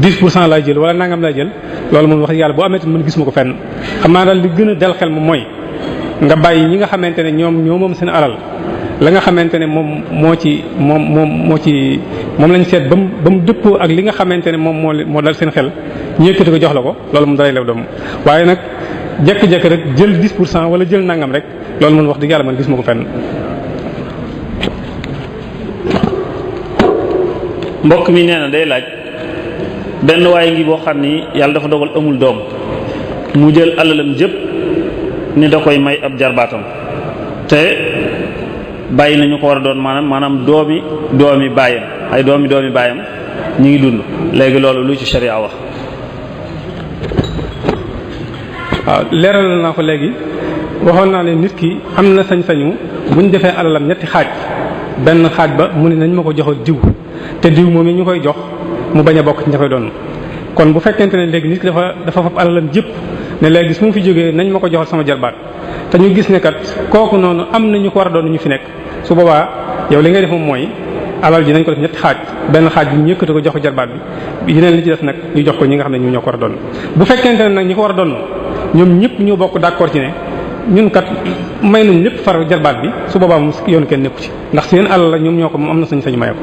10% lay jël wala nangam lay jël loolu moom wax yàlla boo amee tamit mën gis ma ko fenn xam naa daal li gën a del xel moom mooy nga bàyyi ñi nga xamante ne ñoo moom seen alal la nga xamante ne moom lañ seet ba mu dëppoo ak li nga xamante ne moom moo dal seen xel ñu yëkkati ko jox la ko loolu moom dalay lew doom waaye nag jekk-jekk rek jël 10% wala jël nangam rek loolu moom wax dëgg yàlla man gis ma ko fenn. mbokk mi nee na day laaj benn waaye ngi boo xam ni yàlla dafa dogal amul doom mu jël alalam jëpp ni da koy may ab jarbaatam te bàyyi nañu ko war a doon maanaam doomi baayam ay doomi baayam ñu ngi dund léegi loolu lu ci sharia wax. waaw leeral naa ko léegi waxoon naa ne nit ki am na sañ-sañu buñ defee alalam ñetti xaaj benn xaaj ba mu ne nañ ma ko jox diw te diw moom ñu koy jox mu bañ a bokk ci ña koy doon kon bu fekkente ne léegi nit ki dafa fab alalam jëpp ne léegi su ma fi jógee nañ ma ko joxal sama jarbaat te ñu gis ne kat kooku noonu am na ñu ko war a doon ñu fi nekk su boobaa yow li ngay def moom mooy alal ji nañ ko def ñetti xaaj benn xaaj bi ñu yëkkati ko jox ko jarbaat bi yeneen li ci def nag ñu jox ko ñi nga xam ne ñu ñoo ko war a doon bu fekkente ne nag ñi ko war a doon ñoom ñëpp ñoo bokk d'accord ci ne ñun kat may nañ lépp far jarbaat bi su boobaa moom yoon kenn nekku ci ndax seen alal la ñoom ñoo ko moom am na sañ-sañu maye ko.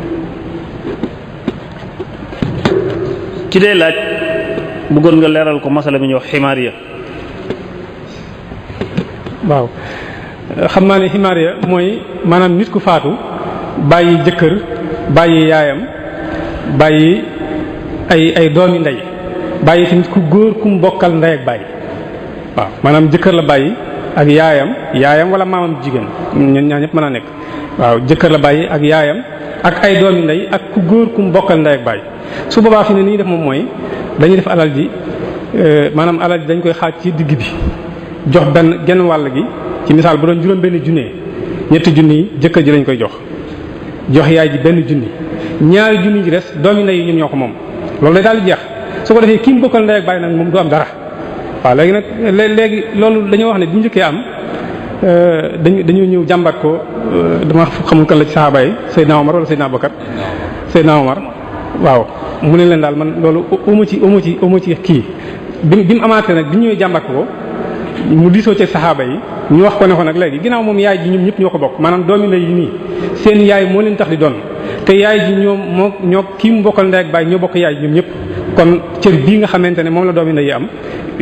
ci dee laaj bëggoon nga leeral ko masala bi ñuy wax ximaariya. waaw xam naa ne ximaariya mooy maanaam nit ku faatu bàyyi jëkkër bàyyi yaayam bàyyi ay doomi ndey bàyyi tamit ku góor ku mu bokkal ndey ak bàyyi waaw maanaam jëkkër la bàyyi ak yaayam wala maamam jigéen ñun ñaar ñëpp mën a nekk waaw jëkkër la bàyyi ak yaayam ak ay doomi ndey ak ku góor ku mu bokkal ndey ak bàyyi su boobaa fi ne ni ñuy def moom mooy dañuy def alal ji maanaam alal ji dañ koy xaaj ci digg bi jox genn wàll gi ci misaal bu doon juróom benn junne ñetti junni yi jëkkër ji lañ koy jox yaay ji benn junni ñaari junni ji des doomi ndey yi ñoom ñoo ko moom loolu day daal di jeex su ko defee ki mu bokkal ndey ak bàyyi nag moom du am dara waaw léegi nag léegi loolu dañoo wax ne bu njëkkee am dañoo ñëw jàmbat ko dama xamul kan la ci saxaaba yi Seydina Omar wala Seydina Abubakar Seydina Omar waaw mu ne leen daal man loolu umu ci kii bi mu amaatee nag bi ñëwee jàmbat ko mu diisoo ci saxaaba yi ñu wax ko ne ko nag léegi ginnaaw moom yaay ji ñoom ñëpp ñoo ko bokk maanaam doomi ndey yi nii seen yaay moo leen tax di doon te yaay ji ñoo kii mu bokkal ndey ak baay ñoo bokk yaay ji ñoom ñëpp kon cër bii nga xamante ne moom la doomi ndey yi am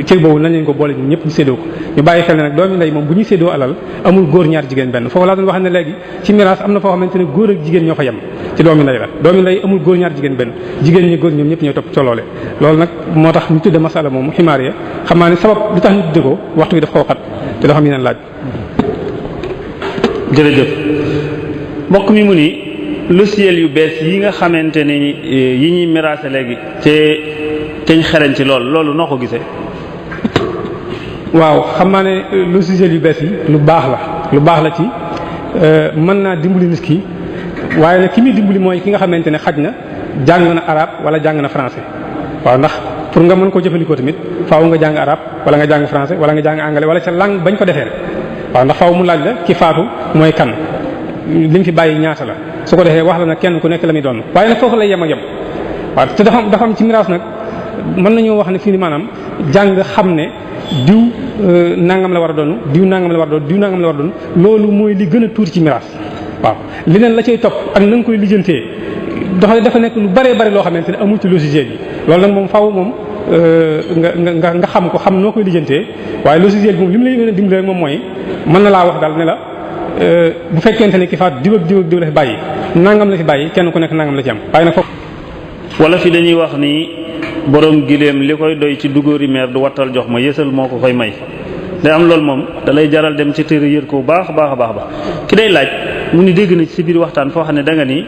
cër boobu nañ leen ko boole ñun ñëpp ñu séddoo ko ñu bàyyi xel ne nag doomi ndey moom bu ñuy séddoo alal amul góor ñaar jigéen benn foofu laa doon wax ne léegi ci miraas am na foo xamante ne góor ak jigéen ñoo fa yem ci doomi ndey la doomi ndey amul góor ñaar jigéen benn jigéen ñi góor ñoom ñëpp ñooy topp coloole loolu nag moo tax ñu tudde masala moomu ximaariya xam naa ne sabab li tax ñu tudde ko waxtu bi daf koo xat te dafa am yeneen laaj. jërëjëf mbokk mi mu ni logiciel yu bees yi nga xamante ne yi ñuy miraase léegi teñ xereñ ci loolu noo ko gisee. waaw xam naa ne logiciel yu bees yi lu baax la ci mën naa dimbali nit ki waaye nag ki muy dimbali mooy ki nga xamante ne xaj na jàng na arabe wala jàng na français waaw ndax pour nga mën koo jëfandikoo tamit faaw nga jàng arabe wala nga jàng français wala nga jàng anglais wala ca langue bañ ko defee waaw ndax faaw mu laaj la ki faatu mooy kan li mu fi bàyyi ñaata la su ko defee wax la nag kenn ku nekk la muy doon waaye nag foofu lay yem ak yem waaw te dafa am ci miraas nag mën nañoo wax ne fii ni maanaam jàng xam ne diw nangam la war a doon diw nangam la war a doon diw nangam la war a doon loolu mooy li gën a tuuti ci miraas waaw leneen la cay topp ak na nga koy lijjantee dafa nekk lu bëree bëri loo xamante ne amul ci logiciel yi loolu nag moom faaw moom nga xam ko xam noo koy lijjantee waaye logiciel bi moom li mu lay gën a dimbali rek moom mooy mën na laa wax daal ne la bu fekkente ne ki faat diw ak diw la fi bàyyi nangam la fi bàyyi kenn ku nekk nangam la ci am waaye nag foofu. wala fi dañuy wax ni borom gileem li koy doy ci dugóori meer du wattal jox ma yësal moo ko koy may day am loolu moom da lay jaral dem ci téere yër ko bu baax a baax ba ki day laaj mu ni dégg na ci biir waxtaan foo xam ne da nga ni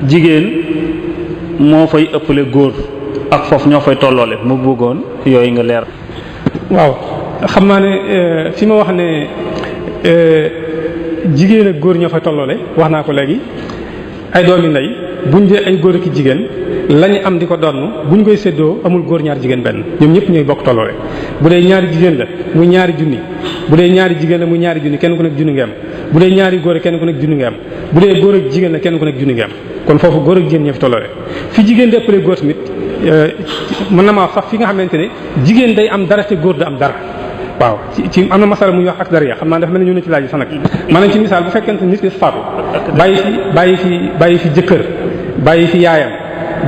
jigéen moo fay ëppale góor ak foofu ñoo fay tolloole mu bëggoon yooyu nga leer. waaw xam naa ne fi ma wax ne jigéen ak góor ñoo fay tolloole wax naa ko léegi ay doomi ndey buñ dee ay góor ak jigéen lañu am di ko donn buñ koy séddoo amul góor ñaar jigéen benn ñoom ñëpp ñooy bokk tolloole bu dee ñaari jigéen la muy ñaari junni bu dee ñaari jigéen la muy ñaari junni kenn ku nekk junni nga am bu dee ñaari góor kenn ku nekk junni nga am bu dee góor ak jigéen la kenn ku nekk junni nga am kon foofu góor ak jigéen ñoo fi tolloole fi jigéen di ëppale góor tamit mën na ma wax sax fi nga xamante ne jigéen day am dara te góor du am dara waaw ci am na masala muy wax ak dara xam naa dafa mel ni ñu ne ci laaj sax nag maanaam ci misaal bu fekkente nit ki faatu bàyyi fi jëkkër bàyyi fi yaayam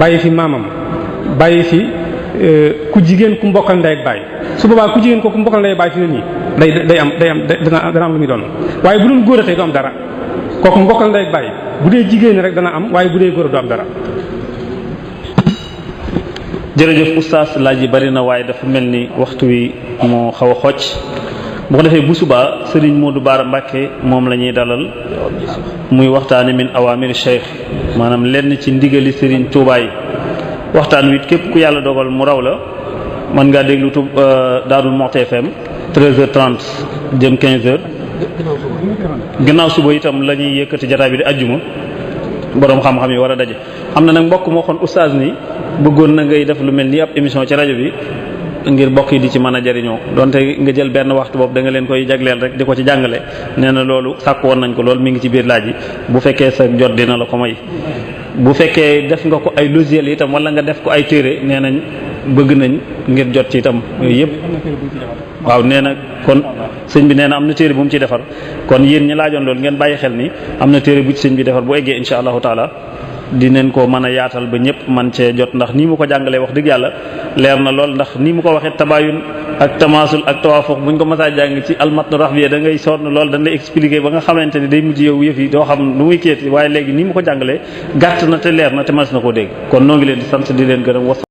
bàyyi fi maamam bàyyi fi ku jigéen ku mbokkal ndey ak bàyyi su boobaa ku jigéen ko ku mbokkal ndey ak bàyyi fi ne nii dana am lu muy doon waaye bu doon góor a tey du am dara kooku mbokkal ndey ak bàyyi bu dee jigéen rek dana am waaye bu dee góor du am dara jërëjëf oustaz laaj yi bari na waaye dafa mel ni waxtu wi moo xaw a xocc bu ko defee bu subaa Serigne Modou Bara Mbacké moom la ñuy dalal muy waxtaani min awamir cheikh maanaam lenn ci ndigali Serigne Touba yi waxtaan wi képp ku yàlla dogal mu raw la mën ngaa déglu Darou Moukhty FM 13h30 jëm 15h ginnaaw suba itam la ñuy yëkkati jotaay bi di ajjuma borom xam-xam yi war a daje. am na nag mbokk moo xoon oustaz ni bëggoon na ngay def lu mel ni ab émission ci rajo bi ngir mbokk yi di ci mën a jariñoo donte nga jël benn waxtu boobu da nga leen koy jagleel rek di ko ci jàngale nee na loolu sàkk woon nañ ko loolu mi ngi ci biir laaj yi bu fekkee sa jot dina la ko may. bu fekkee def nga ko ay logiciel itam wala nga def ko ay téere nee nañ bëgg nañ ngir jot ci itam yooyu yëpp waaw nee na kon sëñ bi nee na am na téere bu mu ci defar kon yéen ñi laajoon loolu ngeen bàyyi xel ni am na téere bu ci sëñ bi defar bu eggee insha allahu taala dinañ ko mën a yaatal ba ñëpp man cee jot ndax nii mu ko jàngalee wax dëgg yàlla leer na lool ndax nii mu ko waxee tabayun ak tamaasul ak tawaafuq buñ ko masaa jàng ci almatnu rahbiya da ngay sonn lool dañ lay expliquer ba nga xamante ni day mujj yow yëf yi doo xam lu muy kéeti waaye léegi nii mu ko jàngalee gàtt na te leer na te mas na koo dégg kon noo ngi leen di sant di leen gërëm